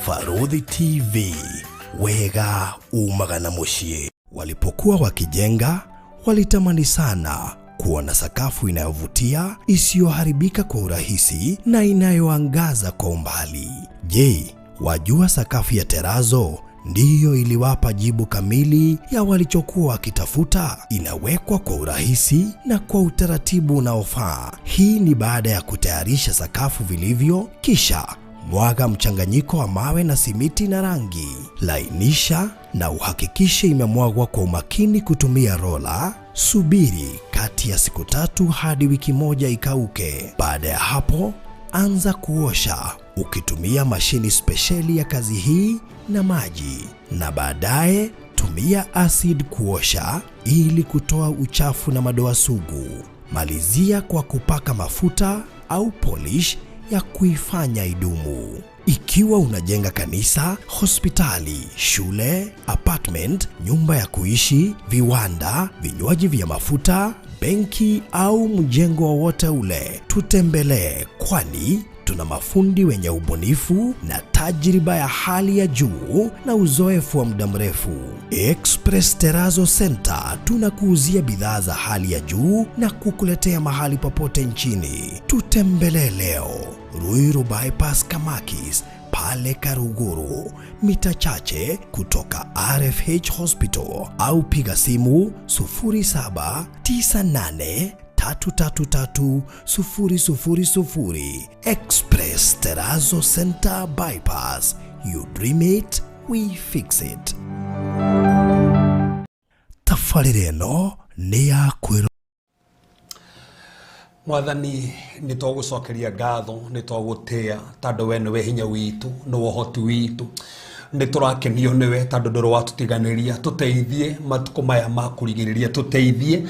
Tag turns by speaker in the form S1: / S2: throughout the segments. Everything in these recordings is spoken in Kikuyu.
S1: Barũthi TV, wega umaga na mũciĩ. Walipokuwa wakijenga, walitamani sana kuwa na sakafu inayovutia, isiyoharibika kwa urahisi na inayoangaza kwa umbali. Je, wajua sakafu ya terazo ndiyo iliwapa jibu kamili ya walichokuwa wakitafuta? Inawekwa kwa urahisi na kwa utaratibu unaofaa. Hii ni baada ya kutayarisha sakafu vilivyo, kisha mwaga mchanganyiko wa mawe na simiti na rangi. Lainisha na uhakikishe imemwagwa kwa umakini kutumia rola. Subiri kati ya siku 3 hadi wiki 1 ikauke. Baada ya hapo, anza kuosha ukitumia mashini spesheli ya kazi hii na maji, na baadaye tumia acid kuosha ili kutoa uchafu na madoa sugu. Malizia kwa kupaka mafuta au polish ya kuifanya idumu. Ikiwa unajenga kanisa, hospitali, shule, apartment, nyumba ya kuishi, viwanda, vinywaji vya mafuta, benki au mjengo wowote ule, tutembelee, kwani tuna mafundi wenye ubunifu na tajriba ya hali ya juu na uzoefu wa muda mrefu. Express Terrazzo Center tunakuuzia bidhaa za hali ya juu na kukuletea mahali popote nchini. Tutembelee leo Ruiru Bypass Kamakis pale Karuguru, mita chache kutoka RFH Hospital, au piga simu 0798 333 000. Express Terrazzo Center Bypass. You dream it, we fix it. Tabarĩra ĩno nĩ ya kwĩrwo.
S2: Mwathani, nĩ twagũcokeria ngatho, nĩ twagũtĩa tondũ we nĩwe hinya witũ, nĩwe ũhoti witũ. Nĩ tũrakenio nĩwe tondũ ndũrĩ watũtiganĩria. Tũteithie matukũ maya ma kũrigĩrĩria, tũteithie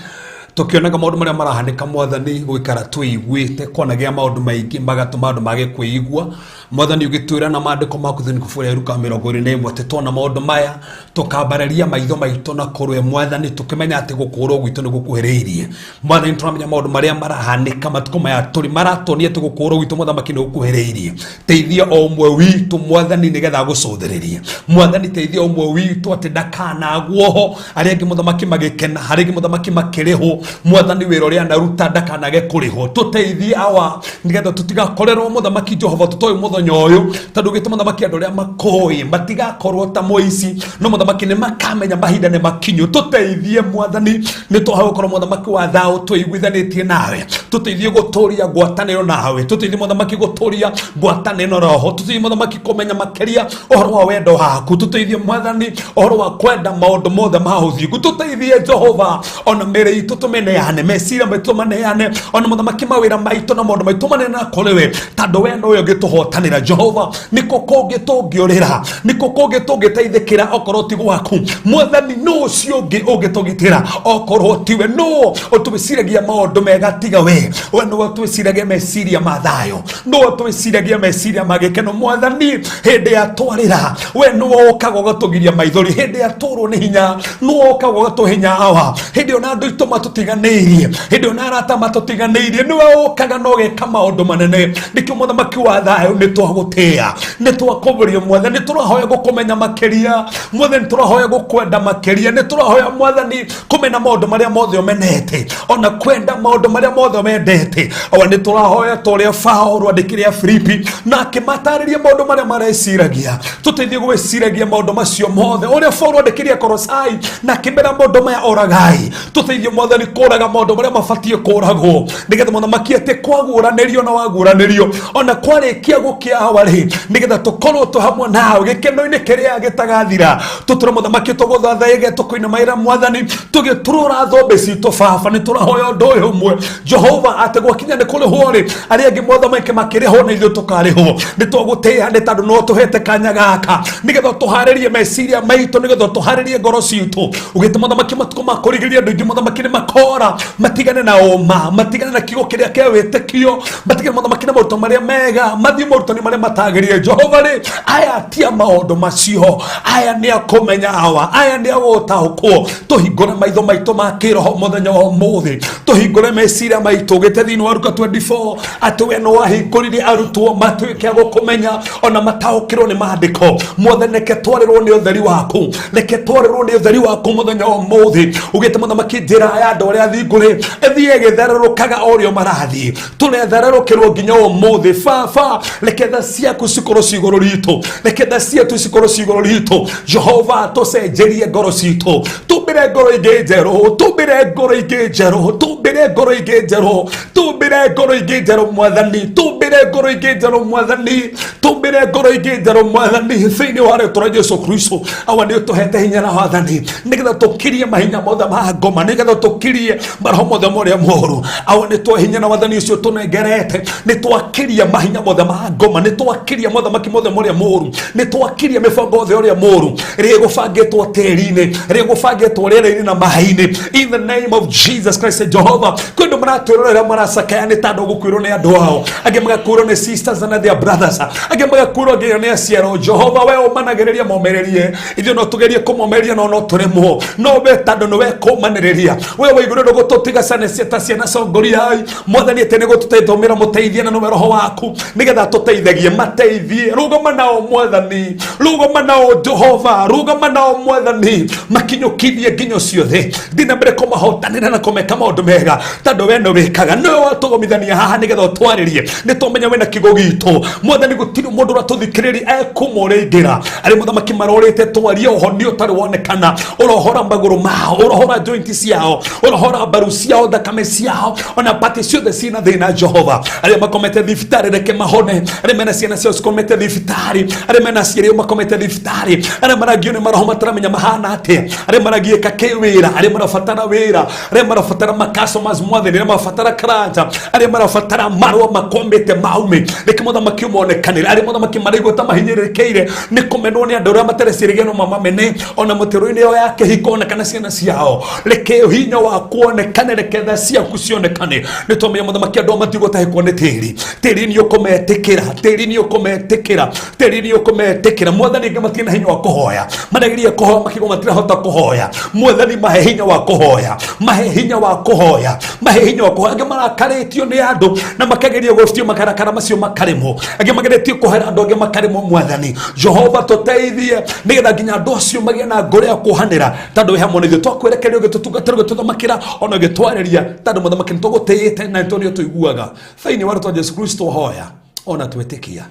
S2: tũkĩonaga maũndũ marĩa marahanĩka, Mwathani, gũikara twĩiguĩte kwanagĩa maũndũ maingĩ magatũma andũ mage kwĩigua. Mwathani, ũgĩtwĩra na maandĩko maku thĩinĩ kubũrĩa Luka 21 atĩ tuona maũndũ maya tũkambararia maitho maitũ na kũrwe, Mwathani, tũkĩmenya atĩ gũkũrwo gwitũ nĩ gũkuhĩrĩirie. Mwathani, tũramenya maũndũ marĩa marahanĩka matukũ maya tũrĩ maratuonia atĩ gũkũrwo gwitũ, Mũthamaki, nĩ gũkuhĩrĩirie. Teithia o ũmwe witũ, Mwathani, nĩgetha agũcũthĩrĩrie. Mwathani, teithia ũmwe witũ atĩ ndakanagwo ho arĩa angĩ, Mũthamaki, magĩkena, arĩa angĩ, Mũthamaki, makĩrĩhwo. Mwathani, wĩra ũrĩa anaruta ndakanage kũrĩhwo. Tũteithie awa nĩgetha tũtigakorerwo, Mũthamaki Jehova, tũtoĩ mũthenya ũyũ, tondũ gĩtũ, Mũthamaki, andũ arĩa makoĩ matigakorwo ta mũici, no Mũthamaki, nĩ makamenya mahinda nĩ makinyu. Tũteithie, Mwathani, nĩ twahoya gũkorwo, Mũthamaki wa thaũ, tũiguithanĩtie nawe. Tũteithie gũtũria ngwatanĩro nawe. Tũteithie, Mũthamaki, gũtũria ngwatanĩro roho. Tũteithie, Mũthamaki, kũmenya makĩria ũhoro wa wendo waku. Tũteithie, Mwathani, ũhoro wa kwenda maũndũ mothe ma ũthingu. Tũteithie, Jehova, ona mĩrĩ itũ tũmĩneane, meciria maitũ tũmaneane, ona, Mũthamaki, mawĩra maitũ na maũndũ maitũ maneana kũrĩ we, tondũ we nowe ũngĩtũhotanĩra. Jehova, nĩkũ kũngĩ tũngĩũrĩra? Nĩkũ kũngĩ tũngĩteithĩkĩra okorwo ti gwaku, Mwathani? Nũ ũcio ũngĩ ũngĩtũgitĩra okorwo tiwe? Nũ ũtwĩciragia maũndũ mega tiga we? We nĩwe ũtwĩciragia meciria ma thayũ, nĩwe ũtwĩciragia meciria ma gĩkeno. Mwathani, hĩndĩ ya twarĩra, we nĩwe ũkaga ũgatũgiria maithori. Hĩndĩ ya tũrwo nĩ hinya, nĩwe ũkaga ũgatũhinya awa. Hĩndĩ ona andũ aitũ matũtiganĩirie, hĩndĩ ona arata matũtiganĩirie, nĩwe ũkaga na ũgeka maũndũ manene. Nĩkĩo, Mũthamaki wa thayũ, nĩ twagũtĩĩa, nĩ twakũbũria. Mwathani, tũrahoya gũkũmenya makĩria. Mwathani, tũrahoya gũkwenda makĩria. Nĩ tũrahoya, Mwathani, kũmena maũndũ marĩa mothe ũmenete, ona kwenda maũndũ marĩa mothe wendete. Awa, nĩ tũrahoya ta ũrĩa Paũlũ andĩkĩre Filipi na akĩmatarĩria maũndũ marĩa mareciragia. Tũteithie gwĩciragia maũndũ macio mothe. Ũrĩa Paũlũ andĩkĩrie Kolosai na akĩmera maũndũ maya oragai, tũteithie, Mwathani, kũraga maũndũ marĩa mabatiĩ kũragwo, nĩgetha, Mũthamaki, atĩ kwaguũranĩrio na waguũranĩrio ona kwarĩkia gũkĩa awa-rĩ, nĩgetha tũkorwo tũ hamwe nawe gĩkeno-inĩ kĩrĩa gĩtagathira. Tũtũre, Mũthamaki, tũgũthathaige, tũkũinamĩrĩra, Mwathani, tũgĩturũra thũmbĩ citũ. Baba, nĩ tũrahoya ũndũ ũyũ ũmwe, Jehova, atĩ gwakinya nĩ kũrĩhwo rĩ, arĩa angĩ, Mũthamaki, makĩrĩhwo na ithuĩ tũkarĩhwo. Nĩ twagũtĩĩa nĩ tondũ no tũhete kanya gaka nĩgetha tũharĩrie meciria maitũ, nĩgetha tũharĩrie ngoro citũ. Ũgĩte, Mũthamaki, matukũ ma kũrigĩrĩria andũ aingĩ, Mũthamaki, nĩ makora matigane na ũma, matigane na kiugo kĩrĩa kĩa wĩtĩkio, matigane, Mũthamaki, na maruto marĩa mega, mathiĩ morutani. Mwathani marĩa matagĩrĩire. Jehova rĩ, aya ti a maũndũ macio, aya nĩ akũmenya awa, aya nĩ agũtaũkwo. Tũhingũre maitho maitũ ma kĩroho mũthenya wa ũmũthĩ, tũhingũre meciria maitũ. Gĩte thĩinĩ wa Luka 24 atĩ we nĩ wahingũrire arutwo matuĩke a gũkũmenya ona mataũkĩrwo nĩ maandĩko. Mwathani, reke twarĩrwo nĩ ũtheri waku, reke twarĩrwo nĩ ũtheri waku mũthenya wa ũmũthĩ. Ugĩte mũthamaki, njĩra ya andũ arĩa athingu rĩ, ĩthiĩ ĩgĩthererũkaga o ũrĩa marathiĩ. Tũrethererũkĩrwo nginya ũmũthĩ. Baba, reke tha ciaku cikorwo ci igũrũ ritũ, reke tha ciaku cikorwo ci igũrũ ritũ. Jehova, tũcenjerie ngoro citũ, tũmbĩre ngoro ingĩ njerũ, tũmbĩre ngoro ingĩ njerũ, tũmbĩre ngoro ingĩ njerũ, tũmbĩre ngoro ingĩ njerũ Mwathani, tũmbĩre ngoro ingĩ njerũ Mwathani, tũmbĩre ngoro ingĩ njerũ Mwathani, thĩinĩ wa rĩtwa rĩa Jesu Kristo. Awa, nĩ ũtũhete hinya na wathani nĩgetha tũkirie mahinya mothe ma ngoma, nĩgetha tũkirie maroho mothe ma ũrĩa mũũru. Awa, nĩ twa hinya na wathani ũcio tũnengerete, nĩ twakiria mahinya mothe ma ngoma, nĩ twakiria mothamaki mothe ma ũrĩa mũũru, nĩ twakiria mĩbango yothe ya ũrĩa mũũru ĩrĩa ĩgũbangĩtwo tĩri-inĩ, ĩrĩa ĩgũbangĩtwo rĩera-inĩ na maĩ-inĩ, in the name of Jesus Christ. Jehova, kwĩ andũ maratwĩrorera maracakaya nĩ tondũ gũkuĩrwo nĩ andũ ao, angĩ magakuĩrwo nĩ sisters and their brothers, angĩ magakuĩrwo nginya nĩ aciaro. Jehova, we ũmanagĩrĩria momĩrĩrie. Ithuĩ no tũgerie kũmomĩrĩria no tũremwo, no we tondũ nĩwe kũmanĩrĩria, we waigũrũ ndũgũtũtiga ta ciana congoriai. Mwathani, atĩ nĩ gũtũteithia mũteithie na nĩwe roho waku nĩgetha tũteithagie mateithie. Rũgama nao Mwathani, rũgama nao Jehova, rũgama nao Mwathani, makinyũkithie nginyo ciothe, thiĩ na mbere kũmahotanĩra na kũmeka maũndũ mega, tondũ we nĩ wĩkaga, nĩwe watũgomithania haha nĩgetha ũtwarĩrie. Nĩ twamenya wĩna kiugo gitũ. Mwathani, gũtirĩ mũndũ ũratũthikĩrĩria ekuma ũrĩingĩra arĩ mũthamaki marorĩte twarie ũhonio ũtarĩ wonekana. Ũrohora magũrũ mao, ũrohora joint ciao, ũrohora mbaru ciao, thakame ciao, ona pati ciothe ciĩna thĩna. Jehova, arĩa makomete thibitarĩ, reke mahone. Arĩa mena ciana ciao cikomete thibitarĩ, arĩa mena aciari ao makomete thibitarĩ, arĩa maragio nĩ maroho mataramenya mahana atĩa, arĩa maragiĩka kĩwĩra, arĩa marabatara wĩra, arĩa marabatara macustomers, Mwathani, arĩa marabatara client, arĩa marabatara marũa makwamĩte maume, reke mũthamaki ũmonekanĩre. Arĩa mũthamaki maraigua ta mahinyĩrĩrĩkĩire nĩ kũmenwo nĩ andũ arĩa matareciria no mamamene ona mũtĩro-inĩ yao ya kĩhiko ona kana ciana ciao, reke hinya waku wonekane, reke tha ciaku cionekane. Nĩ twamenya mũthamaki andũ matigũtahĩkwo nĩ tĩri, tĩri nĩ ũkũmetĩkĩra, tĩri nĩ ũkũmetĩkĩra, tĩri nĩ ũkũmetĩkĩra. Mwathani, angĩ matirĩ na hinya wa kũhoya, marageria kũhoya makĩgwo matirahota kũhoya. Mwathani, mahe hinya wa kũhoya, mahe hinya wa kũhoya, mahe hinya wa kũhoya. Angĩ marakarĩtio nĩ andũ na makageria gũbutio makarakara macio makarĩmwo, angĩ mageretie kũhera andũ angĩ makarĩmwo. Mwathani Jehova, tũteithie nĩgetha nginya andũ acio magĩe na ngoro ya kuohanĩra, tondũ wĩ hamwe na ithuĩ. Twakwerekeria ũgĩtũtungatĩra, ũgĩtũthamakĩra ona ũgĩtwarĩria, tondũ mũthamaki nĩ tũgũtĩĩte na nĩ tũrĩ tũiguaga. Thĩinĩ wa rĩtwa Jesu Kristo hoya ona twĩtĩkia.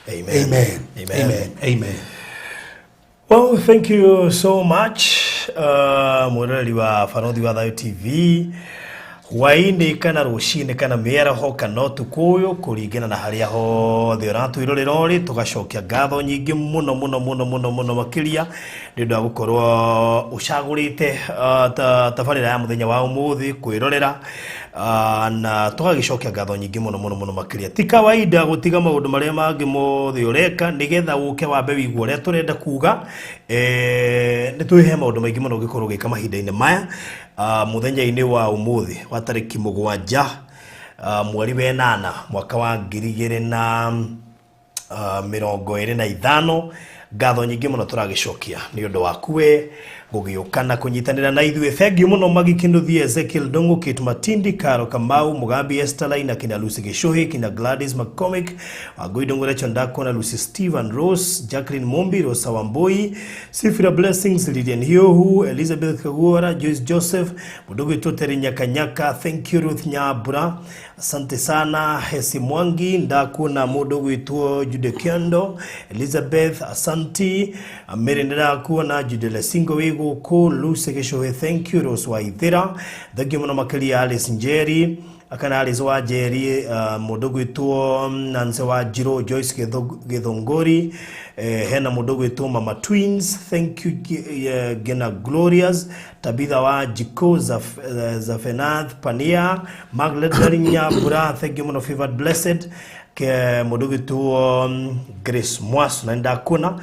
S1: Amen.
S2: Amen.
S1: Amen.
S2: Amen. Amen.
S1: Well, thank you so much, mwĩroreri wa Barothi wa Thayo TV, hwaĩ-inĩ kana rũcinĩ kana mĩaraho kana ũtukũ ũyũ, kũringana na harĩa hothe ũratwĩrorera ũrĩ. Tũgacokia ngatho nyingĩ mũno mũno mũno mũno mũno makĩria nĩ ũndũ wa gũkorwo ũcagũrĩte tabarĩra ya mũthenya wa ũmũthĩ kwĩrorera, na tũgagĩcokia ngatho nyingĩ mũno mũno mũno makĩria. Ti kawaida gũtiga maũndũ marĩa mangĩ mothe ũreka nĩgetha ũke wambe wĩigue ũrĩa tũrenda kuga. Nĩ twĩhe maũndũ maingĩ mũno ũngĩkorwo ũgĩka mahinda-inĩ maya, mũthenya-inĩ wa ũmũthĩ wa tarĩki 7, mweri wa 8, mwaka wa 2025. Ngatho nyingĩ mũno tũragĩcokia nĩ ũndũ waku we gũgĩũka na kũnyitanĩra na ithuĩ. Thengiũ mũno Magi Kinduthie, Ezekiel Ndung'u, Kate Matindi, Karo Kamau, Mugambi Esther Laina, kina Lucy Gĩcũhĩ, kina Gladys McCormick, Wangui Ndung'u, Rachel Ndakona, Lucy Stephen, Rose Jacqueline Mumbi, Rosa Wambui, Sifira Blessings, Lilian Hiuhu, Elizabeth Kaguora, Joyce Joseph, mũndũ gwĩtwo Terry Nyakanyaka, thank you. Ruth Nyambura, asante sana. Hesi Mwangi, ndakuona. Mũndũ gwĩtwo Jude Kiondo, Elizabeth, asanti. Mary, ndĩrakuona. Jude Lesingo wĩ gũkũ. Lucy Gĩcũhĩ, thank you. Rose Waithĩra, thank you mũno makĩria. Alice Njeri kana Alice wa Njeri, mũndũ gwĩtwo Nancy wa Njirũ, Joyce Gĩthũngũri, hena mũndũ gwĩtwo Mama Twins, thank you. Gena Glorious, Tabitha wa Jiko, Zafenath Pania, Magdalene Nyambura, thank you mũno. Favored Blessed, ke mũndũ gwĩtwo Grace Mwasu, na ndakuona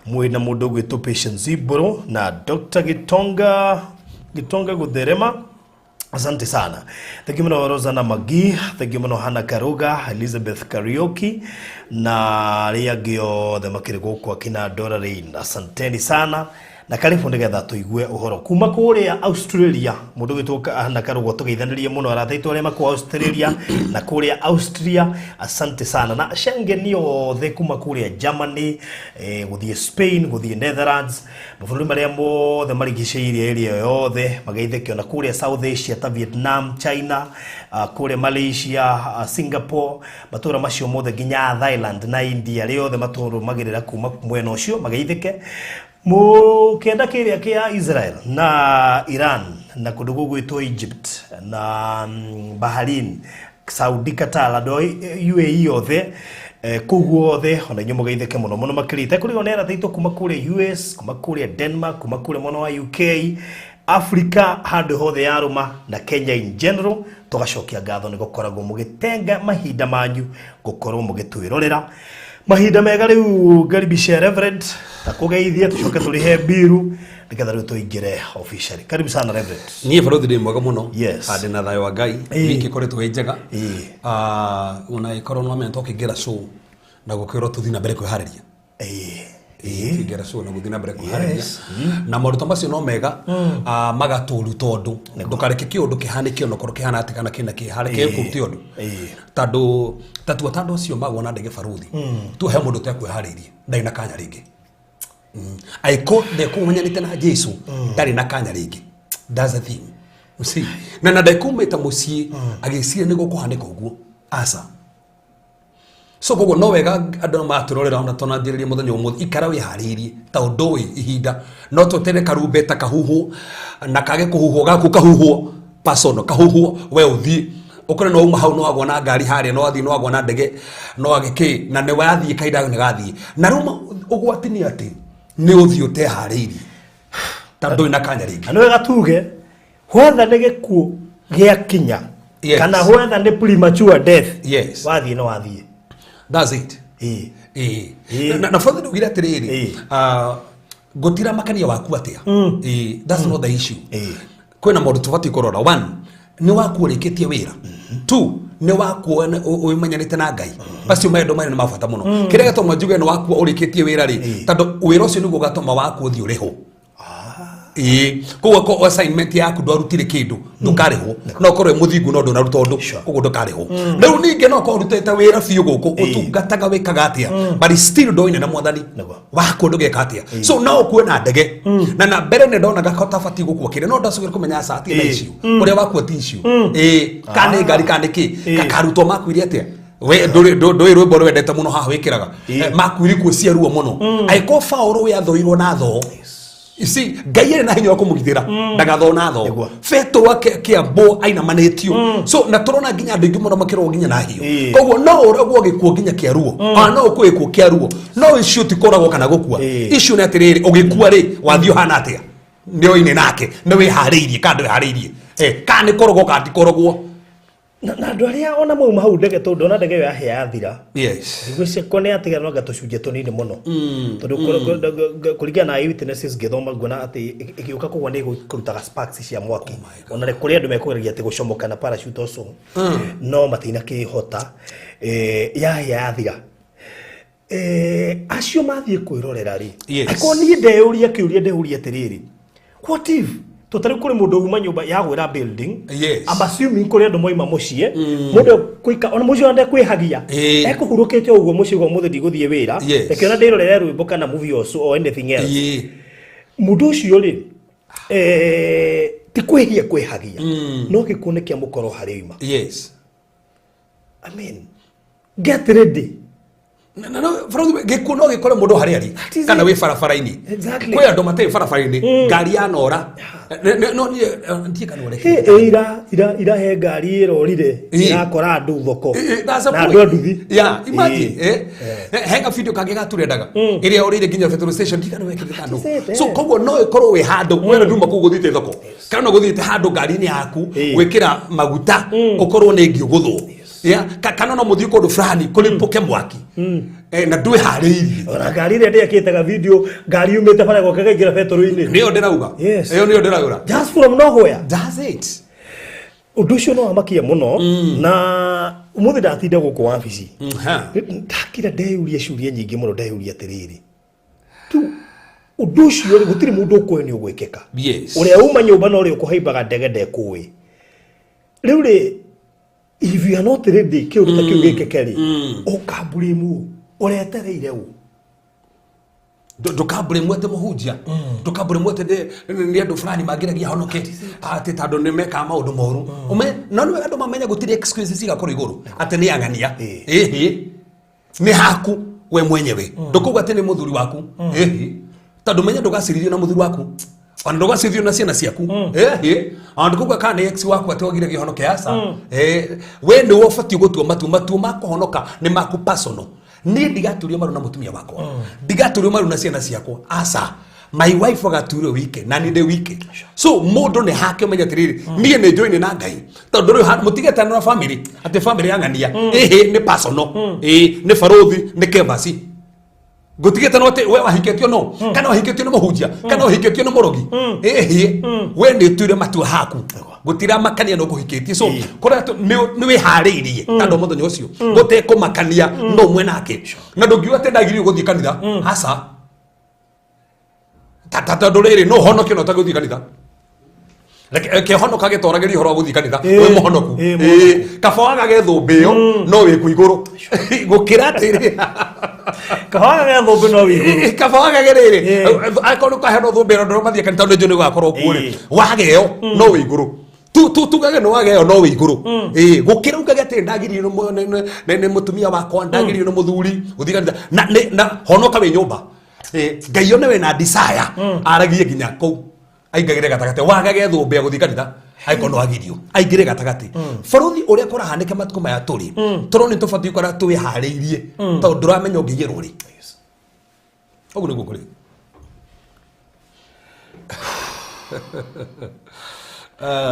S1: mwĩna mũndũ gwĩtwo Patience Ibũrũ na Dr. Gitonga Gitonga Gũtherema. Asante sana. Thank you muno Rosanna Magi, thank you muno Hannah Karuga, Elizabeth Kariuki na arĩa angĩ othe makĩrĩ gũkũ akina Dora Rain. Asanteni sana na karibu nigetha tuigue uhoro kuma kuria Australia. Mundu gwitwo Hannah Karuga tugeithanirie muno arata aitũ arĩa makũ Australia na kuria Austria. Asante sana na Schengen othe kuma kuria Germany, guthie Spain, guthie Netherlands, mabũrũri marĩa mothe marigicĩirie area yothe mageithĩkio, na kũrĩa South Asia ta Vietnam, China, kũrĩa Malaysia, Singapore, matũra macio mothe nginya Thailand na India, arĩa othe matũrũmagĩrĩra kuma mwena ũcio mageithĩke. Mũkĩenda kĩrĩa kĩa Israel na Iran na kũndũ gũgwĩtwo Egypt na Bahrain, Saudi, Qatar, andũ a UAE othe, kũu guothe ona inyuĩ mũgeithĩke mũno mũno makĩria. Itekũrigwo nĩ arata aitũ kuma kũrĩa US, kuma kũrĩa Denmark, kuma kũrĩa mwena wa UK, Africa handũ hothe yarũma na Kenya in general. Tũgacokia ngatho nĩ gũkoragwo mũgĩtenga mahinda manyu gũkorwo mũgĩtwĩrorera. Mahinda mega rĩu ngaribishe Reverend ta kũgeithia tũcoke tũrĩhe mbiru nĩgetha rĩu tũingĩre officially. Karibu sana, Reverend.
S2: Niĩ barothi ndĩ mwega mũno.
S1: Yes.
S2: Ndĩ na thayũ wa Ngai. Wiki ĩkoretwo ĩ njega. Ona ĩkorwo no menya twakĩingĩra show na gũkĩrwo tũthiĩ na mbere kwĩharĩria. Kĩingĩra show na gũthiĩ na mbere kwĩharĩria. Na maũndũ ta macio no mega, magatũru tondũ ndũkareke kĩũndũ kĩhanĩke onokorwo kĩhana atĩa kana kĩna kĩha, reke gĩkũrute ũndũ. Tondũ tatua ta andũ acio magwo na ndege barothi, tu he mũndũ ũtekwĩharĩirie ndarĩ na kanya rĩngĩ. Angĩkorwo ndekũmenyanĩte na Jesu ndarĩ na kanya rĩngĩ. That's the thing. You see? Na ndekumĩte mũciĩ agĩciria nĩguo kũhanĩka ũguo, aca. So koguo no wega andũ matũrorera ona twananjĩrĩria mũthenya ũmũthĩ, ikara wĩharĩirie ta ũndũ ũyũ ihinda no tweterere karumbeta kahuhwo na kage kũhuhwo, gaku kahuhwo, personal kahuhwo, we ũthiĩ ũkore no uma hau no agwa na ngari harĩa, no athiĩ no agwa na ndege no agĩkĩ na nĩ wathiĩ kahinda nĩ gathiĩ. Na rĩu ũgwati nĩ atĩ nĩ ũthiĩ ũteharĩirie tondũ ndũrĩ na kanya rĩngĩ.
S1: Na nĩ wega tuge whether nĩ gĩkuũ gĩakinya kana whether nĩ premature death, wathiĩ no wathiĩ.
S2: That's it. Na bothe ndugire atĩrĩrĩ, ngũtira makania waku atĩa. That's not the issue. Kwĩna maũndũ tũbatiĩ kũrora. One, nĩ waku ũrĩkĩtie wĩra. Two, nĩ waku wĩmenyanĩte na Ngai. Macio maũndũ marĩa nĩ ma bata mũno. Kĩrĩa gĩatũma njuge nĩ waku ũrĩkĩtie wĩra rĩ, tondũ wĩra ũcio nĩguo ũgatũma waku ũthiĩ ũrĩhwo. Koguo ko assignment yaku ndwarutire kĩndũ ndũkarĩhwo, no ũkorwo wĩ mũthingu no ndũnaruta ũndũ, koguo ndũkarĩhwo. Rĩu ningĩ no ũkorwo ũrutĩte wĩra biũ gũkũ ũtungataga wĩkaga atĩa, but still ndoine na Mwathani waku ndũgeka atĩa. So no ũkue na ndege na mbere nĩ ndonaga ko tabatiĩ gũkua kĩrĩa, no ndacokire kũmenya aca atirĩ na issue ũrĩa wakua ti issue, kana nĩ ngari kana nĩ kĩ kakarutwo makuire atĩa. We ndũĩ rwĩmbo rwendete mũno haha wĩkĩraga. Makuire kuo cia ruo mũno angĩkorwo Paũlũ we athũirwo na thoo. You see, Ngai arĩ na hinya wa kũmũgitĩra ndagathoo na thoo. Petero akĩambwo ainamanĩtio. So na tũrona nginya andũ aingĩ mũno makĩrogwo nginya na hiũ. Koguo no ũragwo gĩkuũ nginya kĩa ruo, ona no ũkue gĩkuũ kĩa ruo, no icio ti kũragwo kana gũkua. Icio nĩ atĩrĩrĩ, ũgĩkua rĩ wathiĩ ũhana atĩa, nĩ oine nake, nĩ wĩharĩirie kana ndwĩharĩirie, kana nĩ kũrogwo kana ti kũrogwo.
S1: Na andũ arĩa ona mauma hau ndege, tondũ ona ndege ĩyo yahĩa yathira, ngwĩciria nĩ yatigara no anga tũcunjĩ tũnini mũno, tondũ kũringana na eyewitnesses ngĩthoma nguona atĩ ĩgĩũka kũgwa nĩ ĩkũrutaga sparks cia mwaki. Ona kũrĩ andũ mekũgeragia atĩ gũcomoka na parachute ũcio no matinakĩhota. Yahĩa yathira, acio mathiĩ kwĩrorera rĩ, akorwo niĩ ndeyũria kĩũria, ndeyũria atĩrĩrĩ, what if tũtarĩ kũrĩ mũndũ uma nyũmba yagwĩra building? I'm assuming kũrĩ andũ moima mũciĩ, mũndũ ekũika ona mũciĩ ona ndekwĩhagia, ekũhurũkĩte ũguo mũciĩ gwa mũthĩ, ndigũthiĩ wĩra, reke ona ndĩrorere rwĩmbo kana movie or so, or anything else. Mũndũ ũcio rĩ, ti kwĩhia kwĩhagia, no gĩkuũ nĩ kĩa mũkorwo harĩa oima. I mean, get ready.
S2: Na bũrũri gĩkuũ no gĩkore mũndũ harĩa arĩ
S1: That is
S2: kana
S1: it.
S2: wĩ barabara-inĩ. Kwĩ andũ matarĩ barabara-inĩ, ngari yanora. No niĩ ndiĩ kana ũrĩa
S1: Hey, ira ira ira he ngari ĩrorire ĩrakora andũ thoko
S2: That's a
S1: na
S2: point.
S1: andũ a nduthi.
S2: Yeah, imagine, he ka video kangĩ gaturendaga ĩrĩa ũrĩire nginya petrol station ndigana wekĩrĩte handũ.
S1: That is it.
S2: So koguo no ĩkorwo wĩ handũ wena nduma kũu gũthiĩte thoko kana no gũthiĩte handũ ngari-inĩ yaku gwĩkĩra maguta, ũkorwo nĩ ngi ũgũthwo. Yeah, kana no mũthiĩ kũndũ fulani kũrĩpũke mwaki, na ndwĩharĩirie.
S1: Ona ngari ĩrĩa ndĩakĩte video, ngari yumĩte bara goka kaingĩra betũrũ-inĩ.
S2: Nĩyo ndĩrauga. Ĩyo nĩyo ndĩrauga.
S1: Just from nowhere.
S2: That's it.
S1: Ũndũ ũcio no wamakia mũno, na ũmũthĩ ndatinda gũkũ wabici, ndakira ndeyũria ciũria nyingĩ mũno, ndeyũria atĩrĩrĩ, tu ũndũ ũcio rĩ, gũtirĩ mũndũ ũkũĩ nĩ ũgwĩkĩka. Ũrĩa uma nyũmba na ũrĩa ũkũhaimbaga ndege ndekũĩ. Rĩu rĩ, if you are not ready kĩũndũ ta kĩu gĩkĩke rĩ, ũkamburĩmwo ũretereire ũ?
S2: Ndũkambũrĩmwo atĩ mũhunjia, ndũkambũrĩmwo atĩ nĩ andũ fulani mangĩragia honoke atĩ tondũ nĩ mekaga maũndũ moru. No nĩ wega andũ mamenye gũtirĩ excuses cigakorwo igũrũ atĩ nĩ ang'ania. Ĩhĩ, nĩ haku we mwenyewe, ndũkuga atĩ nĩ mũthuri waku. Ĩhĩ, tondũ menye ndũgacirithio na mũthuri waku, ona ndũgacirithio na ciana ciaku. Ĩhĩ, ona ndũkuga kana nĩ ex waku atĩ wagire gĩhonoke, aca. We nĩwe ũbatiĩ gũtua matua. Matua ma kũhonoka nĩ maku personal. Niĩ ndigaturio maru na mũtumia wakwa, ndigaturio maru na ciana ciakwa, aca. My wife agaturio wike na niĩ ndĩ wike. So mũndũ nĩ hake ũmenye atĩrĩrĩ, niĩ nĩ njoine na Ngai, tondũ rĩu mũtigetana na family atĩ family ya ng'ania. Ĩhĩ, nĩ personal. Ĩĩ, nĩ barothi, nĩ kebasi. Ngũtigĩte no atĩ we wahikĩtio no kana wahikĩtio nĩ mũhunjia kana wahikĩtio nĩ mũrogi. Ĩhĩ, we nĩ tuire matua haku, gũtiramakania no kũhikĩtie. So kũrĩa nĩ wĩharĩirie tondũ mũthenya ũcio gũtekũmakania no ũmwe nake, na ndũngiuga atĩ ndagĩrĩirwo gũthiĩ kanitha, aca. Tondũ rĩrĩ, no ũhonoke na ũtagũthiĩ kanitha. Reke honoka gĩtoragĩria ũhoro wa gũthiĩ kanitha. Wĩ mũhonoku.
S1: Mũhonoku.
S2: Kaba wagage thũmbĩ ĩyo no wĩku igũrũ gũkĩra atĩrĩ.
S1: Kahoga ga thũmbĩ no wĩ igũrũ.
S2: Kaba wagage rĩrĩ, akorwo nĩ ũkaheanwo thũmbĩ ĩno ndũmathiĩ kanitha, tondũ nĩnjũĩ nĩ ũgakorwo kuo rĩ, wage ĩyo no wĩ igũrũ. Tugage nĩ wage ĩyo no wĩ igũrũ. Gũkĩra ugage atĩ ndagĩrĩirwo nĩ mũtumia wakwa, ndagĩrĩirwo nĩ mũthuri gũthiĩ kanitha na honoka wĩ nyũmba. Ngai one wĩna desire aragie nginya kũu aingagĩre gatagatĩ, wagage thũmbĩ ya gũthiĩ kanitha angĩkorwo no agirio aingĩre gatagatĩ. Bũrũri ũrĩa kũrahanĩka matukũ maya tũrĩ, tũrona nĩ tũbatiĩ gũkorwo twĩharĩirie, tondũ ndũramenya ũngĩiyĩrwo rĩ. Ũguo nĩguo kũrĩ.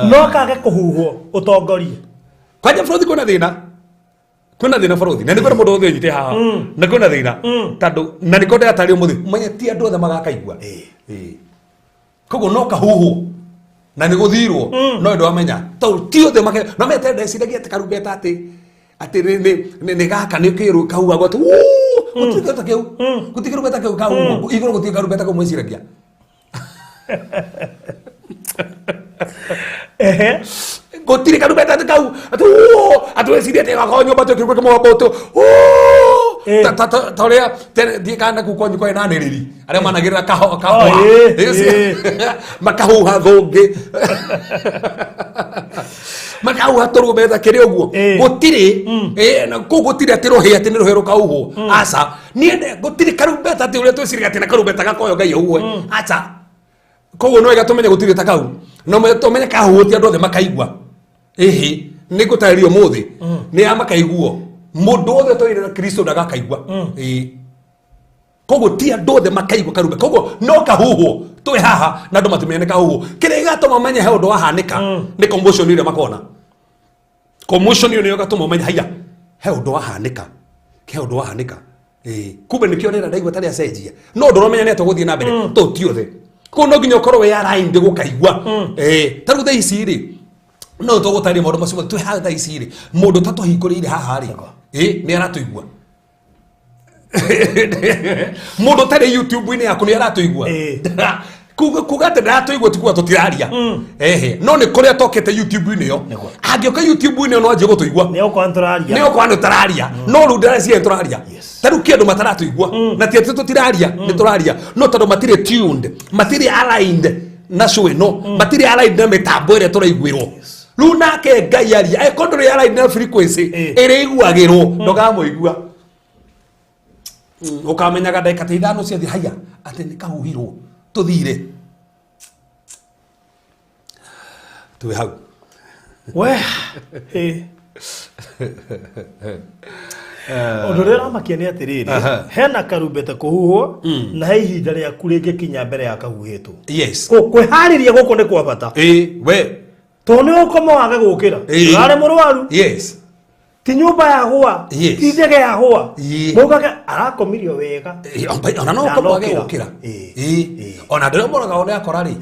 S1: No kage kũhuhwo ũtongorie.
S2: Kwanja bũrũri kwĩna thĩna, kwĩna thĩna bũrũri, na nĩkwĩna mũndũ wothe ũnyite haha na kwĩna thĩna, tondũ na nĩko ndĩratarĩ ũmũthĩ, ũmenye ti andũ othe magakaigua. Koguo no kahuhwo na nĩ gũthirwo no ndå amenya tondũ ti othe make no mete ndeciragia atĩ karumbeta atĩ nĩ gaka nĩ kĩrũ kahuhagwo atĩ gũtirĩ ta kĩu, gũtirĩ karumbeta kĩu kahuhwo igũrũ, gũtirĩ karumbeta kau mwĩciragia. Gũtirĩ karumbeta atĩ kau atĩ atĩ wĩcirie atĩ gakorwo nyũmba twĩkĩrwo kĩmũgambo tũ ta ũrĩa thiĩ kana kuu kwanyu kwarĩ na anĩrĩri arĩa managĩrĩra kahũa. Makahuha thũngĩ, makahuha tũrumbeta kĩrĩ ũguo. Gũtirĩ. Na kũu gũtirĩ atĩ rũhĩ atĩ nĩ rũhĩ rũkahuhwo, aca. Niĩ gũtirĩ karumbeta atĩ ũrĩa twĩciragia atĩ na karumbeta gakoyo Ngai ahuhe, aca. Koguo no wega tũmenye gũtirĩ ta kau, no tũmenye kahuhwo ti andũ othe makaigua. Ĩhĩ, nĩ ngũtarĩria ũmũthĩ nĩ a makaiguo. Mũndũ wothe ũtũire na Kristo ndagakaigua. Ĩĩ, koguo ti andũ othe makaigua karumbe, koguo no kahuhwo twĩ haha na andũ matimenya nĩ kahuhwo. Kĩrĩa gĩgatũma menye he ũndũ wahanĩka nĩ commotion ĩrĩa makona. Commotion ĩyo nĩyo ĩgatũma ũmenye haiya, he ũndũ wahanĩka, he ũndũ wahanĩka. Ĩĩ, kumbe nĩkĩo rĩera ndaigua tarĩ acenjia, no ndũramenya nĩ atĩa gũthiĩ na mbere to ti othe. Koguo no nginya ũkorwo wĩ aligned gũkaigua. Ĩĩ, ta rĩu thaa ici rĩ, no tũgũtarĩria maũndũ macio mothe twĩ haha thaa ici rĩ, mũndũ ũtatũhingũrĩire haha rĩ, ĩĩ, nĩ aratũigua. Mũndũ ũtarĩ YouTube-inĩ yaku nĩ aratũigua. Kuga atĩ ndaratũigua ti kuga tũtiraria. Ehe, no nĩ kũrĩa tokete YouTube-inĩ ĩyo. Angĩũka YouTube-inĩ ĩyo no anjie gũtũigua.
S1: Nĩ okorwo tũraria.
S2: Nĩ okorwo nĩ tũraria, no rĩu ndĩreciria nĩ tũraria. Ta rĩu kĩ andũ mataratũigua, na ti atĩ tũtiraria, nĩ tũraria, no tondũ matirĩ tuned, matirĩ aligned na show ĩno, matirĩ aligned na mĩtambo ĩrĩa tũraiguĩrwo. Rĩu nake Ngai aria, angĩkorwo ndũrĩ aligned na frequency ĩrĩa ĩiguagĩrwo, ndũkamũigua. Ũkamenyaga ndagĩka ta 5 ciathiĩ haya atĩ nĩ kahuhirwo tũthire twĩ hau.
S1: We ĩ. Ũndũ ũrĩa ũramakia nĩ atĩrĩrĩ, hena karumbeta kũhuhwo na he ihinda rĩaku rĩngĩkinya mbere ya kahuhĩtwo. Kwĩharĩria gũkũ nĩ kwa bata,
S2: Ĩĩ we.
S1: Tondũ nĩ ũkoma wage gũkĩra. Ũrarĩ mũrwaru, ti nyũmba ya hũa, ti ndege ya hũa. Maugage arakomirio wega.
S2: Ona no ũkorwo wage
S1: Ndanokĩra.
S2: gũkĩra. Ĩĩ. Ona andũ arĩa moragagwo nĩ akora rĩ,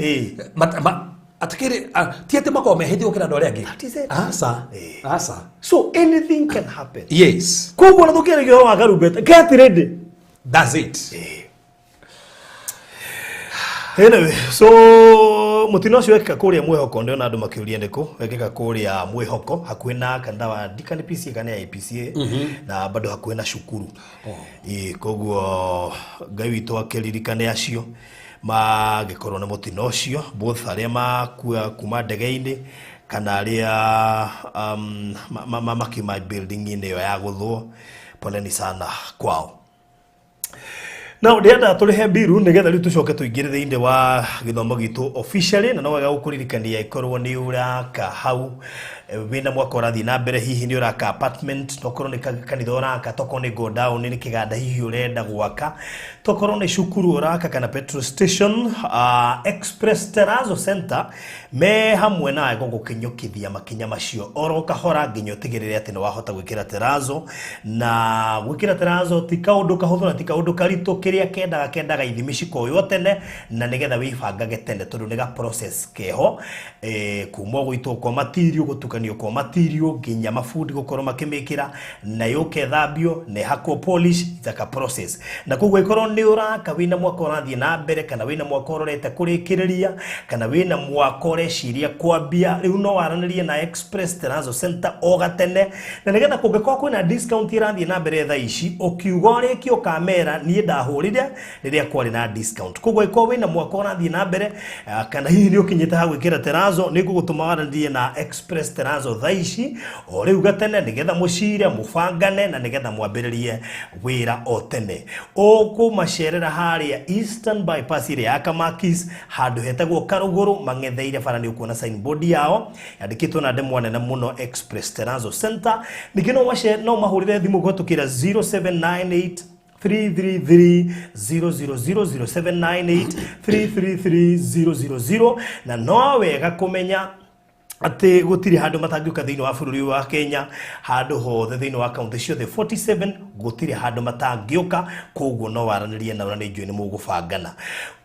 S2: Atikiri ti ati makoragwo mehĩtie gũkĩra andũ arĩa angĩ.
S1: That is it.
S2: Aca. Aca.
S1: So anything can happen.
S2: Yes.
S1: Koguo na tũkĩaragia ũhoro wa karumbeta, get ready.
S2: That's it.
S1: Anyway, so mũtino ũcio wekĩka kũrĩa Mwĩhoko, ndĩrona andũ makĩũria nĩkũ wekĩka kũrĩa Mwĩhoko, hakuhĩ na kanitha wa Deacon PCA kana ya APCA, na bado hakuhĩ na cukuru. Ĩĩ, koguo Ngai witũ akĩririkane acio magĩkorwo na mũtino ũcio, both arĩa makua kuma ndege-inĩ kana arĩa makiuma building-inĩ ĩyo ya gũthwo. Poleni sana kwao. Now ndĩrenda tũrĩhe mbiru nĩgetha rĩu tũcoke tũingĩre thĩinĩ wa gĩthomo gitũ officially, na no wega gũkũririkania ĩkorwo nĩ ũraka hau, wĩna mwaka ũrathiĩ na mbere, hihi nĩ ũraka apartment, tokorwo nĩ kanitha ũraka, tokorwo nĩ go down, nĩ kĩganda hihi ũrenda gwaka, tokorwo nĩ cukuru ũraka kana petrol station, Express Terrazzo Center me hamwe nawe gũgũkinyũkithia makinya macio oro kahora nginya ũtigĩrĩre atĩ nĩ wahota gwĩkĩra terrazzo. Na gwĩkĩra terrazzo ti kaũndũ kahũthũ na ti kaũndũ karitũ, kĩrĩa kendaga ithimi cikoywo tene na nĩgetha wĩbangage tene, tondũ nĩ ga process keho, kuma gũitwo kwa material, gũtukanio kwa material, nginya mabundi gũkorwo makĩmĩkĩra na yũke thambio na ĩhakwo polish. It's like a process. Na koguo ĩkorwo nĩ ũraka wĩna mwaka ũrathiĩ na mbere, kana wĩna mwaka ũrorete kũrĩkĩrĩria, kana wĩna mwaka ũreciria kwambia rĩu, no waranĩrie na Express Terrazzo Center o gatene, na nĩgetha kũngĩkorwo kwĩna discount ĩrathiĩ na mbere thaa ici, ũkiuga ũrĩkie ũkamera niĩ ndahũrire rĩrĩa kwarĩ na discount. Koguo ĩkorwo wĩna mwaka ũrathiĩ na mbere, kana hihi nĩ ũkinyĩte ha gwĩkĩra terrazzo, nĩ ngũgũtũma waranĩrie na Express Terrazzo thaa ici o rĩu gatene, nĩgetha mũcire mũbangane na nĩgetha mwambĩrĩrie wĩra o tene. Ũkũmacerera harĩa Eastern Bypass ĩrĩa ya Kamakis, handũ hetagwo Karũgũrũ, mang'etheire bara, nĩ ũkuona signboard yao yandĩkĩtwo na ndemwa nene mũno, Express Terrazzo Center. Ningĩ no mahũrĩre thimũ kũhetũkĩra 0798 333 000, 0798 333 000. Na no wega kũmenya atĩ gũtirĩ handũ matangĩũka thĩinĩ wa bũrũri wa Kenya, handũ hothe thĩinĩ wa kaunti ciothe 47, gũtirĩ handũ matangĩũka. Koguo no waranĩrie nao na nĩ njũĩ nĩ mũgũbangana.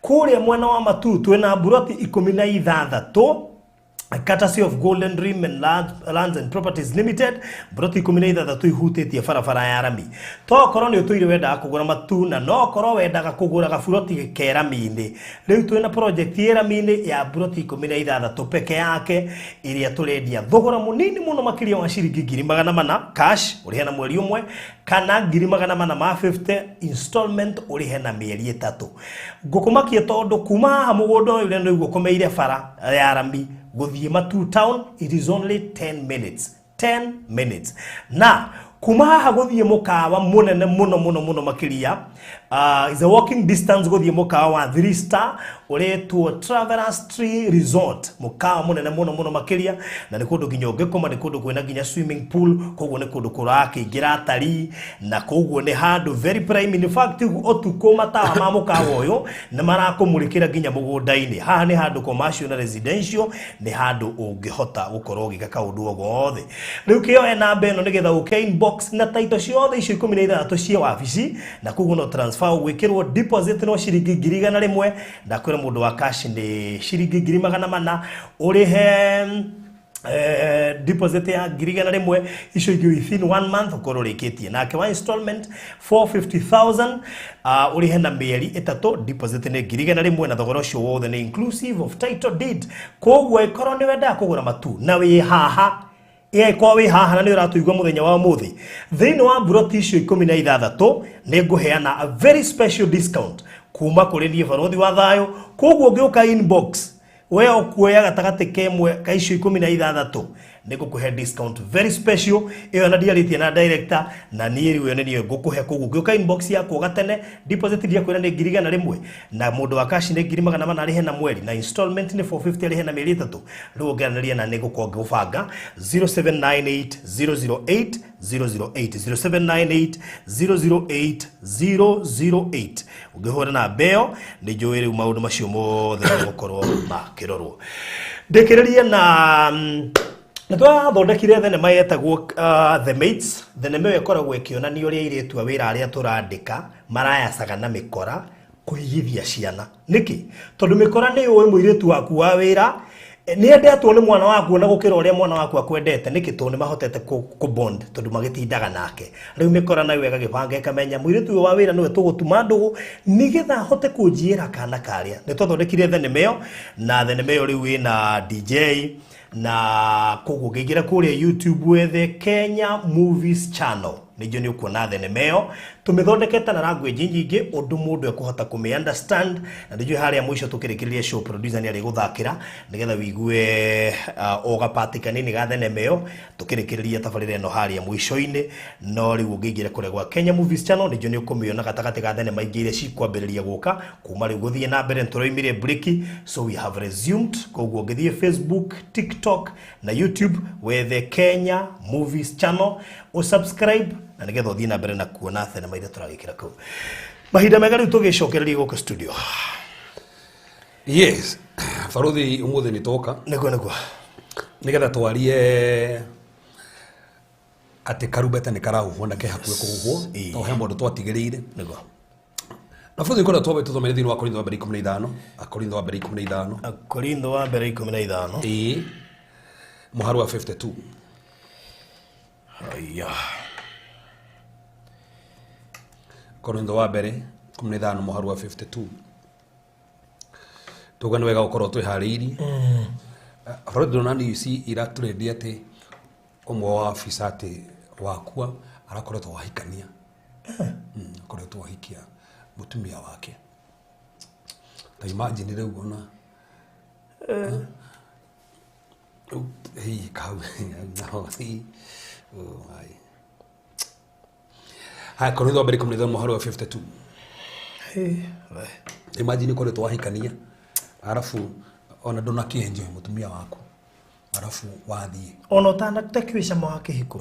S1: Kũrĩa mwena wa Matuu twĩna mburoti 16, courtesy of Golden Dream and Lands and Properties Limited, mburoti 16 ihutĩtie barabara ya rami. Tokorwo nĩ ũtũire wendaga kũgũra Matuu, na no korwo wendaga kũgũra gaburoti ke rami-inĩ, rĩu twĩna project ĩ rami-inĩ ya mburoti 16 peke yake, ĩrĩa tũrendia thogora mũnini mũno makĩria wa ciringi 400,000 cash ũrĩhe na mweri ũmwe, kana 450,000 installment ũrĩhe na mĩeri 3. Ngũkũmakia tondũ kuma haha mũgũnda ũyũ ũrĩa nĩguo ũkomeire bara ya rami gũthiĩ Matuu town, it is only 10 minutes, 10 minutes. Na kuma haha gũthiĩ mũkawa mũnene mũno mũno mũno makĩria, is a walking distance gũthiĩ mũkawa wa 3 star ũretwo Travelers Tree Resort, mũkawa mũnene mũno mũno makĩria, na nĩ kũndũ nginya ũngĩkoma, nĩ kũndũ kwĩna nginya swimming pool. Koguo nĩ kũndũ kũrakĩingĩra atarii, na koguo nĩ handũ very prime. In fact, ũtukũ matawa ma mũkawa ũyũ nĩ marakũmũrĩkĩra nginya mũgũnda-inĩ. Haha nĩ handũ commercial na residential, nĩ handũ ũngĩhota gũkorwo ũgĩka kaũndũ o gothe. Rĩu kĩoe namba ĩno nĩgetha ũke inbox na taito ciothe icio 16 cia wabici, na koguo no transfer ũgwĩkĩrwo. Deposit no ciringi 100,000, na kwĩra mũndũ wa cash nĩ ciringi 400,000, ũrĩhe deposit ya 100,000, icio ingĩ within one month ũkorwo ũrĩkĩtie. Nake wa installment 450,000, ũrĩhe na mĩeri 3, deposit nĩ 100,000, na thogora ũcio wothe nĩ inclusive of title deed. Koguo ĩkorwo nĩ wendaga kũgũra Matuu na wĩ haha, ĩkorwo wĩ haha na nĩ ũratũigua mũthenya wa ũmũthĩ, thĩinĩ wa mburoti icio 16 nĩ ngũheana a very special discount kuma kũrĩ niĩ Barothi wa Thayũ. Koguo ũngĩũka inbox we ũkuoya gatagatĩ kemwe ka icio 16, nĩ ngũkũhe discount very special ĩyo, na ndiarĩtie na director na niĩ rĩu ĩyo nĩ niĩ ngũkũhe. Koguo ũngĩũka inbox yakwa gatene, deposit ndiakwĩra nĩ 100,000, na mũndũ wa cash nĩ 400,000 arĩhe na mweri, na installment nĩ 450 arĩhe na mĩeri 3. Rĩu ũngĩaranĩria na nĩ ngũkorwo ngĩgũbanga 0798 008 008, 0798 008 008. Ũngĩhũra namba ĩyo, nĩ njũĩ rĩu maũndũ macio mothe nĩgũkorwo makĩrorwo. Ndĩkĩrĩrie na nĩ twathondekire thenema yetagwo The Mates. Thenema ĩyo ĩkoragwo ĩkĩonania ũrĩa airĩtu a wĩra arĩa tũrandĩka marayacaga na mĩkora kũigithia ciana. Nĩkĩ? Tondũ mĩkora nĩ yũĩ mũirĩtu waku wa wĩra. Nĩ endetwo nĩ mwana waku na gũkĩra ũrĩa mwana waku akwendete nĩkĩ? Tondũ nĩ mahotete kũ bond, tondũ magĩtindaga nake. Rĩu mĩkora nayo ĩgagĩbanga ĩkamenya mũirĩtu ũyũ wa wĩra nĩwe tũgũtuma ndũgũ nĩgetha ahote kũnjiĩra kana karĩa. Nĩ twathondekire thenema ĩyo, na thenema ĩyo rĩu ĩna DJ, na koguo ũngĩingĩra kũrĩa YouTube wethe Kenya Movies Channel, ningĩ nĩ ũkuona thenema ĩyo tũmĩthondekete na language nyingĩ ũndũ mũndũ ekũhota kũmĩ understand. Na nĩnjũĩ harĩa mũico tũkĩrĩkĩrĩria show, producer nĩ arĩgũthakĩra nĩgetha wĩigue o gapati kanini ga thenema ĩyo tũkĩrĩkĩrĩria tabarĩra ĩno harĩa mũico-inĩ. No rĩu ũngĩingĩra kũrĩa gwa Kenya Movies Channel, nĩnjũĩ nĩ ũkũmĩona gatagatĩ ga thenema ingĩ iria cikwambĩrĩria gũka kuma rĩu gũthiĩ na mbere. Nĩtũroimire break, so we have resumed. Koguo ũngĩthiĩ Facebook, TikTok na YouTube, wethe Kenya Movies Channel, usubscribe na nĩgetha ũthiĩ na mbere na kuona thenema iria tũragĩkĩra kũu. Mahinda mega, rĩu tũgĩcokererie gũkũ studio.
S2: Yes, baruthi, umuthi nĩ toka
S1: Nĩguo.
S2: Nĩgetha twarie atĩ karumbeta nĩ karahuhwo na ke hakuhĩ kũhuhwo. To he mũndũ twatigĩrĩire. Na baruthi, kũrĩa twambe tũthomere thĩinĩ wa Korintho wa mbere 15, Akorintho wa mbere 15.
S1: Akorintho wa mbere 15.
S2: Ĩĩ, mũhari wa 52.
S1: Haya.
S2: Korintho wa mbere 15 mũhari wa 52. Tuga nĩ wega gũkorwo twĩharĩirie. Baruthi, ndĩrona news iratũrendia atĩ ũmwe wa afisa atĩ wakua arakoretwo wahikania. Akoretwo ahikia mũtumia wake. Ta imagine rĩu ona rĩu, hii kau naho hii, oh my. Haya, Korintho wa mbere 15 mũhari wa 52.
S1: Hey, we.
S2: Imagine koretwo wahikania, arabu ona ndũnakĩenjoy mũtumia waku, arabu wathiĩ.
S1: Ona ũtanate cama wa kĩhiko.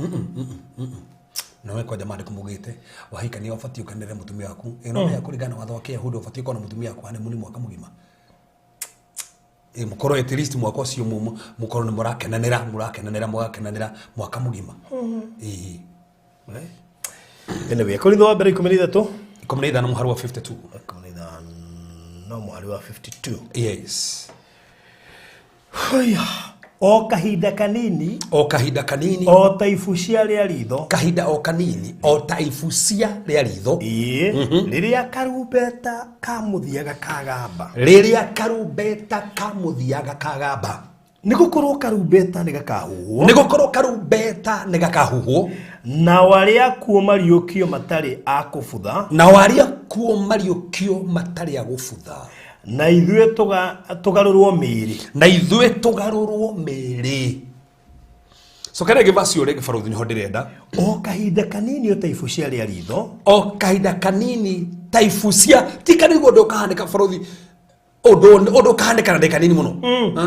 S2: Nawe kwanja maandĩko mugĩte wahikania ũbatiĩ ũkenere mũtumia waku. Ĩno nĩ kũringana na watho wa Kĩyahudi, ũbatiĩ ũkorwo na mũtumia waku honeymoon mwaka mũgima. Ĩ mũkorwo at least mwaka ũcio mũkorwo nĩ mũrakenanĩra, mũrakenanĩra, mũgakenanĩra mwaka mũgima. Ĩĩ.
S1: Anyway, Korintho wa mbere 13.
S2: 15 mũhari wa 52.
S1: 15 mũhari wa 52.
S2: Yes.
S1: Haya. O kahinda kanini.
S2: O kahinda kanini.
S1: O ta ibucia rĩa ritho.
S2: Kahinda o kanini, o ta ibucia rĩa ritho.
S1: Ĩĩ, rĩrĩa karumbeta kamũthiaga kagamba.
S2: Rĩrĩa karumbeta kamũthiaga kagamba.
S1: Nĩ gũkorwo karumbeta nĩ gakahuhwo.
S2: Nĩ gũkorwo karumbeta nĩ gakahuhwo.
S1: Nao arĩa akuũ mariũkio matarĩ a kũbutha.
S2: Nao arĩa akuũ mariũkio matarĩ a gũbutha.
S1: Na ithuĩ tũgarũrwo mĩĩrĩ.
S2: Na ithuĩ tũgarũrwo mĩĩrĩ. Cokera rĩngĩ vacio rĩngĩ, baruthi, nĩho ndĩrenda.
S1: O kahinda kanini, o ta ibucia rĩa ritho.
S2: O kahinda kanini ta ibucia, ti kanini ũndũ ũkahanĩka, baruthi, ũndũ ũkahanĩka na ndagĩka nini mũno.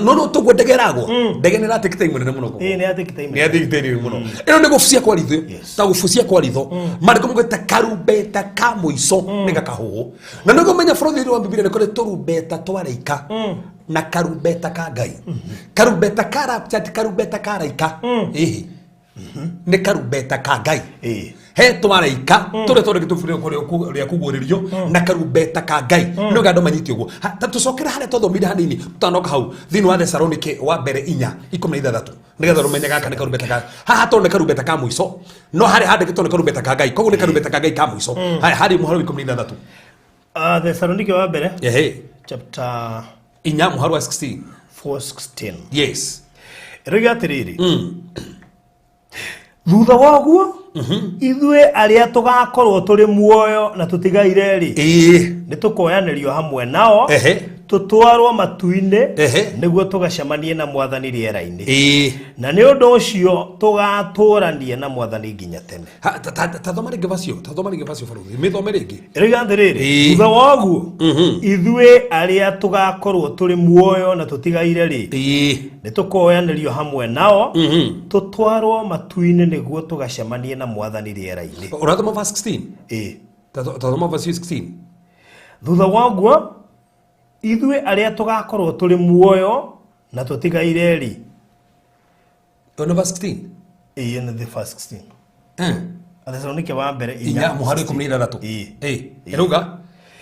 S2: No tũguo ndege ĩragwa, ndege nĩ ĩratake time nene mũno kũgwa.
S1: Ĩĩ, nĩ yatake time.
S2: Nĩ yatake time mũno. Ĩno nĩ gũbucia kwa ritho. Ta gũbucia kwa ritho. Maandĩko maugĩte karumbeta ka mũico nĩ gakahuhwo. Na nĩguo menya, baruthi, thĩinĩ wa Bibilia nĩ kũrĩ tũrumbeta twa raika na karumbeta ka Ngai. Karumbeta ka rapture ti karumbeta ka raika. Ĩhĩ, nĩ karumbeta ka Ngai. He twaraika tũrĩa twandĩkĩtwo ibuku rĩa Kũguũrĩrio na karumbeta ka Ngai. Nĩ wega andũ manyite ũguo. Ta tũcokere harĩa twathomire hanini tũtanoka hau, thĩinĩ wa Thesalonike wa mbere 4:16, nĩgetha rũmenye gaka nĩ karumbeta ka haha tondũ nĩ karumbeta ka mũico, no harĩa handĩkĩtwo nĩ karumbeta ka Ngai, koguo nĩ karumbeta ka Ngai ka mũico. Haya, harĩ mũhari wa 16.
S1: Thesalonike wa mbere.
S2: Ehe.
S1: Chapter
S2: 4 mũhari wa 16.
S1: 4:16.
S2: Yes.
S1: Ĩroiga atĩrĩrĩ, thutha wa ũguo ithuĩ arĩa tũgakorwo tũrĩ muoyo na tũtigaire rĩ, nĩ tũkoyanĩrio hamwe nao, tũtwarwo matu-inĩ, nĩguo tũgacemanie na Mwathani rĩera-inĩ, na nĩ ũndũ ũcio tũgatũranie na Mwathani nginya tene.
S2: Tathoma rĩngĩ vacio, tathoma rĩngĩ vacio, baruthi, mĩthome rĩngĩ.
S1: Ĩroiga atĩrĩrĩ, thutha wa ũguo ithuĩ arĩa tũgakorwo tũrĩ muoyo na tũtigaire rĩ, nĩ tũkoyanĩrio hamwe nao, tũtwarwo matu-inĩ, nĩguo tũgacemanie na Mwathani rĩera-inĩ.
S2: Ũrathoma verse 16?
S1: Ĩĩ.
S2: Tathoma verse 16.
S1: Thutha wa ũguo ithuĩ arĩa tũgakorwo tũrĩ muoyo na tũtigaire rĩ.
S2: Ĩyo verse 16?
S1: Ĩĩ, nĩ the verse 16. Athesalonike wa mbere
S2: 4 mũhari 16.
S1: Ĩĩ.
S2: Ĩrauga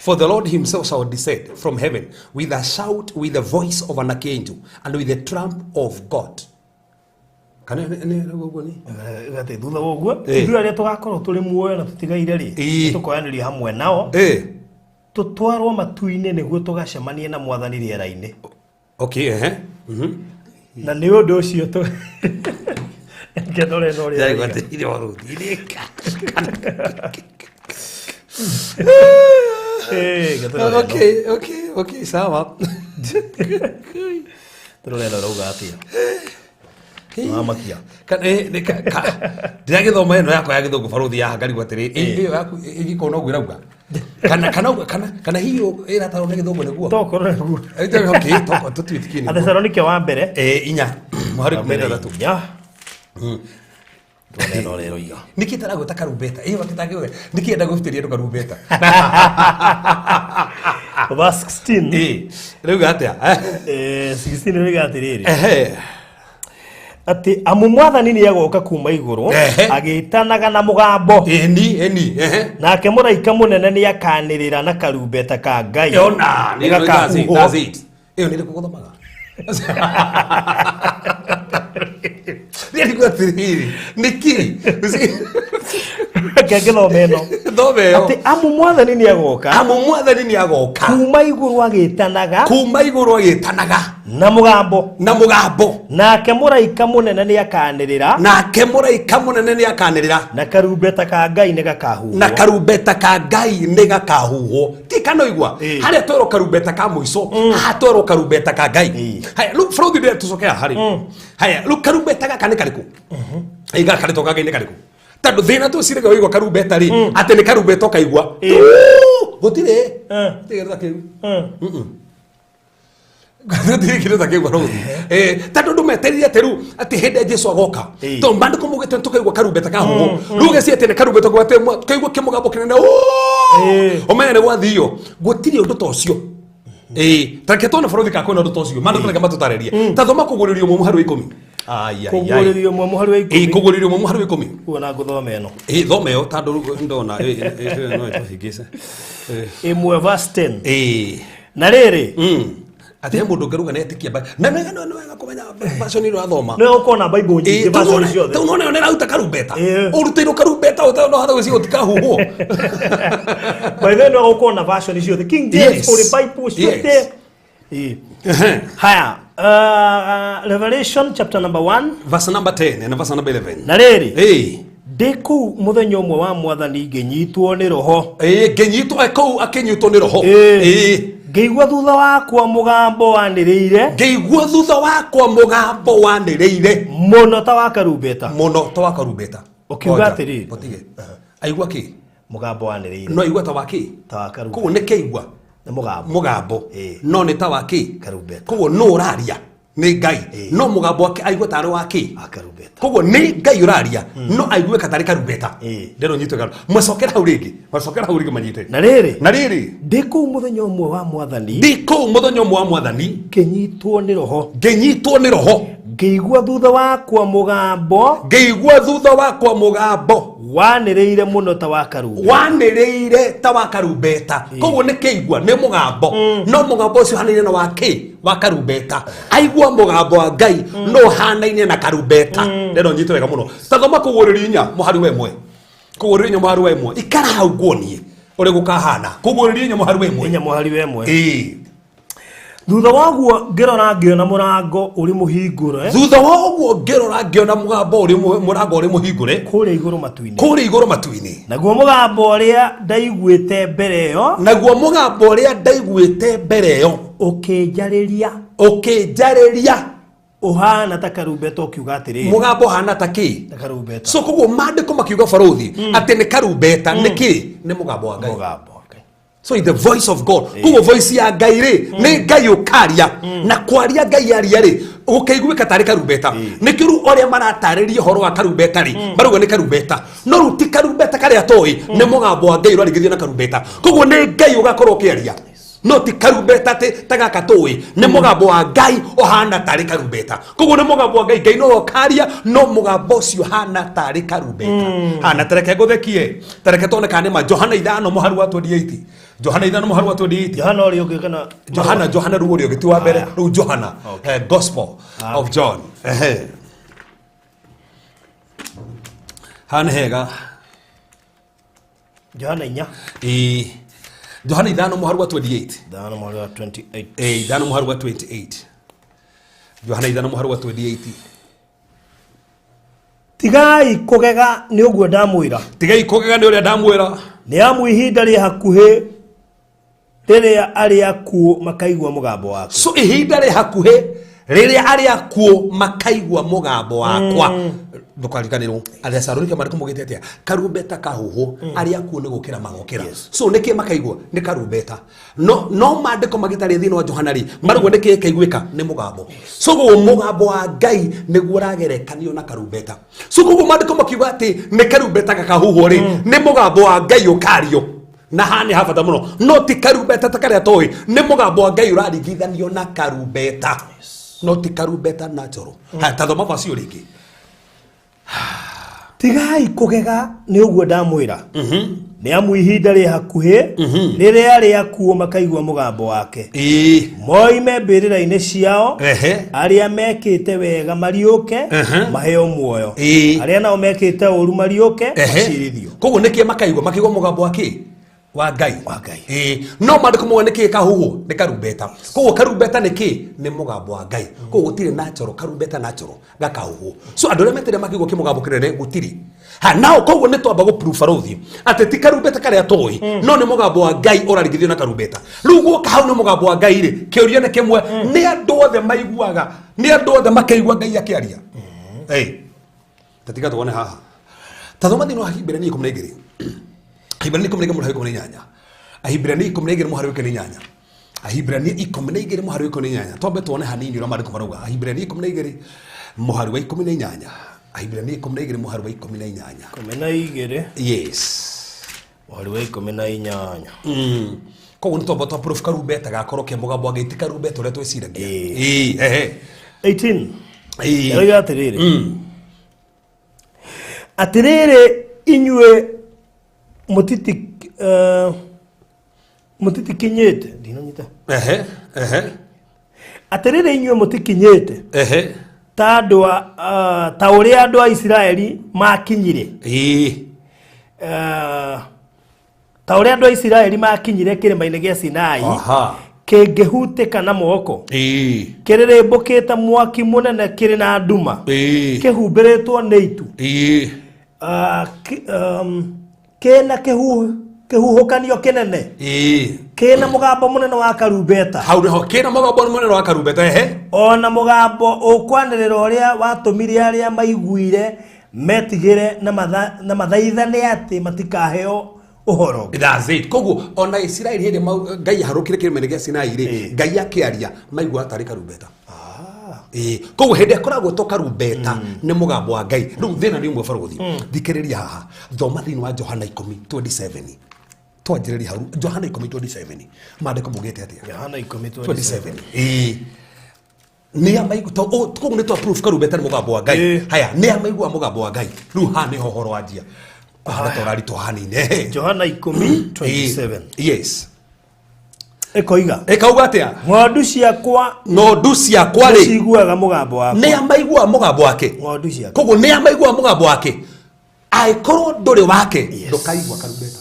S2: For the Lord himself shall descend from heaven with a shout, with the voice of an archangel, and with the trump of God. Kana nĩ ũguo nĩ?
S3: Atĩ thutha wa ũguo
S2: Eh.
S3: ithuĩ arĩa tũgakorwo tũrĩ muoyo na tũtigaire rĩ
S2: Ĩĩ.
S3: tũkoyanĩrio hamwe nao
S2: Eh.
S3: tũtwarwo matu-inĩ nĩguo tũgacemanie na mwathani rĩera-inĩ.
S2: Okay, ehe.
S3: Na nĩ ũndũ ũcio tũ Reke ndore ĩno ũrĩa ĩroiga. Eh, reke tũrore ĩno.
S2: Okay, sawa.
S3: Tũrore ĩno ĩrauga atĩa. Wamakia.
S2: Ndĩragĩthoma ĩno yakwa ya gĩthũngũ barothi ya ngarigwo atĩrĩ ĩyo yaku ĩgĩkorwo noguo ĩrauga kana kana kana kana hihi ĩratarwo nĩ gĩthũngũ nĩguo.
S3: Tokorwo nĩguo.
S2: Okay, tũtuĩtĩkie nĩguo.
S3: Athesalonike wa mbere
S2: 4 mũhari 16.
S3: Inya. Tuone ĩno ũrĩa ĩroiga.
S2: Nĩkĩ taragwĩta karumbeta ĩyo akĩtangĩwe nĩkĩ enda gũbitĩria andũ karumbeta?
S3: Verse 16.
S2: Rĩu atĩa?
S3: 16 ĩroiga atĩrĩrĩ
S2: Ehe.
S3: atĩ amu mwathani nĩ agoka kuma igũrũ
S2: Ehe.
S3: agĩtanaga na mũgambo
S2: Ĩni ĩni ehe.
S3: Nake mũraika mũnene nĩ akanĩrĩra na karumbeta ka Ngai
S2: Yona
S3: nĩ gakahuhwo.
S2: That's it. Ĩyo nĩ ĩrĩkũ gũthomaga? Nĩ atĩrĩrĩ nĩkĩ?
S3: Reke ngĩthome ĩno.
S2: Thome ĩyo.
S3: Atĩ amu mwathani nĩ agoka
S2: Amu mwathani nĩ agoka
S3: kuma igũrũ agĩtanaga
S2: kuma igũrũ agĩtanaga
S3: na mũgambo
S2: na mũgambo
S3: nake mũraika mũnene nĩ akanĩrĩra
S2: nake mũraika mũnene nĩ akanĩrĩra
S3: na karumbeta ka Ngai nĩ gakahuhwo.
S2: Na karumbeta ka Ngai nĩ gakahuhwo ti kana igua.
S3: Ĩĩ.
S2: Harĩa twerwo karumbeta ka mũico, haha twerwo karumbeta ka Ngai.
S3: Ĩĩ.
S2: Haya rĩu bũrũri ndĩrĩa tũcokera harĩ haya rĩu karumbeta gaka nĩ karĩkũ? Ĩ gaka rĩtwa ka Ngai nĩ karĩkũ? Tondũ thĩna tũciraga waigua karumbeta rĩ atĩ nĩ karumbeta ũkaigua.
S3: Ĩĩ.
S2: Gũtirĩ
S3: Eh.
S2: gũtirĩ kĩndũ ta kĩu. Gũtirĩ kĩndũ ta kĩu barũthi. Tondũ andũ metereire atĩ rĩu atĩ hĩndĩ ĩrĩa Jesu agoka
S3: Ĩĩ.
S2: tondũ maandĩko maugĩte tũkaigua karumbeta kahuhwo rĩu ũgeciria atĩ nĩ karumbeta kuga atĩ tũkaigua kĩmũgambo kĩnene
S3: Ĩĩ.
S2: ũmenye nĩ gwathio. Gũtirĩ ũndũ ta ũcio. Ĩĩ, ta reke tuone bũrũri ka kwĩna ũndũ ta ũcio maandĩko reke matũtarĩrie. Ta thoma kũgũrĩrio ũmwe mũhari wa 10. Ai, ai, ai.
S3: Kũguũrĩrio ũmwe mũhari wa
S2: Ĩĩ,
S3: 10.
S2: kũgũrĩrio ũmwe mũhari wa 10.
S3: Kuona ngũthoma ĩno.
S2: Ĩĩ, thoma ĩyo tondũ rĩu ndona ĩĩ, ĩĩ, ĩĩ, no ĩtũhĩngĩce. Ĩĩ.
S3: 1 verse 10.
S2: Ĩĩ.
S3: Na rĩrĩ
S2: Atĩ he mũndũ ũngĩruga nĩ etĩkia na nĩ wega nĩ wega kũmenya version ĩrĩa ũrathoma.
S3: Nĩ ũkorwo na Bible nyingĩ version ciothe.
S2: Tondũ nona nĩ ĩraruta karumbeta.
S3: Ĩĩ.
S2: Ũrutĩirwo karumbeta ũtano hatha gwĩciria gũtikahuhwo.
S3: By the way, no ũkorwo na version ciothe. King James
S2: Yes.
S3: ũrĩ Bible ciothe.
S2: Yes.
S3: Ĩĩ. Haya, Revelation chapter number 1.
S2: Verse number 10 and verse number 11.
S3: Na rĩrĩ
S2: Ĩĩ.
S3: ndĩ kũu mũthenya ũmwe wa mwathani ngĩnyitwo nĩ roho.
S2: Ĩĩ, ngĩnyitwo kũu akĩnyitwo nĩ roho.
S3: Ĩĩ.
S2: Ĩĩ.
S3: Ngĩigua thutha wakwa mũgambo wanĩrĩire
S2: Ngĩigua thutha wakwa mũgambo wanĩrĩire
S3: mũno ta wa karumbeta.
S2: Mũno ta wa karumbeta.
S3: Ũkiuga
S2: Ngoja,
S3: atĩrĩrĩ.
S2: ũtige. Aigua kĩ?
S3: Mũgambo wanĩrĩire
S2: No aigua ta wa kĩ?
S3: ta wa karumbeta.
S2: Koguo nĩ kĩigua
S3: Nĩ mũgambo.
S2: Mũgambo.
S3: Ĩĩ.
S2: No nĩ ta wa kĩ?
S3: Karumbeta.
S2: Koguo nũ ũraria? Nĩ Ngai.
S3: Ĩĩ.
S2: No mũgambo wake aigua tarĩ wa kĩ?
S3: Wa karumbeta.
S2: Koguo nĩ Ngai ũraria no aigue katarĩ karumbeta.
S3: Ĩĩ.
S2: Ndĩrwo nyitwe karu macokera hau rĩngĩ, macokera hau rĩngĩ manyite.
S3: Na rĩrĩ
S2: Na rĩrĩ
S3: ndĩ kũu mũthenya ũmwe wa mwathani
S2: ndĩ kũu mũthenya ũmwe wa mwathani
S3: ngĩnyitwo nĩ roho
S2: ngĩnyitwo nĩ roho
S3: ngĩigua thutha wakwa mũgambo
S2: ngĩigua thutha wakwa mũgambo
S3: wanĩrĩire mũno ta wa karumbeta.
S2: Wanĩrĩire ta wa karumbeta. Koguo nĩ kĩigua nĩ mũgambo no mũgambo ũcio ũhanaine na wa kĩ? Wa karumbeta. Aigua mũgambo wa Ngai no ũhanaine na karumbeta. Ndĩrona nyite wega mũno. Ta thoma kũgũrĩrio 4 mũhari wa 1. Kũgũrĩrio 4 mũhari wa 1. Ikara hau nguonie ũrĩa gũkahana. Kũgũrĩrio 4 mũhari wa 1.
S3: 4 mũhari wa 1.
S2: Ĩĩ.
S3: Thutha wa ũguo ngĩrora ngĩona mũrango ũrĩ mũhingũre
S2: Thutha wa ũguo ngĩrora ngĩona mũgambo ũrĩ mũrango ũrĩ mũhingũre
S3: kũrĩa igũrũ matu-inĩ.
S2: Kũrĩa igũrũ matu-inĩ.
S3: Naguo mũgambo ũrĩa ndaiguĩte mbere ĩyo
S2: Naguo mũgambo ũrĩa ndaiguĩte mbere ĩyo
S3: ũkĩnjarĩria
S2: ũkĩnjarĩria
S3: ũhana ta karumbeta ũkiuga atĩrĩrĩ.
S2: Mũgambo ũhana ta kĩ?
S3: Ta karumbeta.
S2: So koguo maandĩko makiuga barũthi atĩ nĩ karumbeta nĩ kĩ? Nĩ mũgambo wa Ngai.
S3: Mũgambo wa Ngai.
S2: So it's the voice of God. Koguo voice ya Ngai rĩ nĩ Ngai ũkaria na kwaria Ngai aria rĩ gũkĩiguĩka tarĩ karumbeta. Nĩkĩo rĩu ũrĩa maratarĩria ũhoro wa karumbeta rĩ marauga nĩ karumbeta no rĩu ti karumbeta karĩa toĩ nĩ mũgambo wa Ngai ũrarigithio na karumbeta. Koguo nĩ Ngai ũgakorwo ũkĩaria. No ti karumbeta atä ta gaka tå nä må gambo wa Ngai å hana tarä karumbeta. Koguo nä må gambo wa Ngai, Ngai no okaria, no må gambo å cio hana tarä karumbeta. Hana tareke ngå thekie, tareke tone kana nä ma. Johana 5 mũhari wa 28, Johana 5 mũhari wa 28.
S3: Johana ũrĩa ũngĩ kana?
S2: Johana, Johana rĩu ũrĩa ũngĩ, ti wa mbere rĩu, Johana, Gospel of John. Ehe, haha nĩ hega.
S3: Johana 4.
S2: Ĩĩ, Johana 5 mũhari wa 28.
S3: 5 mũhari wa 28.
S2: Ĩĩ, 5 mũhari wa 28, Johana 5 mũhari wa 28.
S3: Tigai kũgega nĩ ũguo ndamwĩra.
S2: Tigai kũgega nĩ ũrĩa ndamwĩra.
S3: Nĩ amu ihinda rĩ hakuhĩ rĩrĩa arĩa akuũ makaigua mũgambo wake.
S2: So ihinda rĩ hakuhĩ rĩrĩa arĩa akuũ makaigua mũgambo wakwa. Ndũkariganĩrwo Athesalonike marĩkũ mugĩte atĩa? Karumbeta kahuhwo, arĩa akuũ nĩ gũkĩra magokĩra. So nĩkĩ makaigua? Nĩ karumbeta. No maandĩko magĩtarĩ thĩinĩ wa Johana rĩ, marauga nĩkĩ kaiguĩka? Nĩ mũgambo. So koguo mũgambo wa Ngai nĩguo ũragerekanio na karumbeta. So koguo maandĩko makiuga atĩ nĩ karumbeta gakahuhwo rĩ, nĩ mũgambo wa Ngai ũkario, na haha nĩ habata mũno. No ti karumbeta ta karĩa tũĩ, nĩ mũgambo wa Ngai ũraringithanio na karumbeta, no ti karumbeta natural. Haya, tathoma vacio rĩngĩ.
S3: Tigai kũgega nĩ ũguo ndamwĩra, nĩ amu ihinda rĩ hakuhĩ rĩrĩa arĩa akuũ makaigua mũgambo wake, moime mbĩrĩra-inĩ ciao, arĩa mekĩte wega mariũke maheo muoyo, arĩa nao mekĩte ũru mariũke macirithio.
S2: Koguo nĩkĩ makaigua? Makaigua mũgambo wa kĩ? Wa Ngai.
S3: Wa Ngai.
S2: Ĩĩ, no maandĩko mauga nĩkĩ kahuhwo? Nĩ karumbeta. Koguo karumbeta nĩ kĩ? Nĩ mũgambo wa Ngai. Koguo gũtirĩ natural karumbeta natural gakahuhwo. So andũ arĩa metereire makĩigua kĩmũgambo kĩnene gũtirĩ ha nao. Koguo nĩ twamba gũ prove barothi atĩ ti karumbeta karĩa tũĩ, no nĩ mũgambo wa Ngai ũrarigithio na karumbeta. Rĩu guoka hau nĩ mũgambo wa Ngai rĩ, kĩũria nĩ kĩmwe: nĩ andũ othe maiguaga? Nĩ andũ othe makaigua Ngai akĩaria? Ĩĩ, tatiga tuone haha. Tathoma thĩinĩ wa Ahibirania 12, Ahibirania 12 mũhari wa 18, Ahibirania 12 mũhari wa 18, Ahibirania 12 mũhari wa 18. Twambe tuone hanini ũrĩa maandĩko marauga. Ahibirania 12 mũhari wa 18, Ahibirania 12 mũhari wa 18.
S3: 12.
S2: Yes.
S3: Mũhari wa 18.
S2: Koguo nĩ twamba twa proof karumbeta gakorwo ke mũgambo wa Ngai, ti karumbeta ũrĩa twĩciragia.
S3: Ĩĩ.
S2: Ĩĩ, ehe.
S3: 18.
S2: Ĩĩ.
S3: Ĩroiga atĩrĩrĩ, atĩrĩrĩ inyuĩ mũtitikinyĩte, ndinanyita.
S2: Ehe ehe.
S3: Atĩrĩrĩ inyuĩ mũtikinyĩte ta andũ ta ũrĩa andũ a Isiraeli makinyire, ta ũrĩa andũ a Isiraeli makinyire kĩrĩma-inĩ gĩa Sinai kĩngĩhutĩka na moko, kĩrĩrĩmbũkĩte mwaki mũnene, kĩrĩ na nduma, kĩhumbĩrĩtwo nĩ itu, kĩna kĩhuhũkanio kĩnene, kĩna mũgambo mũnene wa karumbeta.
S2: Hau nĩho kĩna mũgambo mũnene wa karumbeta, ehe.
S3: Ona mũgambo ũkwanĩrĩra ũrĩa watũmire arĩa maiguire metigĩre na mathaithane atĩ matikaheo ũhoro.
S2: That's it. Koguo ona Isiraeli hĩndĩ Ngai aharũkire kĩrĩma-inĩ gĩa Sinai rĩ, Ngai akĩaria maigua tarĩ karumbeta. Ĩĩ, koguo hĩndĩ ĩkoragwo to karumbeta, nĩ mũgambo wa Ngai. Rĩu thĩna nĩ ũmwe, barothi. Thikĩrĩria haha, thoma thĩinĩ wa Johana 10:27. Twanjĩrĩria hau, Johana 10:27, maandĩko maugĩte atĩa?
S3: Johana 10.
S2: 27, ĩĩ. Nĩ a maigua to koguo nĩ twa proof karumbeta nĩ mũgambo wa Ngai. Haya, nĩ a maigua mũgambo wa Ngai? Rĩu haha nĩho ũhoro wanjia kũhana ta ũraritũha hanini. Ehe.
S3: Johana 10:27.
S2: Yes.
S3: Ĩkoiga,
S2: ĩkauga atĩa?
S3: Ng'ondu ciakwa
S2: ng'ondu ciakwa rĩ
S3: nĩciguaga mũgambo wakwa.
S2: Nĩ a maigua mũgambo wake?
S3: Ng'ondu ciakwa.
S2: Koguo nĩ a maigua mũgambo wake? Angĩkorwo ndũrĩ wake, ndũkaigua karumbeta,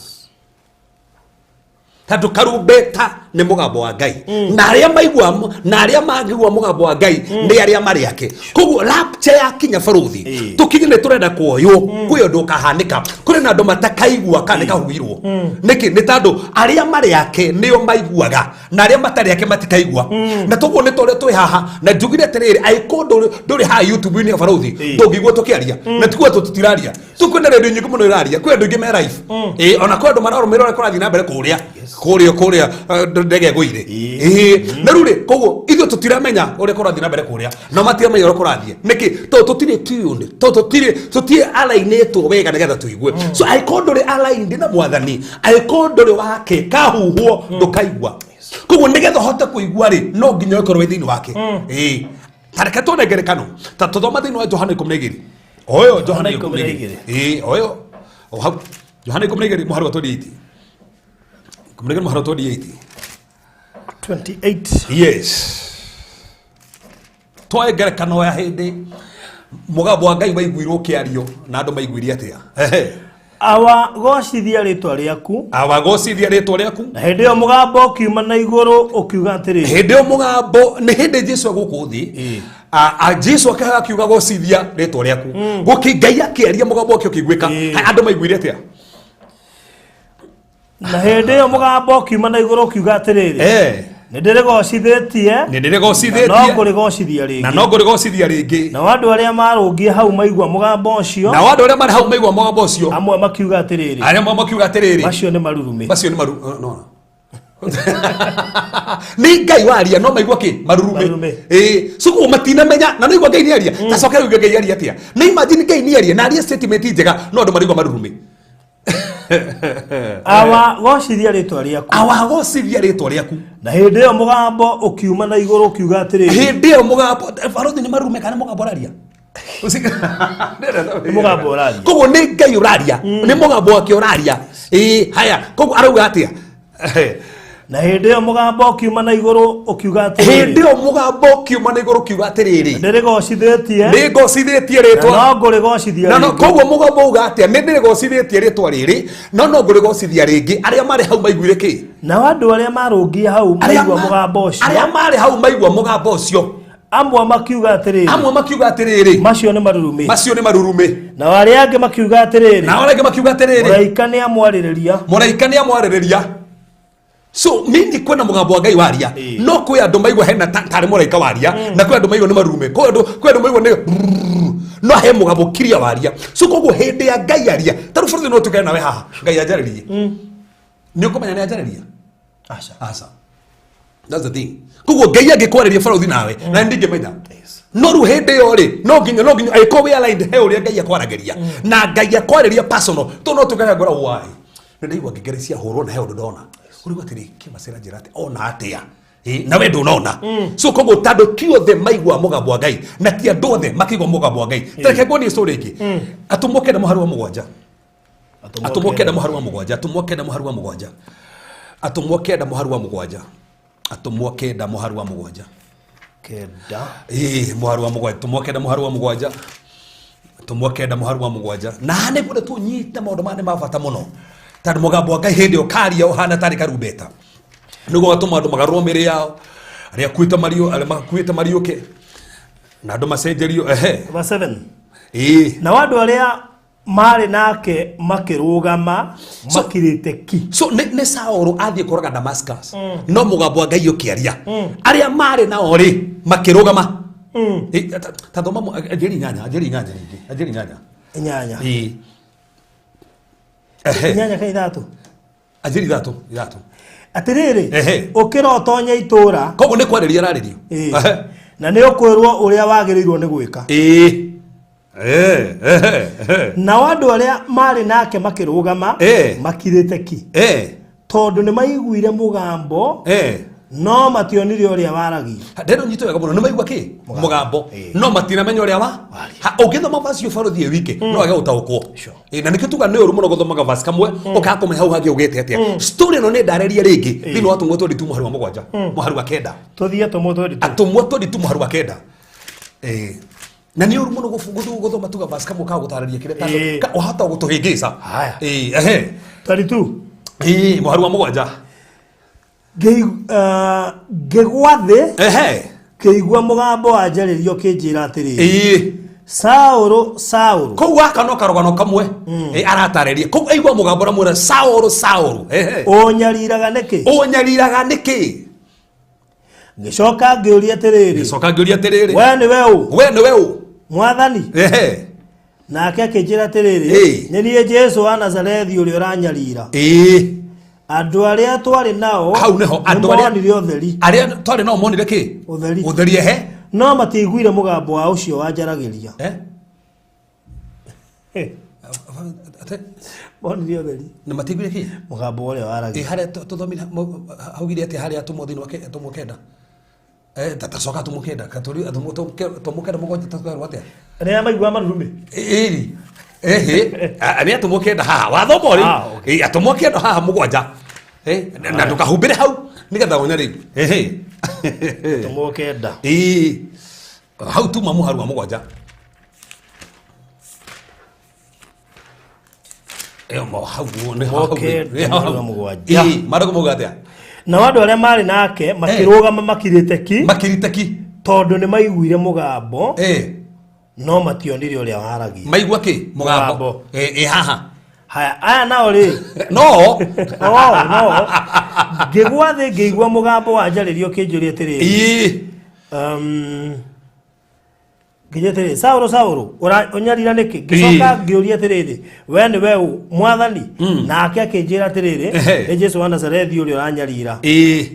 S2: tondũ karumbeta nĩ mũgambo wa Ngai, na arĩa maigua na arĩa mangĩigua mũgambo wa Ngai nĩ arĩa marĩ ake. Koguo rapture yakinya, baruthi, tũkinye nĩ tũrenda kuoywo, kwĩ ũndũ ũkahanĩka, kũrĩ na andũ matakaigua kana nĩ kahuhirwo. Nĩkĩ? Nĩ tondũ arĩa marĩ ake nĩo maiguaga, na arĩa matarĩ ake matikaigua. Na toguo nĩ torĩa twĩ haha na njugire atĩrĩrĩ, angĩkorwo ndũrĩ haha YouTube-inĩ ya baruthi, ndũngĩigua tũkĩaria, na tikuga tũtiraria. Tu kwĩna redio nyingĩ mũno ĩraria, kwĩ andũ aingĩ me live. Ĩĩ, ona kwĩ andũ mararũmĩrĩra ũrĩa kũrathiĩ na mbere kũrĩa kũrĩa kũrĩa ndege ĩgũire. Ĩĩ, na rĩu rĩ, koguo ithuĩ tũtiramenya ũrĩa kũrathiĩ na mbere kũrĩa, no matiramenya ũrĩa kũrathiĩ. Nĩkĩ? Tondũ tũtirĩ tuned, tondũ tũtirĩ alignĩtwo wega nĩgetha tũigue. So angĩkorwo ndũrĩ aligned na Mwathani, angĩkorwo ndũrĩ wake, kahuhwo ndũkaigua. Koguo nĩgetha ũhote kũigua rĩ, no nginya ũkorwo wĩ thĩinĩ wake. Ĩĩ, ta reke tuone ngerekano, ta tũthoma thĩinĩ wa Johana 12. Oyo Johana 12. Ĩĩ, oyo o hau Johana 12 mũhari wa 28. 12 mũhari wa 28.
S3: 28.
S2: Yes, twae ngerekano ya hĩndĩ mũgambo wa Ngai waiguirwo ũkĩario na andũ maiguire atĩa. Ehe.
S3: Awa, gocithia rĩtwa rĩaku.
S2: Awa, gocithia rĩtwa rĩaku.
S3: Na hĩndĩ ĩyo mũgambo ũkiuma na igũrũ ũkiuga atĩrĩrĩ.
S2: Hĩndĩ ĩyo mũgambo nĩ hĩndĩ Jesu egũkũ thĩ, Jesu akĩhaga akiuga gocithia rĩtwa rĩaku. Gũkĩ Ngai akĩaria mũgambo wake ũkĩiguĩka. Andũ maiguire atĩa?
S3: Na hĩndĩ ĩyo mũgambo ũkiuma na igũrũ ũkiuga atĩrĩrĩ, nĩ ndĩrĩgocithĩtie,
S2: nĩ ndĩrĩgocithĩtie,
S3: na no ngũrĩgocithia rĩngĩ,
S2: na no ngũrĩgocithia rĩngĩ.
S3: Nao andũ arĩa marũngiĩ hau maigua mũgambo ũcio,
S2: nao andũ arĩa marĩ hau maigua mũgambo ũcio,
S3: amwe makiuga atĩrĩrĩ,
S2: arĩa makiuga atĩrĩrĩ,
S3: macio nĩ marurume,
S2: macio nĩ maru no nĩ Ngai waria no maigua kĩ marurume. Ĩĩ, so koguo matinamenya na no igua Ngai nĩ aria. Ta coka uge Ngai aria atĩa. Nĩ imagine Ngai nĩ aria na aria statement njega no andũ marigua marurume.
S3: Awa, gocithia rĩtwa rĩaku.
S2: Awa, gocithia rĩtwa rĩaku.
S3: Na hĩndĩ ĩyo mũgambo ũkiuma na igũrũ ũkiuga atĩrĩrĩ.
S2: Hĩndĩ ĩyo mũgambo, barothi nĩ marurume kana mũgambo ũraria?
S3: Nĩ mũgambo ũraria.
S2: Koguo nĩ Ngai ũraria, nĩ mũgambo wake ũraria. Ĩĩ, haya, koguo arauga atĩa?
S3: Na hĩndĩ ĩyo mũgambo ũkiuma na igũrũ ũkiuga atĩrĩrĩ.
S2: Hĩndĩ ĩyo mũgambo ũkiuma na igũrũ ũkiuga atĩrĩrĩ.
S3: Ndĩrĩgocithĩtie.
S2: Nĩngocithĩtie rĩtwa.
S3: Na no ngũrĩgocithia rĩngĩ.
S2: Koguo mũgambo uga atĩa? Nĩ ndĩrĩgocithĩtie rĩtwa rĩrĩ, no no ngũrĩgocithia rĩngĩ. Arĩa marĩ hau maiguire kĩ?
S3: Nao andũ arĩa marũngiĩ hau maigua mũgambo ũcio.
S2: Arĩa marĩ hau maigua mũgambo ũcio.
S3: Amwe makiuga atĩrĩrĩ.
S2: Amwe makiuga atĩrĩrĩ.
S3: Macio nĩ marurume.
S2: Macio nĩ marurume.
S3: Nao arĩa angĩ makiuga atĩrĩrĩ.
S2: Nao arĩa angĩ makiuga atĩrĩrĩ.
S3: Mũraika nĩ amwarĩrĩria.
S2: Mũraika nĩ amwarĩrĩria. So mimi kwena mũgambo wa Ngai waria, no kwĩ andũ maigua hena tarĩ mũraika waria, na kwĩ andũ maigua nĩ marurume, kwĩ andũ maigua nĩ no he mũgambo kiria waria. So koguo hĩndĩ ya Ngai aria, ta rĩu bũrũri no tũkane nawe haha, Ngai anjarĩrie. Nĩ ũkũmenya nĩ anjarĩria?
S3: Aca.
S2: Aca. That's the thing. Koguo Ngai angĩkwarĩria bũrũri nawe, na ndingĩmenya. No rĩu hĩndĩ ĩyo rĩ, no nginya angĩkorwo wĩ aligned he ũrĩa Ngai akwaragĩria. Na Ngai akwarĩria personal, to no tũkane ngora why. Nĩ ndaigua ngengere ciahũrwo na he ũndũ ndona. Ũrigwo atĩrĩ, kĩmacera njĩra atĩa? Ona atĩa? Na we ndũnona. So koguo tondũ ti othe maigua mũgambo wa Ngai, na ti andũ othe makĩigua mũgambo wa Ngai. Ta reke nguonie story ĩngĩ. Atũmwo kenda mũhari wa mũgwanja. Atũmwo kenda mũhari wa mũgwanja. Atũmwo kenda mũhari wa mũgwanja. Atũmwo kenda mũhari wa mũgwanja. Atũmwo kenda mũhari wa mũgwanja.
S3: Kenda.
S2: Ĩĩ, mũhari wa mũgwanja. Atũmwo kenda mũhari wa mũgwanja. Atũmwo kenda mũhari wa mũgwanja. Na haha nĩguo tũnyite maũndũ maya nĩ ma bata mũno. Tondũ mũgambo wa Ngai hĩndĩ ĩyo ũkaria ũhana tarĩ karumbeta. Nĩguo gatũma andũ magarũrwo mĩĩrĩ yao, arĩa akuĩte arĩa makuĩte mariũke, na andũ macenjerio. Ehe.
S3: Verse 7.
S2: Ĩĩ.
S3: Nao andũ arĩa marĩ nake makĩrũgama makirĩte ki.
S2: So nĩ Saũlũ athiĩ kũraga Damascus, no mũgambo wa Ngai ũkĩaria. Arĩa marĩ nao rĩ makĩrũgama. Ta thoma anjĩri inyanya, anjĩri inyanya rĩngĩ, anjĩri inyanya.
S3: Inyanya.
S2: Ĩĩ. Ehe.
S3: Inyanya kana ithatũ?
S2: Anjĩri ithatũ, ithatũ.
S3: Atĩrĩrĩ,
S2: Ehe.
S3: ũkĩra ũtonye itũũra.
S2: Koguo nĩ kwarĩria ararĩrio.
S3: Ĩĩ.
S2: Ehe.
S3: Na nĩ ũkwĩrwo ũrĩa wagĩrĩirwo nĩ gwĩka.
S2: Ĩĩ. Ehe, ehe.
S3: Nao andũ arĩa marĩ nake makĩrũgama makirĩte ki. Tondũ nĩ maiguire mũgambo, no mationire ũrĩa waragia.
S2: Ndĩrenda ũnyite wega mũno, nĩ maigua kĩ? Mũgambo. No matinamenya ũrĩa wa? Ũngĩthoma verse ũcio barũthi ĩ wiki, no wage gũtaũkwo. Na nĩkĩo tuga nĩ ũru mũno gũthomaga verse kamwe, ũkaga kũmenya hau hangĩ ugĩte atĩa. Story ĩno nĩ ndarĩrie rĩngĩ thĩinĩ wa Atũmwo 22 mũhari wa mũgwanja, mũhari wa kenda.
S3: Tũthiĩ Atũmwo 22.
S2: Atũmwo 22 mũhari wa kenda. Na nĩ ũru mũno gũthoma tuga verse kamwe ka gũtarĩria kĩrĩa tondũ wahota gũtũhĩngĩca. Ehe.
S3: 22.
S2: Mũhari wa mũgwanja.
S3: Ngĩgwa thĩ. Ngĩigua mũgambo wanjarĩria ũkĩnjĩra atĩrĩrĩ. Saũlũ, Saũlũ.
S2: Kũu gaka no karũgano kamwe. Aratarĩria. Kũu aigua mũgambo ũramwĩra Saũlũ, Saũlũ.
S3: Ũnyariraga nĩkĩ?
S2: Ũnyariraga nĩkĩ?
S3: Ngĩcoka ngĩũria atĩrĩrĩ.
S2: Ngĩcoka ngĩũria atĩrĩrĩ.
S3: We nĩwe ũ?
S2: We nĩwe ũ?
S3: Mwathani. Nake akĩnjĩra atĩrĩrĩ, nĩ niĩ Jesũ wa Nazarethi ũrĩa ũranyarira. Andũ arĩa twarĩ nao
S2: Hau nĩho andũ arĩa
S3: nĩmonire ũtheri.
S2: Arĩa twarĩ nao monire kĩ?
S3: Ũtheri.
S2: Ũtheri, ehe.
S3: No matiaiguire mũgambo wa ũcio wanjaragĩria. Monire ũtheri.
S2: Na matiaiguire kĩ?
S3: Mũgambo ũrĩa waragia.
S2: Ĩ harĩa tũthomire haugire atĩa harĩa atũmwo thĩinĩ wa atũmwo kenda? Tacoka atũmwo kenda, katũri atũmwo atũmwo kenda mũgwanja twerwo atĩa?
S3: Rĩrĩa maigua marurumĩ.
S2: Ĩri. Ĩhĩ, nĩ atũmwo kenda haha. Wathoma ũrĩ?
S3: Ah, okay.
S2: Ĩ, atũmwo kenda haha mũgwanja. Na ndũkahumbĩre hau nĩgetha wone rĩu. Ĩhĩ.
S3: Atũmwo kenda.
S2: Ĩ. Hau tuma mũharu wa mũgwanja. Ĩyo mo hau nĩ hau.
S3: Okay,
S2: Nĩ hau.
S3: mũhari wa mũgwanja.
S2: Ĩ, maandĩko mauga atĩa?
S3: Nao andũ arĩa maarĩ nake makĩrũgama makirĩte ki.
S2: Makirĩte ki.
S3: Tondũ nĩ maiguire mũgambo. No mationire ũrĩa waragia.
S2: Maigua kĩ? Mũgambo.
S3: Mũgambo.
S2: Ĩ haha.
S3: Haya, aya nao rĩ.
S2: No.
S3: Oh, no. Ngĩgwa thĩ ngĩigua mũgambo wanjarĩria ũkĩnjũria atĩrĩrĩ.
S2: Ĩ.
S3: Ngĩnjĩra atĩrĩrĩ, Saũlũ, Saũlũ, ũnyarira nĩkĩ? Ngĩcoka ngĩũria atĩrĩrĩ, we nĩwe ũ, Mwathani? Nake akĩnjĩra atĩrĩrĩ, nĩ Jesũ wa Nazarethi ũrĩa ũranyarira.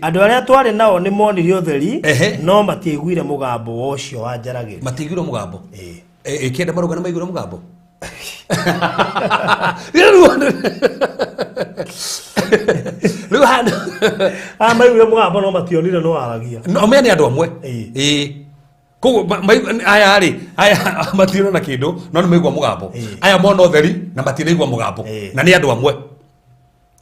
S3: Andũ arĩa twarĩ nao nĩ monire ũtheri, no matiaiguire mũgambo wa ũcio wanjaragĩria.
S2: Matiaiguire mũgambo? Ĩ. Kĩenda marauga nĩ maiguire mũgambo? Rĩu handũ
S3: Aya maiguire mũgambo no mationire no waragia.
S2: No mea nĩ andũ amwe. Ĩ. Koguo aya rĩ, aya matirona kĩndũ no nĩ maigua mũgambo. Aya mona ũtheri na matinaigua mũgambo. Na nĩ andũ amwe.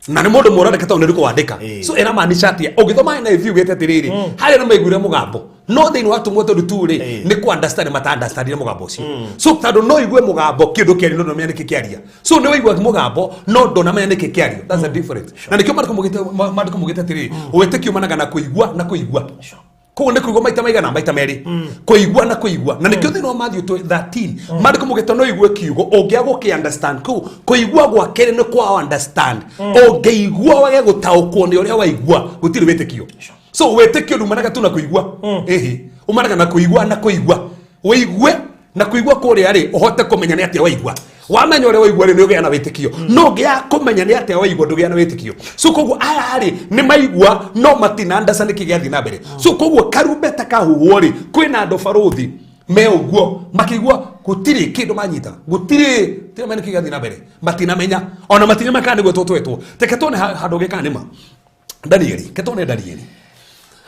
S2: Na nĩ mũndũ mũrandĩka tondũ nĩ kwandĩka. So ĩramaanisha atĩa? Ũngĩthoma NIV ugĩte atĩrĩrĩ, harĩa nĩ maiguire mũgambo. No thĩinĩ wa tũmwe tondũ tu rĩ, nĩ kũ understand mata understandire mũgambo ũcio. So tondũ no igue mũgambo kĩndũ kĩario no ndũnamenya nĩkĩ kĩaria. So nĩ waigua mũgambo no ndũnamenya nĩkĩ kĩario. That's the difference. Na nĩkĩo maandĩko maugĩte atĩrĩrĩ, wĩtĩkio umanaga na kũigua na kũigua. Koguo nĩ kũigua maita maigana maita merĩ. Kũigua na kũigua. Na nĩkĩo thĩinĩ wa Matthew 13, maandĩko maugĩte no igue kiugo ũngĩaga gũkĩ understand. Koguo kũigua gwa kerĩ nĩ kwa understand. Ũngĩigua wage gũtaũkwo nĩ ũrĩa waigua, gũtirĩ wĩtĩkio. So wĩtĩkio ndumanaga tu na kũigua. Ĩhĩ, umanaga na kũigua na kũigua. Ũigue na kũigua kũrĩa rĩ, ũhote kũmenya nĩ atĩa waigua. Wamenya ũrĩa waigua rĩ, nĩ ũgĩa na wĩtĩkio. No ũngĩaga kũmenya nĩ atĩa waigua, ndũgĩa na wĩtĩkio. So koguo aya rĩ, nĩ maigua no matina understand nĩkĩ gĩathiĩ na mbere. So koguo karumbeta kahuhwo rĩ, kwĩna andũ barũthi me ũguo makĩigua gũtirĩ kĩndũ manyita, gũtirĩ tiramenya nĩkĩ gĩathiĩ na mbere, matinamenya ona matinamenya kana nĩguo tũtwetwo. Reke tuone handũ ũngĩ kana nĩ ma. Danieli, reke tuone Danieli.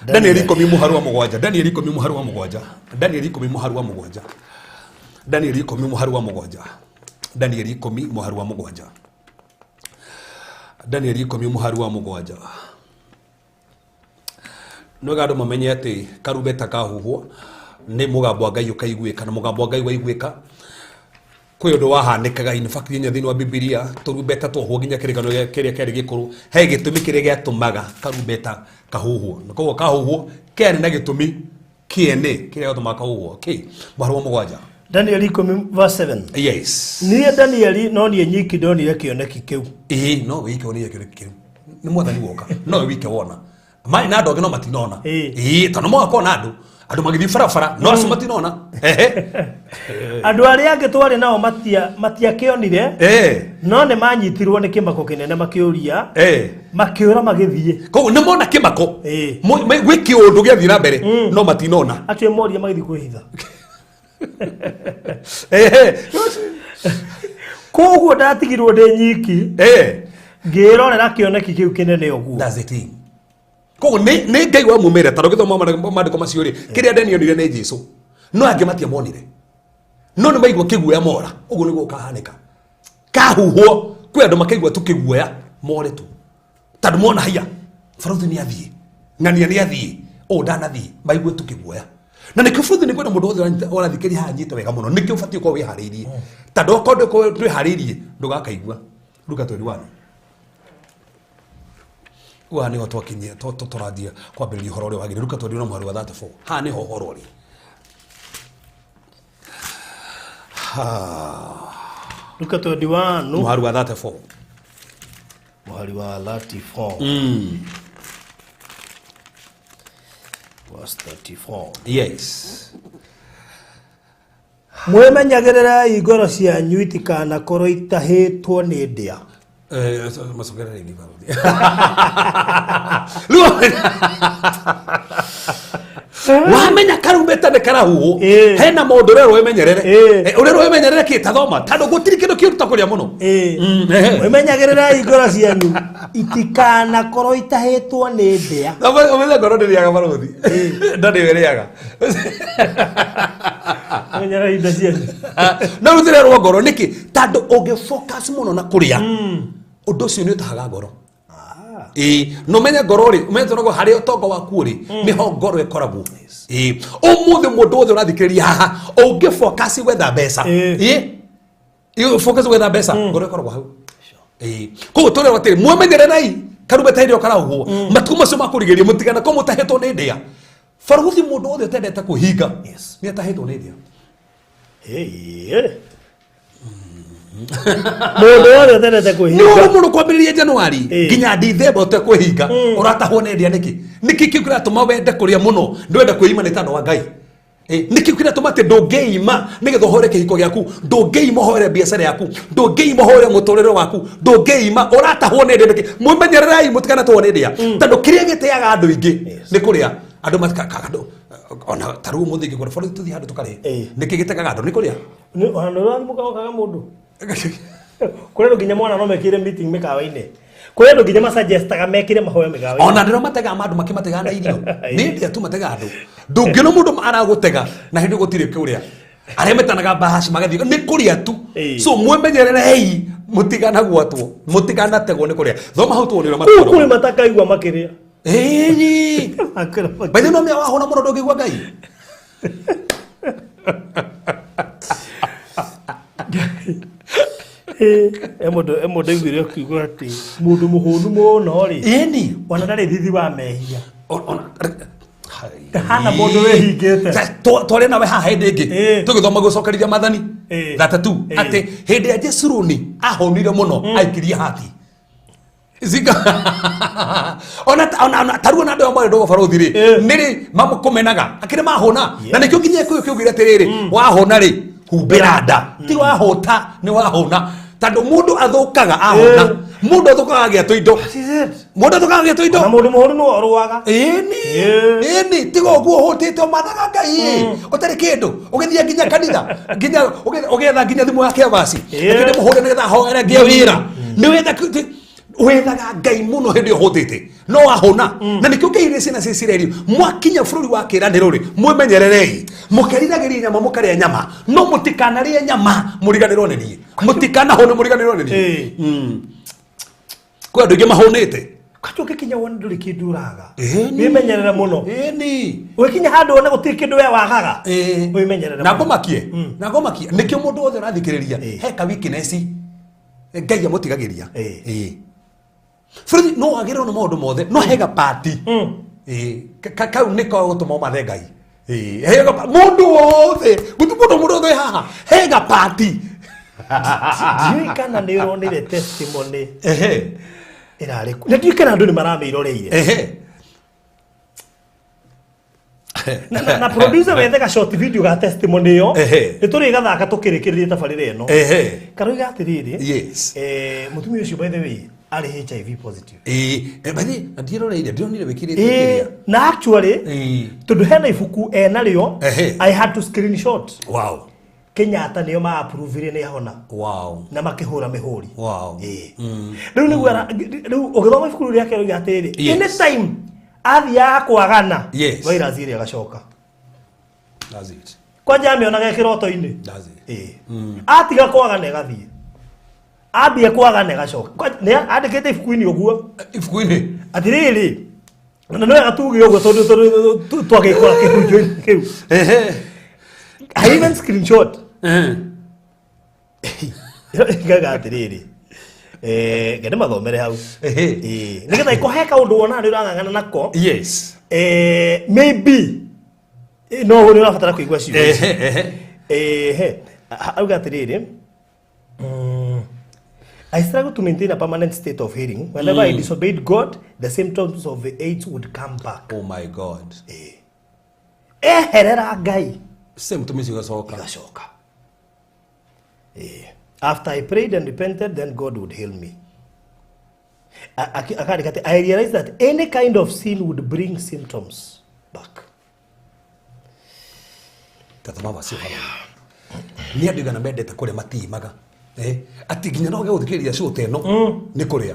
S2: Danieli ikũmi mũharu wa mũgwanja. Danieli ikũmi mũharu wa mũgwanja. Danieli ikũmi mũharu wa mũgwanja. Danieli ikũmi mũharu wa mũgwanja. Danieli ikũmi mũharu wa mũgwanja. Danieli ikũmi mũharu wa mũgwanja. Nĩwega andũ mamenye atĩ karumbeta kahuhwo nĩ mũgambo wa Ngai ũkaiguĩka, na mũgambo wa Ngai waiguĩka kwĩ ũndũ wahanĩkaga. In fact nginya thĩinĩ wa Bibilia tũrumbeta twohwo nginya kĩrĩkanĩro kĩrĩa kĩarĩ gĩkũrũ, he gĩtũmi kĩrĩa gĩatũmaga karumbeta kahuhwo, na koguo kahuhwo kĩarĩ na gĩtũmi kĩene kĩrĩa gĩatũmaga kahuhwo. Okay, mũhari wa mũgwanja.
S3: Daniel ikũmi verse 7.
S2: Yes.
S3: Niĩ Danieli no niĩ nyiki ndonire kĩoneki kĩu.
S2: Ĩĩ, no wike wonire kĩoneki kĩu. Nĩ mwathani woka. No we wike wona. Marĩ na andũ angĩ no matinona. Ĩĩ, tondũ moka kuona andũ. Andũ magĩthiĩ barabara, no acio matinona. Ehe.
S3: Andũ arĩa angĩ twarĩ nao matiakĩonire, no nĩ manyitirwo nĩ kĩmako kĩnene makĩũria, makĩũra magĩthiĩ.
S2: Koguo nĩ mona kĩmako. Gwĩ kĩũndũ gĩathiĩ na mbere, no matinona.
S3: Acio moria magĩthiĩ kwĩhitha. Koguo ndatigirwo ndĩ nyiki. Ngĩrorera kĩoneki kĩu kĩnene ũguo.
S2: That's the thing. Koguo nĩ Ngai wamumĩra, tondũ ũgĩthoma maandĩko macio rĩ, kĩrĩa Daniel onire nĩ Jesũ. No angĩ matiamonire. No nĩ maigua kĩguoya mora. Ũguo nĩguo ũkahanĩka. Kahuhwo, kwĩ andũ makaigua tu kĩguoya more tu. Tondũ mona haiya, barũthi nĩ athiĩ, ng'ania nĩ athiĩ, ũũ ndanathiĩ, maigue tu kĩguoya. Na nĩkĩo bũrũthi nĩ kwenda mũndũ wothe ũrathikĩrĩria haha anyite wega mũno, nĩkĩo ũbatiĩ gũkorwo wĩharĩirie. Tondũ okorwo ndũkorwo ndwĩharĩirie, ndũgakaigua. Luka 21. Rĩu haha nĩho twakinyia, tũranjia kwambĩrĩria ũhoro ũrĩa wagĩrĩire. Luka 21 mũhari wa 34. Haha nĩho ũhoro ũrĩ.
S3: Luka 21.
S2: Mũhari wa 34.
S3: Mũhari wa 34. Verse 34.
S2: Yes.
S3: Mwĩmenyagĩrĩrei ngoro cianyu itikanakorwo itahĩtwo nĩ ndĩa.
S2: Macokerere rĩngĩ barũthi. Rĩu Wamenya karumbeta nĩ karahuhwo hena maũndũ ũrerwo wĩmenyerere. Ũrerwo wĩmenyerere kĩ ta thoma tondũ gũtirĩ kĩndũ kĩũru ta kũrĩa mũno.
S3: Mwĩmenyagĩrĩrei ngoro cianyu itikanakorwo itahĩtwo nĩ ndĩa.
S2: Ũmenye ngoro ndĩrĩaga barothi. Nda nĩyo ĩrĩaga.
S3: Menyerera indo cianyu.
S2: No rĩu tũrerwo ngoro nĩkĩ? Tondũ ũngĩ focus mũno na kũrĩa ũndũ ũcio nĩ ũtahaga ngoro. No menye ngoro rĩ, ũmenye tondũ harĩa ũtonga waku rĩ nĩho ngoro ĩkoragwo. Ũmũthĩ mũndũ wothe ũrathikĩrĩria haha ũngĩ focus gwetha mbeca. Focus gwetha mbeca ngoro ĩkoragwo hau. Koguo tũrerwo atĩrĩ mwemenyererei karumbeta hĩndĩ ĩyo karahuhwo matukũ macio ma kũrigĩrĩria mũtiganakorwo mũtahĩtwo nĩ ndĩa. Baruthi mũndũ wothe ũtendete kwĩhinga nĩ atahĩtwo nĩ ndĩa.
S3: Mũndũ wothe ũtendete kwĩhinga.
S2: Nĩ ũru mũno kwambĩrĩria January nginya Dithemba ũtekwĩhinga ũratahwo nĩ ndĩa nĩkĩ? Nĩkĩ kĩu kĩratũma wende kũrĩa mũno ndwenda kwĩima nĩ tondũ wa Ngai? Nĩkĩ kĩratũma atĩ ndũngĩima nĩgetha ũhore kĩhiko gĩaku, ndũngĩima ũhore biacara yaku, ndũngĩima ũhore mũtũrĩre waku, ndũngĩima ũratahwo nĩ ndĩa nĩkĩ? Mwĩmenyererei mũtikanatahwo nĩ ndĩa tondũ kĩrĩa gĩteaga andũ aingĩ nĩ kũrĩa. Andũ andũ ona ta rĩu ũmũthĩ ingĩkora borithi tũthiĩ handũ tũkarĩe. Nĩkĩ gĩtegaga andũ nĩ kũrĩa?
S3: Ona nĩ ũrathiĩ mũkawa mũndũ. Kũrĩ andũ nginya mwana no mekĩre meeting mĩkawa-inĩ. Kũrĩ andũ nginya masuggestaga mekĩre mahoya mĩkawa-inĩ.
S2: Ona ndĩro mategaga andũ makĩmategaga na irio. Nĩ ndĩa tu mategaga andũ. Ndũngĩona mũndũ aragũtega na hĩndĩ gũtirĩ kũrĩa. Arĩa metanaga bahaci magathiĩ nĩ kũrĩa tu. So mwemenyererei mũtikanagwatwo, mũtikanategwo nĩ kũrĩa. Thoma hau tuone ũrĩa
S3: matukũ. Kũu kũrĩ matakaigua makĩrĩa.
S2: By the way, no mĩa wahũna mũno ndũngĩigua Ngai.
S3: Mũndũ aiguire akiuga atĩ mũndũ mũhũnu mũno rĩ
S2: ĩni
S3: ona ndarĩ thithi wa mehia. Hana mũndũ wĩhingĩte.
S2: Twarĩ nawe haha hĩndĩ ĩngĩ tũgĩthoma gũcokerithia mathani 32 atĩ hĩndĩ ya Jesuruni ahũnire mũno aikirie hati. Zika ona ona taruo na andũ amwe ndogo barothi rĩ nĩrĩ mamũkũmenaga akĩrĩ mahũna na nĩkĩo nginya gĩkũyũ kĩugire atĩrĩrĩ wahũna rĩ humbĩra nda ti wahũta nĩ wahũna tondũ mũndũ athũkaga ahũna mũndũ athũkaga agĩa tũindo mũndũ athũkaga agĩa tũindo
S3: na mũndũ mũhũnu nĩwe ũrũaga.
S2: Ĩni tiga ũguo ũhũtĩte ũmathaga Ngai ũtarĩ kĩndũ ũgĩthiĩ nginya kanitha nginya ũgĩetha nginya thimũ ya kĩabaci reke ndĩmũhũre nĩgetha hoere ngĩe wĩra nĩ wetha wethaga Ngai mũno hĩndĩ ĩyo ũhũtĩte no wahũna na nĩkĩo Ngai rĩ ciana cia Isiraeli mwakinya bũrũri wa kĩĩranĩro rĩ mwĩmenyererei mũkeriragĩria nyama mũkarĩa nyama no mũtikanarĩe nyama mũriganĩrwo nĩ niĩ mũtikanahũne mũriganĩrwo nĩ niĩ. Kwĩ andũ aingĩ mahũnĩte.
S3: Kacho ũgĩkinya wone ndũrĩ kĩndũ ũraga. Wĩmenyerere mũno. Ũgĩkinya handũ wone gũtirĩ kĩndũ we wagaga. Wĩmenyerere.
S2: Na ngũmakie. Na ngũmakie. Nĩkĩo mũndũ wothe ũrathikĩrĩria he ka weakness Ngai amũtigagĩria. Bũrũri no wagĩrĩrwo nĩ maũndũ mothe no hega party. Kau nĩko gũtũma ũmathe Ngai. Hega mũndũ wothe gũtirĩ mũndũ wothe haha hega party.
S3: Ndiũĩ kana nĩ ũronire testimony ĩrarĩ ku. Na ndiũĩ kana andũ nĩ maramĩroreire. Na producer wethe ga short video ga testimony ĩyo nĩ tũrĩgathaka tũkĩrĩkĩrĩria tabarĩra ĩno. Karoiga atĩrĩrĩ mũtumia ũcio by the way arĩ HIV positive.
S2: By the ndiroreire ndironire wĩkĩrĩte kĩrĩa.
S3: Na actually tondũ hena ibuku enarĩo I had to screenshot.
S2: Wow.
S3: Kenyatta nĩo ma approve nĩ ahona.
S2: Wow.
S3: Na makĩhũra mĩhũri.
S2: Wow.
S3: Rĩu nĩguo rĩu ũgĩthoma ibuku rĩu rĩake rĩuga atĩrĩrĩ anytime athiaga kwagana virus ĩrĩa ĩgacoka.
S2: That's it.
S3: Kwanja amĩonaga kĩroto-inĩ.
S2: That's it.
S3: Atiga kwagana ĩgathiĩ. Ambia kwagana ĩgacoka. Nĩ andĩkĩte ibuku-inĩ ũguo.
S2: Ibuku-inĩ.
S3: Atĩrĩrĩ na nĩ wega tuge ũguo tondũ twagĩkora kĩhunjio-inĩ kĩu. I even screenshot. Ngaga atĩrĩrĩ ngende mathomere hau. Nĩgetha ĩkũhe kaũndũ wonaga nĩ ũrang'ang'ana nako.
S2: Yes.
S3: Maybe no nĩ ũrabatara kũigua ciugo ici. Auga atĩrĩrĩ I struggle to maintain a permanent state of healing. Whenever I disobeyed God, the symptoms of the AIDS would come back.
S2: Oh my God.
S3: Eherera Ngai.
S2: Symptoms igacoka.
S3: Igacoka. After I prayed and repented, then God would heal me. I realized that any kind of sin would bring symptoms back.
S2: Tathoma vacio hau. Nĩ andũ igana mendete kũrĩa matiimaga. Atĩ nginya no gũthikĩrĩria show ta ĩno nĩ kũrĩa.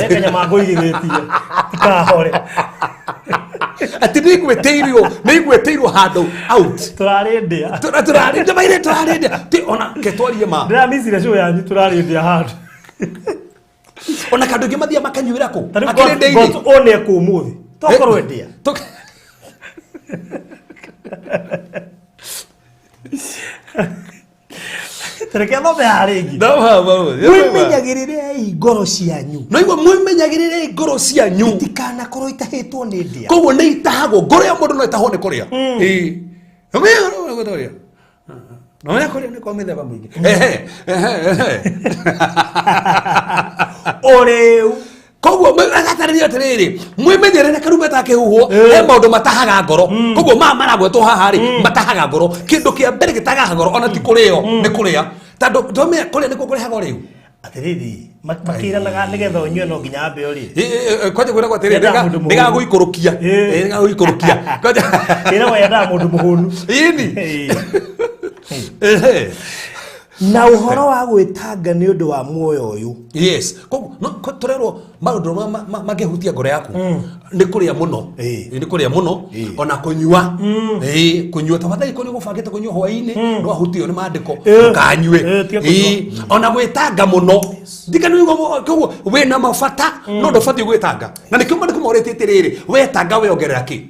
S3: Kanyama ngũigithĩtie tikahore.
S2: Atĩ nĩ igwĩtĩirwo handũ out.
S3: Tũrarĩ ndĩa.
S2: Tũrarĩ ndĩa maire tũrarĩ ndĩa. Ti ona ke twarie ma.
S3: Ndĩramicire show yanyu tũrarĩ ndĩa handũ.
S2: Ona kandũ ingĩ mathiaga makanyuĩra kũ?
S3: Ta rĩu
S2: Makĩrĩ ndĩa-inĩ.
S3: God's own ekũ ũmũthĩ. Tokorwo ndĩa. Tareke thome haha rĩngĩ.
S2: Thoma barũthi.
S3: Mwĩmenyagĩrĩrei ngoro cianyu.
S2: No igua mwĩmenyagĩrĩrei ngoro cianyu.
S3: Itikanakorwo itahĩtwo nĩ ndĩa.
S2: Koguo nĩ itahagwo ngoro ya mũndũ no ĩtahwo nĩ kũrĩa. Ĩĩ. Kũrĩa. No ya kũrĩa nĩ kwa mĩthemba mĩingĩ. Ehe, ehe, ehe.
S3: Ũrĩu.
S2: Koguo agatarĩria atĩrĩrĩ, mwĩmenyerere karumbeta gakĩhuhwo, he maũndũ matahaga ngoro. Koguo maya maragwetwo haha rĩ, matahaga ngoro. Kĩndũ kĩa mbere gĩtagaga ngoro ona ti kũrĩo, nĩ kũrĩa. Tondũ ndũmenya kũrĩa nĩkuo kũrehaga ũrĩu.
S3: Atĩrĩrĩ, makĩranaga nĩgetha ũnyue no nginya ambe ũrĩe.
S2: Kwanja kwĩragwo atĩrĩrĩ,
S3: Yendaga mũndũ mũhũnu.
S2: nĩgagũikũrũkia. Nĩgagũikũrũkia. Kwanja
S3: Kĩragwo yendaga mũndũ mũhũnu.
S2: Ĩni. Ehe.
S3: Na ũhoro wa gwĩtanga nĩ ũndũ wa muoyo ũyũ.
S2: Yes. Koguo no tũrerwo maũndũ mangĩhutia ngoro yaku nĩ kũrĩa mũno. Nĩ kũrĩa mũno ona kũnyua. Kũnyua tafadhali kũrĩa ũgũbangĩte kũnyua hwaĩ-inĩ no ahutio nĩ maandĩko ndũkanyue.
S3: Tiga kũnyua.
S2: Ona gwĩtanga mũno. Ndikaniuga koguo wĩna mabata no ndũbatiĩ gwĩtanga. Na nĩkĩo maandĩko morĩtie atĩrĩrĩ, wetanga weyongerera kĩ?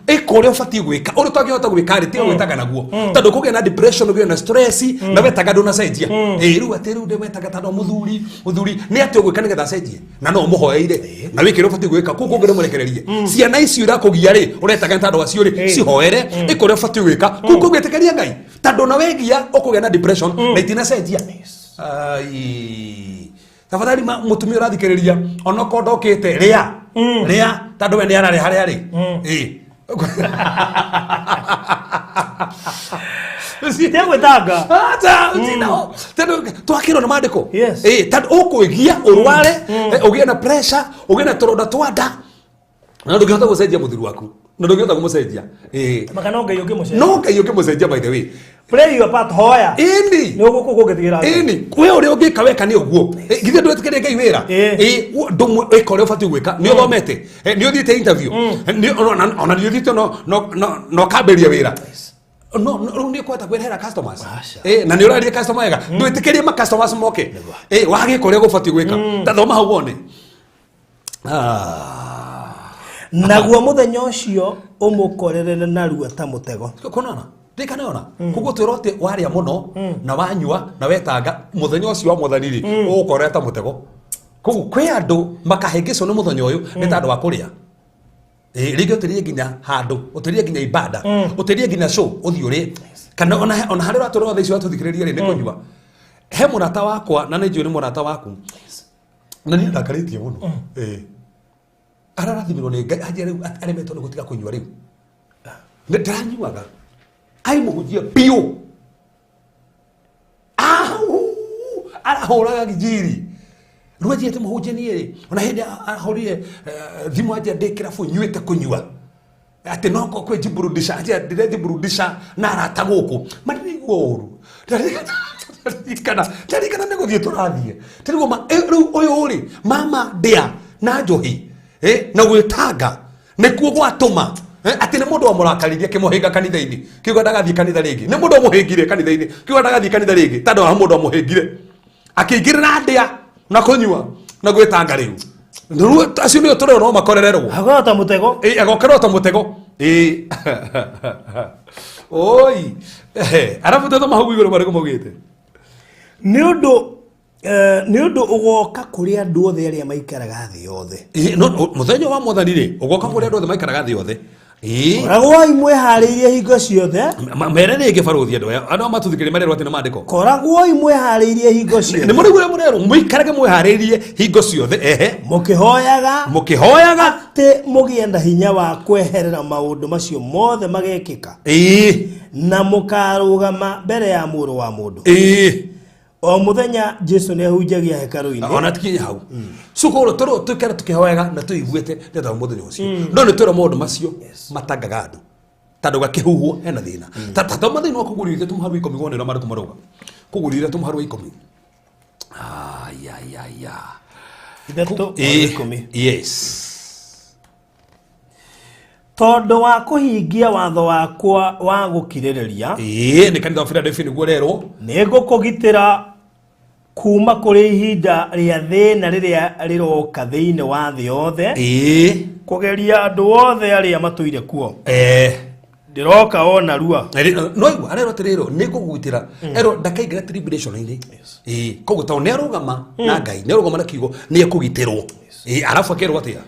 S2: Ĩka ũrĩa ũbatiĩ gwĩka, ũrĩa ũtangĩhota gwĩka rĩ, tiga gwĩtanga naguo. Tondũ kũgĩa na depression, ũgĩe na stress, na wetanga ndũnacenjia. Rĩu atĩ rĩu ndĩwetanga tondũ mũthuri, mũthuri, nĩ atĩa ũgwĩka nĩgetha acenjie? Na no ũmũhoeire. Na wĩke ũrĩa ũbatiĩ gwĩka, kũu kũngĩ ndũmũrekererie. Ciana icio irakũgia rĩ, ũretanga nĩ tondũ wacio rĩ, cihoere, ĩka ũrĩa ũbatiĩ gwĩka, kũu kũngĩ ĩtĩkĩria Ngai. Tondũ ona wegia ũkũgĩa na depression, na itinacenjia. Ai. Tafadhali mũtumia ũrathikĩrĩria, onokorwo ndokĩte, rĩa. Rĩa, tondũ we nĩ ararĩa harĩa arĩ.
S3: Tiga gwĩtanga.
S2: Acha, tondũ twakĩrwo nĩ maandĩko. Tondũ ũkwĩgia, ũrware, ũgĩe na pressure, ũgĩe na tũronda twa nda. Na ndũngĩhota gũcenjia mũthuri waku. Na ndũngĩhota kũmũcenjia.
S3: Maka no Ngai ũngĩmũcenjia.
S2: No Ngai ũngĩmũcenjia by the way.
S3: Play your part, hoya.
S2: Ĩni.
S3: Nĩ ũgũkũ kũngĩtigĩra Ngai.
S2: Ĩni, we ũrĩa ũngĩka weka nĩ ũguo. Githĩ ndwĩtĩkĩrie Ngai wĩra? Ĩka ũrĩa ũbatiĩ gwĩka. Nĩ ũthomete. Nĩ ũthiĩte interview. Ona nĩ ũthiĩte no ũkambĩrĩria wĩra. No, rĩu nĩ ũkũhota kwĩrehera customers. Na nĩ ũraria customer wega. Ndwĩtĩkĩrie ma customers moke. Wagĩka ũrĩa ũbatiĩ gwĩka. Ta thoma hau wone.
S3: Naguo mũthenya ũcio ũmũkorerere narua ta mũtego.
S2: Kũnona? Ndikanaona. Koguo twĩrwo atĩ warĩa mũno na wanyua na wetanga mũthenya ũcio wa mwathani rĩ, ũgũkorera ta mũtego. Koguo kwĩ andũ makahĩngĩcwo nĩ mũthenya ũyũ nĩ tondũ wa kũrĩa. Rĩngĩ ũtĩrie nginya handũ, ũtĩrie nginya ibada, ũtĩrie nginya show, ũthiĩ ũrĩe. Kana ona harĩa ũratũrora thaa ici ũratũthikĩrĩria rĩ, nĩ kũnyua. He mũrata wakwa, na nĩ njũĩ nĩ mũrata waku. Na niĩ ndakarĩtie mũno. Ararathimirwo nĩ Ngai, anjia rĩu aremetwo nĩ gũtiga kũnyua rĩu. Nĩ ndaranyuaga. Ai mũhunjia biũ. Au! Arahũraga njiri. Rĩu anjia atĩ mũhunjia niĩ rĩ, ona hĩndĩ ahũrire thimũ anjia ndĩ kĩrabu nyuĩte kũnyua. Atĩ no kwĩjiburudisha, anjia ndĩrejiburudisha na arata gũkũ. Ma ndĩraigua ũru. Ndarikana nĩ gũthiĩ tũrathiĩ. Tĩrĩguo ma, rĩu ũyũ rĩ, mama ndĩa na njohi, na gwĩtanga nĩkuo gwatũma. Atĩ nĩ mũndũ wamũrakaririe akĩmũhĩnga kanitha-inĩ. Kiuga ndagathiĩ kanitha rĩngĩ. Nĩ mũndũ wamũhĩngire kanitha-inĩ. Kiuga ndagathiĩ kanitha rĩngĩ. Tondũ wa mũndũ wamũhĩngire. Akĩingĩrĩra ndĩa na kũnyua na gwĩtanga rĩu. Rĩu acio nĩo tũrerwo no makorererwo.
S3: Agoka ta mũtego.
S2: Agokerwo ta mũtego. Oi. Arabu tũthoma hau igũrũ marĩkũ maugĩte?
S3: Nĩ ũndũ ũgoka kũrĩ andũ othe arĩa maikaraga thĩ yothe.
S2: No, mũthenya wa mwathani rĩ, ũgoka kũrĩ andũ othe maikaraga thĩ yothe.
S3: Koragwoi mwĩharĩirie hingo ciothe.
S2: Mere rĩngĩ barũthi andũ aya. Andũ aya matũthikĩrĩria marerwo atĩ nĩ maandĩko.
S3: Koragwoi mwĩharĩirie hingo ciothe.
S2: Nĩ mũraigua ũrĩa mũrerwo, mũikarage mwĩharĩirie hingo ciothe.
S3: Mũkĩhoyaga.
S2: Mũkĩhoyaga.
S3: Atĩ mũgĩe na hinya wa kweherera maũndũ macio mothe magekĩka. Na mũkarũgama mbere ya mũrũ wa mũndũ. O mũthenya Jesu nĩ ahunjagia hekarũ-inĩ.
S2: Ona tikinye hau. So koguo tũrĩ tũikare tũkĩhoyaga na tũiguĩte nĩ tondũ mũthenya ũcio. No nĩ twĩrwo maũndũ macio matangaga andũ. Tondũ gakĩhuhwo hena thĩna. Ta ta mathĩna wa kũgũrĩria tũmũharu wa 10 wone ũrĩa maandĩko marauga. Kũgũrĩria tũmũharu wa 10. Aya ya ya.
S3: 3 10.
S2: Yes.
S3: Tondũ wa kũhingia watho wakwa wa gũkirĩrĩria.
S2: Ĩĩ nĩ kanitha wa Philadelphia nĩguo ũrerwo.
S3: Nĩ ngũkũgitĩra kuma kũrĩ ihinda rĩa thĩna rĩrĩa rĩroka thĩinĩ wa thĩ yothe.
S2: Ĩĩ.
S3: Kũgeria andũ othe arĩa matũire kuo. Ndĩroka o narua.
S2: No igua arerwo atĩrĩrĩ nĩ ngũgwitĩra. Erwo ndakaingĩra tribulation-inĩ. Ĩĩ koguo tondũ nĩ arũgama na Ngai, nĩ arũgama na kiugo, nĩ ekũgitĩrwo. Ĩĩ arabu akerwo atĩa?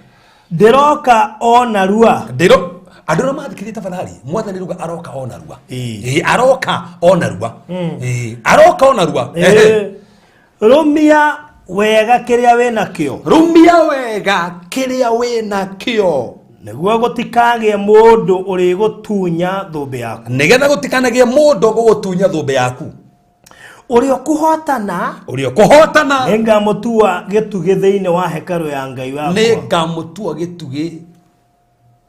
S3: Ndĩroka o narua.
S2: Ndĩro andũ arĩa mathikĩrĩria tafadhali, mwathani ruga aroka o narua. Ĩĩ aroka o narua. Ĩĩ aroka o narua.
S3: Rũmia wega kĩrĩa wĩnakĩo.
S2: Rũmia wega kĩrĩa wĩnakĩo.
S3: Nĩguo gũtikagĩe mũndũ ũrĩgũtunya thũmbĩ yaku.
S2: Nĩgetha gũtikanagĩe mũndũ ũgũgũtunya thũmbĩ yaku.
S3: Ũrĩa ũkũhotana.
S2: Ũrĩa ũkũhotana.
S3: Nĩngamũtua gĩtugĩ thĩinĩ wa hekarũ ya Ngai wakwa.
S2: Nĩngamũtua gĩtugĩ.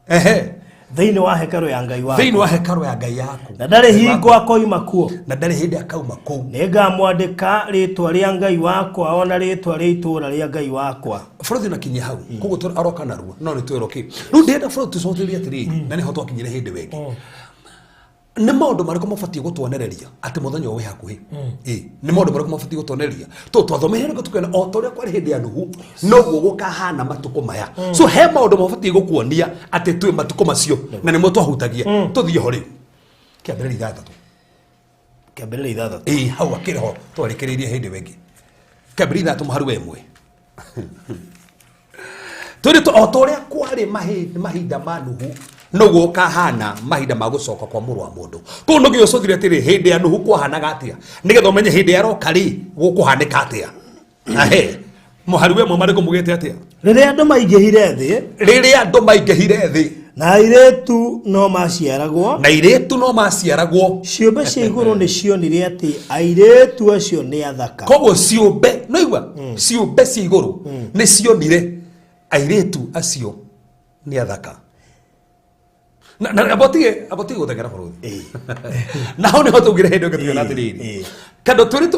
S2: Ehe.
S3: Thĩinĩ wa hekarũ ya Ngai wakwa.
S2: Thĩinĩ wa hekarũ ya Ngai yaku.
S3: Na ndarĩ hingo akoima kuo.
S2: Na ndarĩ hĩndĩ akauma kũu.
S3: Nĩngamwandĩka rĩtwa rĩa Ngai wakwa ona rĩtwa rĩa itũũra rĩa Ngai wakwa.
S2: Bũrũri na kinyia hau. Koguo aroka narua. No nĩ twĩrwo kĩ. Rĩu ndĩrenda bũrũri tũcokerie atĩrĩrĩ. Na nĩho twakinyire hĩndĩ wengi. Nĩ maũndũ marĩkũ mabatiĩ gũtuonereria atĩ mũthenya ũyũ wĩ hakuhĩ? Ĩĩ, nĩ maũndũ marĩkũ mabatiĩ gũtuonereria? Tondũ twathomeire nĩguo tũkĩona o ta ũrĩa kwarĩ hĩndĩ ya Nuhu, noguo gũkahana matukũ maya. So he maũndũ mabatiĩ gũkuonia atĩ twĩ matukũ macio na nĩmo twahutagia. Tũthiĩ ho rĩu. Kĩambĩrĩria 6.
S3: Kĩambĩrĩria 6.
S2: Ĩĩ, hau akĩrĩ ho twarĩkĩrĩirie hĩndĩ ĩyo ĩngĩ. Kĩambĩrĩria 6 mũhari wa 1. Tũrĩ o ta ũrĩa kwarĩ mahinda ma Nuhu, noguo gũkahana mahinda ma gũcoka kwa mũrũ wa mũndũ. Kũu no nginya ũcũthĩrĩrie atĩrĩ, hĩndĩ ya Nuhu kwahanaga atĩa, nĩgetha ũmenye hĩndĩ ya aroka rĩ gũkũhanĩka atĩa. Ahe, mũhari wa 1 marĩkũ mugĩte atĩa?
S3: Rĩrĩa andũ maingĩhire thĩ,
S2: rĩrĩa andũ maingĩhire thĩ,
S3: na airĩtu no maciaragwo,
S2: na airĩtu no maciaragwo,
S3: ciũmbe cia igũrũ nĩ cionire atĩ airĩtu acio nĩ athaka.
S2: Koguo ciũmbe, no igua, ciũmbe cia igũrũ nĩ cionire airĩtu acio nĩ athaka. Na abotige gũteng'era bũrũri. Na hau nĩho tũngĩre hĩndĩ ĩngĩ tũkĩona atĩrĩrĩ. Tondũ tũrĩ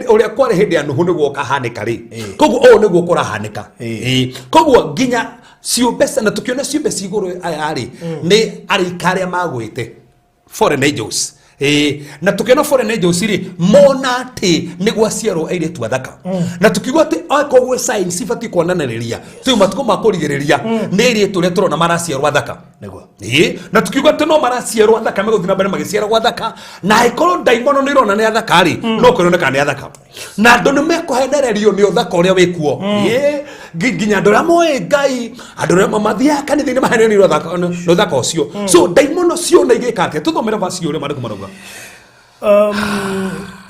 S2: ũrĩa kwarĩ hĩndĩ ya Nuhu nĩguo ũkahanĩka rĩ. Koguo ũũ nĩguo kũrahanĩka. Koguo nginya ciũmbe na tũkĩona ciũmbe cia igũrũ aya rĩ, nĩ araika arĩa magwĩte. Foreign angels. Na tukiona foreign angels rĩ, mona atĩ nĩ gwaciarwo airĩtu athaka. Na tukiuga atĩ okorwo gwĩ science ibatiĩ kuonanĩrĩria, tũu matukũ ma kũrigĩrĩria, nĩ airĩtu ũrĩa tũrona maraciarwo athaka. Na tukiuga atĩ no maraciarwo athaka, megũthiĩ na mbere magĩciaragwo athaka, na angĩkorwo ndaimono nĩ irona nĩ athaka rĩ, no kũroneka nĩ athaka. Na andũ nĩ mekũhenererio nĩ ũthaka ũrĩa wĩ kuo. Nginya andũ arĩa moĩ Ngai, andũ arĩa mathiaga kanitha-inĩ mahenererio nĩ ũthaka ũcio. So ndaimono ciona igĩka atĩa? Tũthomere verse ũrĩa maandĩko marauga.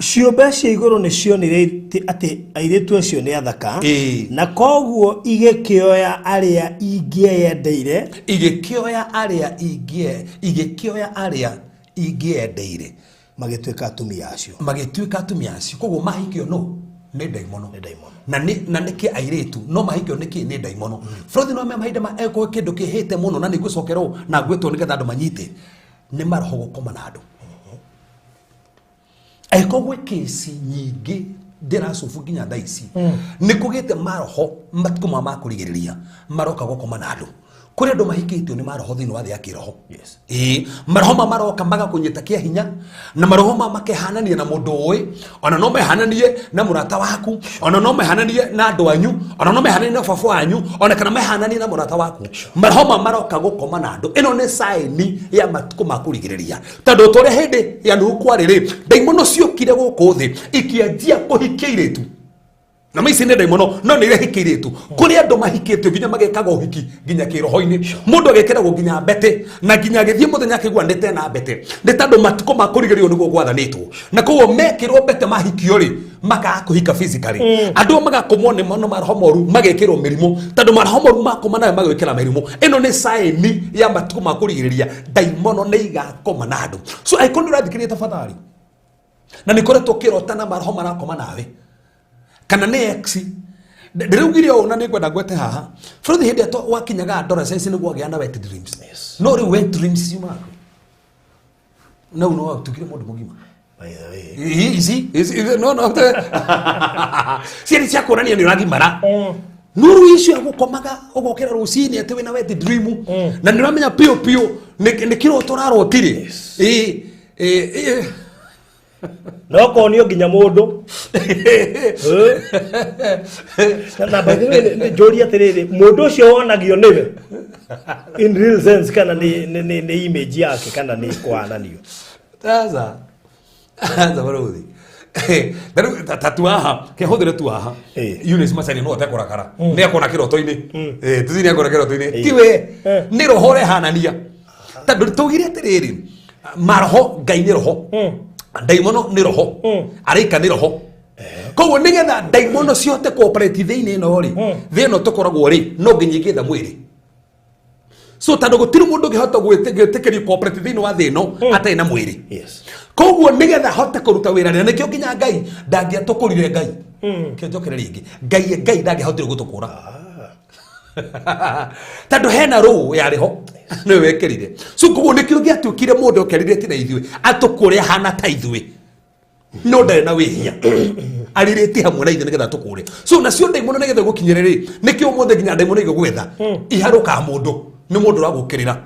S3: Ciũmbe cia igũrũ nĩ cionire atĩ airĩtu acio nĩ athaka. Na koguo igĩkĩoya arĩa ingĩeyendeire.
S2: Igĩkĩoya arĩa igĩkĩoya arĩa ingĩendeire.
S3: Magĩtuĩka atumia acio.
S2: Magĩtuĩka atumia acio. Koguo mahikio no nĩ ndaimono.
S3: Nĩ ndaimono.
S2: Na nĩkĩ airĩtu no mahikio nĩkĩ nĩ ndaimono. Bũrũri no mahinda ma ekwo kĩndũ kĩhĩte mũno na nĩngũcokerwo na ngwĩtwo nĩgetha andũ manyite. Nĩ maroho gũkoma na andũ. Angĩkorwo gwĩ kĩci nyingĩ ndĩracubu nginya thaa ici, nĩ kũgĩte maroho matukũ ma kũrigĩrĩria maroka gũkoma na andũ. Kũrĩ andũ mahikĩtio nĩ maroho thĩinĩ wa thĩ ya kĩroho. Maroho ma maroka magakũnyita kĩa hinya, na maroho ma makehanania na mũndũ ũĩ, ona no mehananie na mũrata waku, ona no mehananie na andũ anyu, ona no mehananie na baba wanyu, ona kana mehananie na mũrata waku. Maroho ma maroka gũkoma na andũ. Ĩno nĩ sign ya matukũ ma kũrigĩrĩria. Tondũ ta ũrĩa hĩndĩ ya Nuhu kwarĩ rĩ, ndaimono ciokire gũkũ thĩ ikĩanjia kũhikia airĩtu. Na maici nĩ ndaimono, no nĩ irehikia airĩtu. Kũrĩ andũ mahikĩtio nginya magekaga ũhiki nginya kĩroho-inĩ. Mũndũ agekĩragwo nginya mbete, na nginya agĩthiĩ mũthenya akĩigua nĩ tena mbete. Nĩ tondũ matukũ ma kũrigĩrĩrio nĩguo gwathanĩtwo. Na koguo mekĩrwo mbete mahikio rĩ, makaga kũhika physically. Andũ magakomwo nĩ maroho moru, magekĩrwo mĩrimũ. Tondũ maroho moru makoma nayo magwĩkĩra mĩrimũ. Ĩno nĩ sign ya matukũ ma kũrigĩrĩria, ndaimono nĩ igakoma na andũ. So angĩkorwo nĩ ũrathikĩrĩria tafadhali, na nĩ koretwo ũkĩrota na maroho marakoma nawe, kana nĩ ex, ndĩraugire ũũ na nĩngwenda ngwete haha. Bũrũri hĩndĩ ĩrĩa wakinyaga adolescence nĩguo wagĩa na wet dreams. No rĩu wet dreams ciumaga kũ? No no atukire mundu mugima.
S3: By the way.
S2: Ici no no ciarĩ cia kuonania nĩ ũragimara. Nuru icio gukomaga ugokira rucini ati wina wet dream na nĩ ũramenya piũ piũ nĩ kĩroto ũrarotire. Ĩ
S3: No konio nginya mundu. Na by the way njũrie atĩrĩrĩ, mũndũ ũcio wonagio nĩwe in real sense kana nĩ image yake kana nĩ kũhananio?
S2: Sasa sasa baruthi tatu haha kehũthĩre tu haha. Eunice Macharia no ate kũrakara nĩ akona kĩroto-inĩ, tuzi nĩ akona kĩroto-inĩ, tiwe, nĩ roho ũrehanania tondũ tũgire atĩrĩrĩ, maroho Ngai nĩ roho, ndaimono nĩ roho, araika nĩ roho. Koguo nĩgetha ndaimono cihote cooperate thĩinĩ ĩno rĩ, thĩ ĩno tũkoragwo rĩ, no nginya ingĩetha mwĩrĩ. So tondũ gũtirĩ mũndũ ũngĩhota gwĩtĩkĩrio cooperate thĩinĩ wa thĩ ĩno atarĩ na mwĩrĩ. Koguo nĩgetha hote kũruta wĩra rĩ, na nĩkĩo nginya Ngai ndangĩatũkũrire Ngai. Kĩo njokere rĩngĩ, Ngai Ngai ndangĩahotire gũtũkũra. Tondũ hena rũũ yarĩ ho nĩwe wekĩrire. So koguo nĩkĩo gĩatuĩkire mũndũ okerire na ithuĩ atũkũre ahana ta ithuĩ, no ndarĩ na wĩhia, arirĩtie hamwe na ithuĩ nĩgetha tũkũre. So nacio ndaimono nĩgetha gũkinyĩre rĩ, nĩkĩo ũmũthĩ nginya ndaimono igũgwetha iharũkaga mũndũ, nĩ mũndũ ũragũkĩrĩra.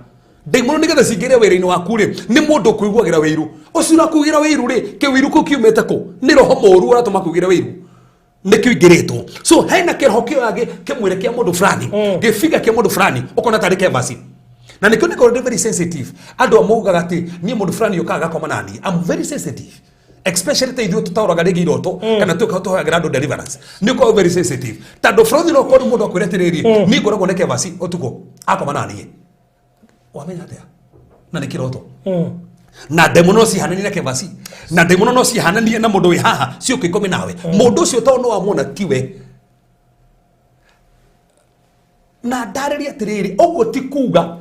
S2: Ndaimono nĩgetha cingĩre wĩra-inĩ waku rĩ, nĩ mũndũ ũkũiguagĩra wĩiru. Ũcio ũrakũiguĩra wĩiru rĩ, kĩwĩiru kĩu kiumĩte kũ? Nĩ roho mũũru ũratũma kũiguĩre wĩiru, nĩkĩo ingĩrĩtwo. So hena kĩroho kĩoya kĩmwĩrĩ kĩa mũndũ fulani, gĩbiga kĩa mũndũ fulani, ũkona tarĩ kevasi. Na nĩkĩo nĩkorwo ndĩ very sensitive. Andũ amaugaga atĩ niĩ mũndũ fulani ũkaga gakoma nani, I'm very sensitive, especially ta ithuĩ tũtaũraga rĩngĩ iroto kana tuĩka tũhoyagĩra andũ deliverance, nĩ ũkoragwo very sensitive tondũ bũrũri no ũkorwo mũndũ akwĩra atĩrĩrĩ, niĩ ngoragwo nĩ kevasi ũtukũ akoma naniĩ, wamenya atĩa na nĩ kĩroto? Na ndaimono no cihananie na kevasi, na ndaimono no cihananie na mũndũ wĩ haha ciũke ikome nawe. Mũndũ ũcio tondũ nĩ wamwona tiwe. Na ndarĩria atĩrĩrĩ, ũguo ti kuga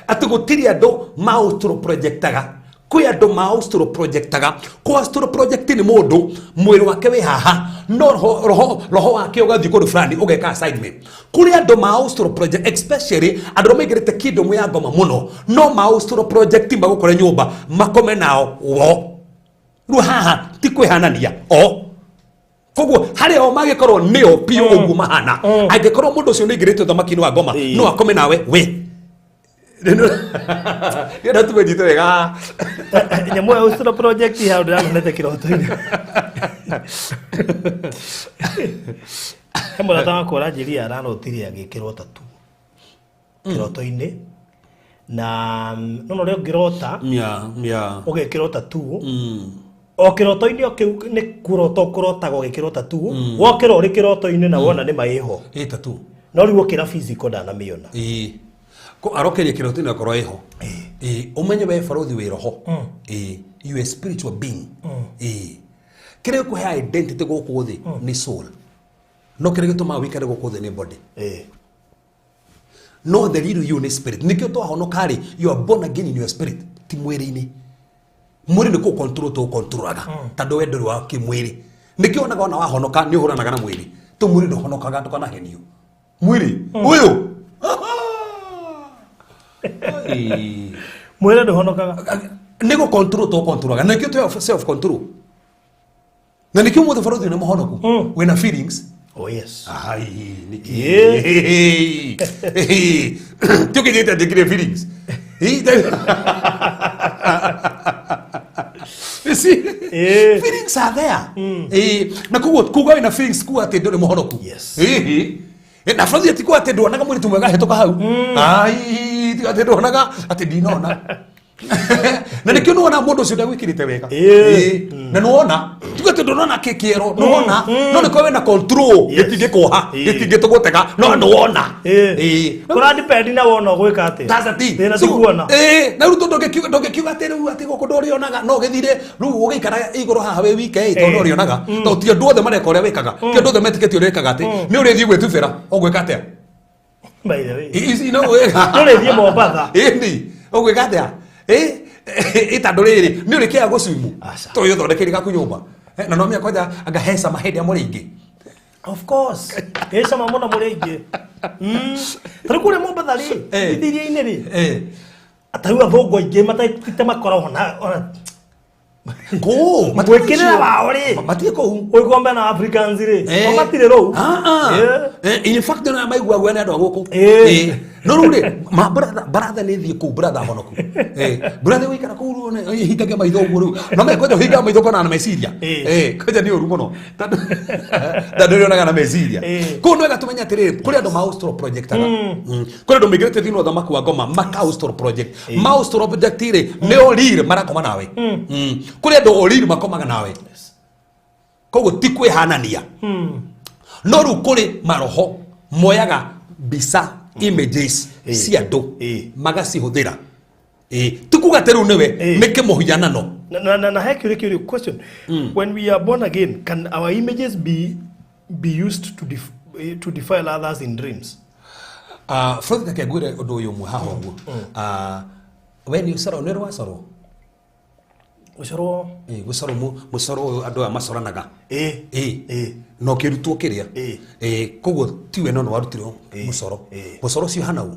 S2: atĩ gũtirĩ andũ ma astral projectaga. Kwĩ andũ ma astral projectaga. Kũ astral project nĩ mũndũ mwĩrĩ wake wĩ haha no roho, roho, roho wake ũgathiĩ kũndũ fulani ũgeka assignment. Kũrĩ andũ ma astral project, especially andũ arĩa maingĩrĩte kingdom ya ngoma mũno, no ma astral project magũkore nyũmba makome nao wo. Rĩu haha ti kwĩhanania o koguo harĩa o magĩkorwo nĩo piũ ũguo mahana, angĩkorwo mũndũ ũcio nĩ aingĩrĩte ũthamaki-inĩ wa ngoma, no akome nawe we. Ndĩrenda tu nyite wega.
S3: Nyamũ ya astral project hau ndĩramonete kĩroto-inĩ. He mũrata wakwa ũranjĩrire ararotire agĩkĩrwo tattoo kĩroto-inĩ, na no ũrĩa ũngĩrota ũgekĩrwo tattoo o kĩroto-inĩ o kĩu, nĩ kũrota ũkũrotaga ũgĩkĩrwo tattoo, wokĩra ũrĩ kĩroto-inĩ na wona nĩ ma ĩho.
S2: Ĩ tattoo.
S3: No rĩu ũkĩra physical ndanamĩona.
S2: Ĩ ko arokeria kĩroto-inĩ akorwo ĩho. Ĩ ũmenye we barothi wĩ roho. Ĩ you a spiritual being. Ĩ kĩrĩa gĩkũhe identity gũkũ thĩ nĩ soul, no kĩrĩa gĩtũmaga wĩikare gũkũ thĩ nĩ body. No the real you nĩ spirit. Nĩkĩo twahonoka rĩ, you are born again in your spirit, ti mwĩrĩ-inĩ. Mwĩrĩ nĩ kũ control tũcontrolaga tondũ we ndũrĩ wa kĩmwĩrĩ. Nĩkĩo onaga ona wahonoka nĩ ũhũranaga na mwĩrĩ tũ mwĩrĩ ndũhonokaga, ndũkanahenio mwĩrĩ ũyũ. Ĩĩ.
S3: Mwĩrĩ ndũhonokaga.
S2: Nĩ gũ control tũcontrolaga, na nĩkĩo twĩ self control, na nĩkĩo mũthĩ barothi nĩ mũhonoku wĩna feelings.
S3: Oh yes.
S2: Ai, nĩkĩ tiũkĩnyĩte njĩkire feelings. You see? Feelings are there. Na koguo kuga wĩna feelings kuga atĩ ndũrĩ mũhonoku. Ĩĩ. Na barothi ti kuga atĩ nduonaga mũirĩtu mwega ahĩtũka hau. Ai, ti atĩ nduonaga atĩ ndinona. Na nĩkĩo nĩwona mũndũ ũcio ndagwĩkĩrĩte wega. Na nĩwona tiga atĩ ndũrona kĩero, nĩwona no nĩkorwo wĩna control, gĩtingĩkũha, gĩtingĩtũgũtega, no nĩwona.
S3: Kũra depend na wona ũgwĩka atĩa.
S2: That's the thing.
S3: Thĩna ti kuona.
S2: Na rĩu tondũ ndũngĩkiuga atĩ rĩu atĩ gũkũ ndũrĩonaga, no gĩthire rĩu ũgĩikara igũrũ haha wĩ wike ĩ, tondũ ndũrĩonaga, tondũ ti andũ othe mareka ũrĩa wĩkaga, ti andũ othe metĩkĩtie ũrĩa wĩkaga, atĩ nĩ ũrĩthiĩ gwĩtubĩra ũgwĩka atĩa?
S3: By the way.
S2: Ici no
S3: Ndũrĩthiĩ Mombatha.
S2: Ĩni ũgwĩka atĩa? Ĩ tondũ rĩrĩ nĩ ũrĩkĩaga gũcuimu
S3: Aca.
S2: tondũ ũthondekeire gaku nyũmba. Na no menya kwanja anga he cama hĩndĩ ya mũrĩ aingĩ.
S3: Of course. Ĩ cama mũno mũrĩ aingĩ. Ta rĩu kũrĩa Mombatha rĩ, iria-inĩ rĩ, Ta rĩu athũngũ aingĩ mataite makoragwo na ona
S2: Kũu
S3: mwĩkĩrĩre wao rĩ.
S2: Matirĩ kũu.
S3: Ũgĩkombe na Africans rĩ, o matirĩ rũu.
S2: Ah, ah. In fact na maiguagwo nĩ andũ a gũkũ. No rĩu rĩ, ma brother, brother nĩ thiĩ kũu, brother honoku. Brother gũikara kũu rĩu nĩ hingagia maitho ũguo rĩu. No me kwanja hingaga maitho kona na meciria. Kwanja nĩ ũru mũno. Tondũ tondũ ũrĩonaga na meciria. Kũu nĩ wega tũmenye atĩrĩrĩ, kũrĩ andũ ma astral projectaga. Kũrĩ andũ maingĩrĩte thĩinĩ wa ũthamaki wa ngoma maka astral project. Ma astral project rĩ, nĩ oriri marakoma nawe. Kũrĩ andũ oriri makomaga nawe. Koguo ti kwĩhanania. No rĩu kũrĩ maroho moyaga mbica, images cia andũ magacihũthĩra. Ti kuga atĩ rĩu nĩwe, nĩ kĩmũhianano.
S3: Na he kĩũria kĩũria question. When we are born again, can our images be used to defile others in dreams?
S2: Frothi, reke ngwĩre ũndũ ũyũ ũmwe haha ũguo. We nĩ ũcoro, nĩ ũrĩ wacorwo?
S3: Gũcorwo?
S2: Gũcorwo mũcoro ũyũ andũ aya macoranaga. Na ũkĩrutwo kĩrĩa. Koguo tiwe no nĩ warutirwo mũcoro. Mũcoro ũcio ũhana ũũ?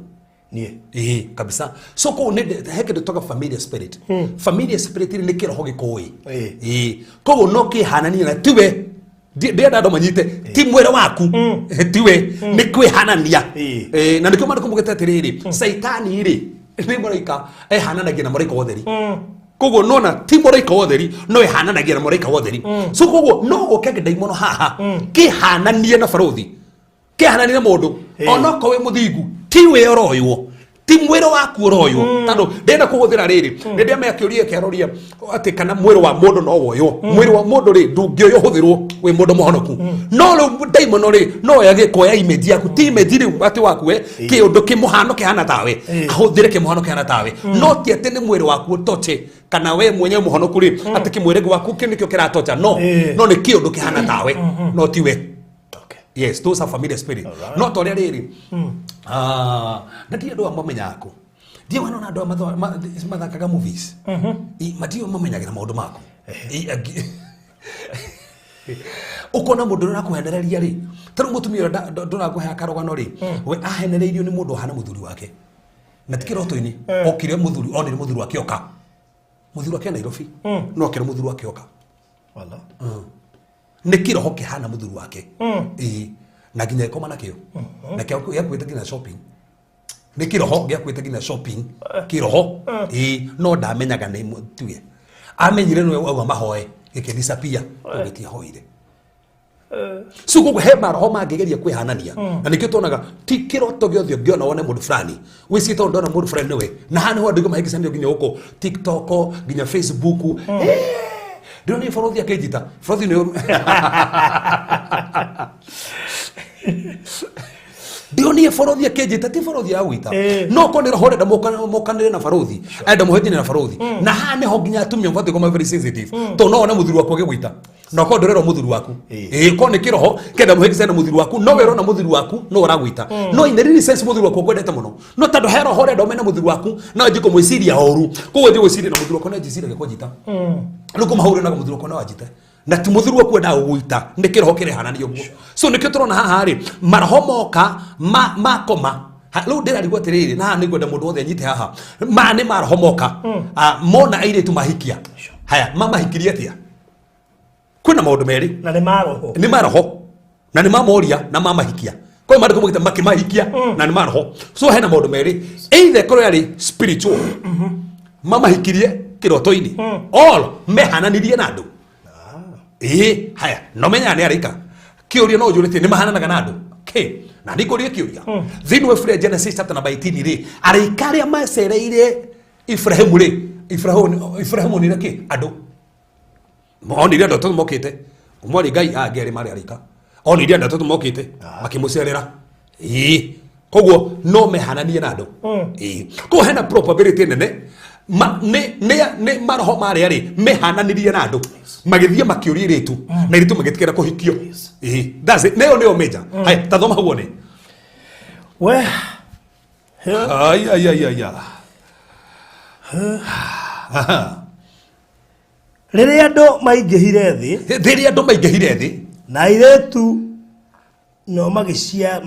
S3: Niĩ.
S2: Kabisa. So kũu nĩ he kĩndũ twaga familiar spirit. Familiar spirit nĩ kĩroho gĩkũĩ. Koguo no kĩhananie na tiwe. Ndĩrenda andũ manyite ti mwĩrĩ waku, tiwe, nĩ kwĩhanania. Na nĩkĩo maandĩko maugĩte atĩrĩrĩ, Caitani rĩ nĩ mũraika ehananagia na mũraika wa ũtheri. Koguo nona ti mũraika wa ũtheri no ehananagia na mũraika wa ũtheri. So koguo no gũke kĩndaimono haha kĩhananie na barothi, kĩhananie na mũndũ onokorwo wĩ mũthingu, tiwe ũroywo, ti mwĩrĩ waku ũroywo. Tondũ ndĩrenda kũhũthĩra rĩrĩ, nĩ ndĩamenya kĩũria kĩaroria atĩ kana mwĩrĩ wa mũndũ no woywo. Mwĩrĩ wa mũndũ rĩ ndũngĩoywo ũhũthĩrwo wĩ mũndũ mũhonoku, no rĩu ndaimono rĩ no yage kuoya image yaku, ti image rĩu atĩ waku we, kĩũndũ kĩmũhano kĩhana tawe, ahũthĩre kĩmũhano kĩhana tawe, no ti atĩ nĩ mwĩrĩ waku ũtoche kana we mwenyewe mũhonoku rĩ, atĩ kĩmwĩrĩ gwaku kĩu nĩkĩo kĩratocha, no no nĩ kĩũndũ kĩhana tawe, no ti we. Yes, those are familiar spirit. No to rĩrĩ rĩ, na ti andũ amwe mamenyaga kũ ndiĩ wana andũ aya mathakaga movies. Matiũ mamenyagĩra maũndũ maku. Ũkona mũndũ ũrĩa ũrakũhenereria rĩ, ta rĩu mũtumia ũrĩa ndũrakũheaga karũgano rĩ, we ahenereirio nĩ mũndũ ũhana mũthuri wake na ti kĩroto-inĩ. Okire mũthuri, onire mũthuri wake oka, mũthuri wake Nairobi, no okire mũthuri wake oka.
S3: Wala.
S2: Nĩ kĩroho kĩhana mũthuri wake. Ĩĩ, na nginya ĩkoma nakĩo na gĩakuĩte nginya shopping, nĩ kĩroho gĩakuĩte nginya shopping, kĩroho. Ĩĩ, no ndamenyaga nĩ tiwe, amenyire nĩwe auga mahoe, gĩkĩ disappear, gĩtiahoire. So koguo he maroho mangĩgeria kwĩhanania, na nĩkĩo tuonaga ti kĩroto gĩothe ũngĩona wone mũndũ fulani wĩcirie tondũ ndona mũndũ fulani nĩwe. Na haha nĩho andũ aingĩ mahĩngĩcanio nginya gũkũ TikTok, nginya Facebook. Ndĩronire borothi akĩnjita borothi nĩ ndĩronire borothi akĩnjĩta, ti borothi ya gwĩta. No korwo nĩ roho ũrenda mokanĩre na barothi, enda mũhĩtanie na barothi. Na haha nĩho nginya atumia mabatiĩ gũkorwo very sensitive, tondũ no wone mũthuri waku agĩgwĩta na ũkorwo ndũrerwo mũthuri waku. Korwo nĩ kĩroho kenda mũhĩngĩcane na mũthuri waku, no we ũrona mũthuri waku no ũragwĩta, no in the real sense mũthuri waku akwendete mũno, no tondũ he roho ũrenda ũmene mũthuri waku, no anjie kũmwĩciria ũru. Koguo anjie gwĩciria na mũthuri wakwa no anjĩciragia kwanjita rĩu kũmahũrĩra nago mũthuri wakwa no anjite, na ti mũthuri waku endaga gũgwita, nĩ kĩroho kĩrehanania ũguo. So nĩkĩo tũrona haha rĩ, maroho moka makoma. Rĩu ndĩrarigwo atĩrĩrĩ, na haha nĩngwenda mũndũ wothe anyite haha, maya nĩ maroho moka. Mona airĩtu mahikia, haya mamahikirie atĩa? Kwĩna maũndũ merĩ.
S3: Na nĩ maroho.
S2: Nĩ maroho na nĩ mamoria na mamahikia kwa maandĩko maugĩte makĩmahikia na nĩ maroho. So hena maũndũ merĩ, either ĩkorwo yarĩ spiritual, mamahikirie kĩroto-inĩ, all mehananirie na andũ. Ĩĩ, haya, no menyaga nĩ araika. Kĩũria no ũnjũrĩtie nĩ mahananaga na andũ. Okay, na nĩ ngũrie kĩũria, thĩinĩ wa ibuku rĩa Genesis chapter number 18 rĩ, araika arĩa macereire Ibrahimu rĩ, Ibrahimu onire kĩ? Andũ onire andũ atatũ mokĩte, ũmwe arĩ Ngai, angĩ erĩ marĩ araika. Onire andũ atatũ mokĩte makĩmũcerera. Ĩĩ, koguo no mehananie na andũ. Ĩĩ, koguo hena probability nene nĩ maroho marĩa rĩ mehananirie na andũ, magĩthiĩ makĩũria airĩtu, na airĩtu magĩtĩkĩra kũhikio. Ĩĩ, that's it. Nĩyo nĩyo major. Haya, ta thoma hau wone.
S3: We.
S2: Ai ai ai ai ai. Aha.
S3: Rĩrĩa andũ maingĩhire thĩ,
S2: Rĩrĩa andũ maingĩhire thĩ,
S3: na airĩtu No magĩcia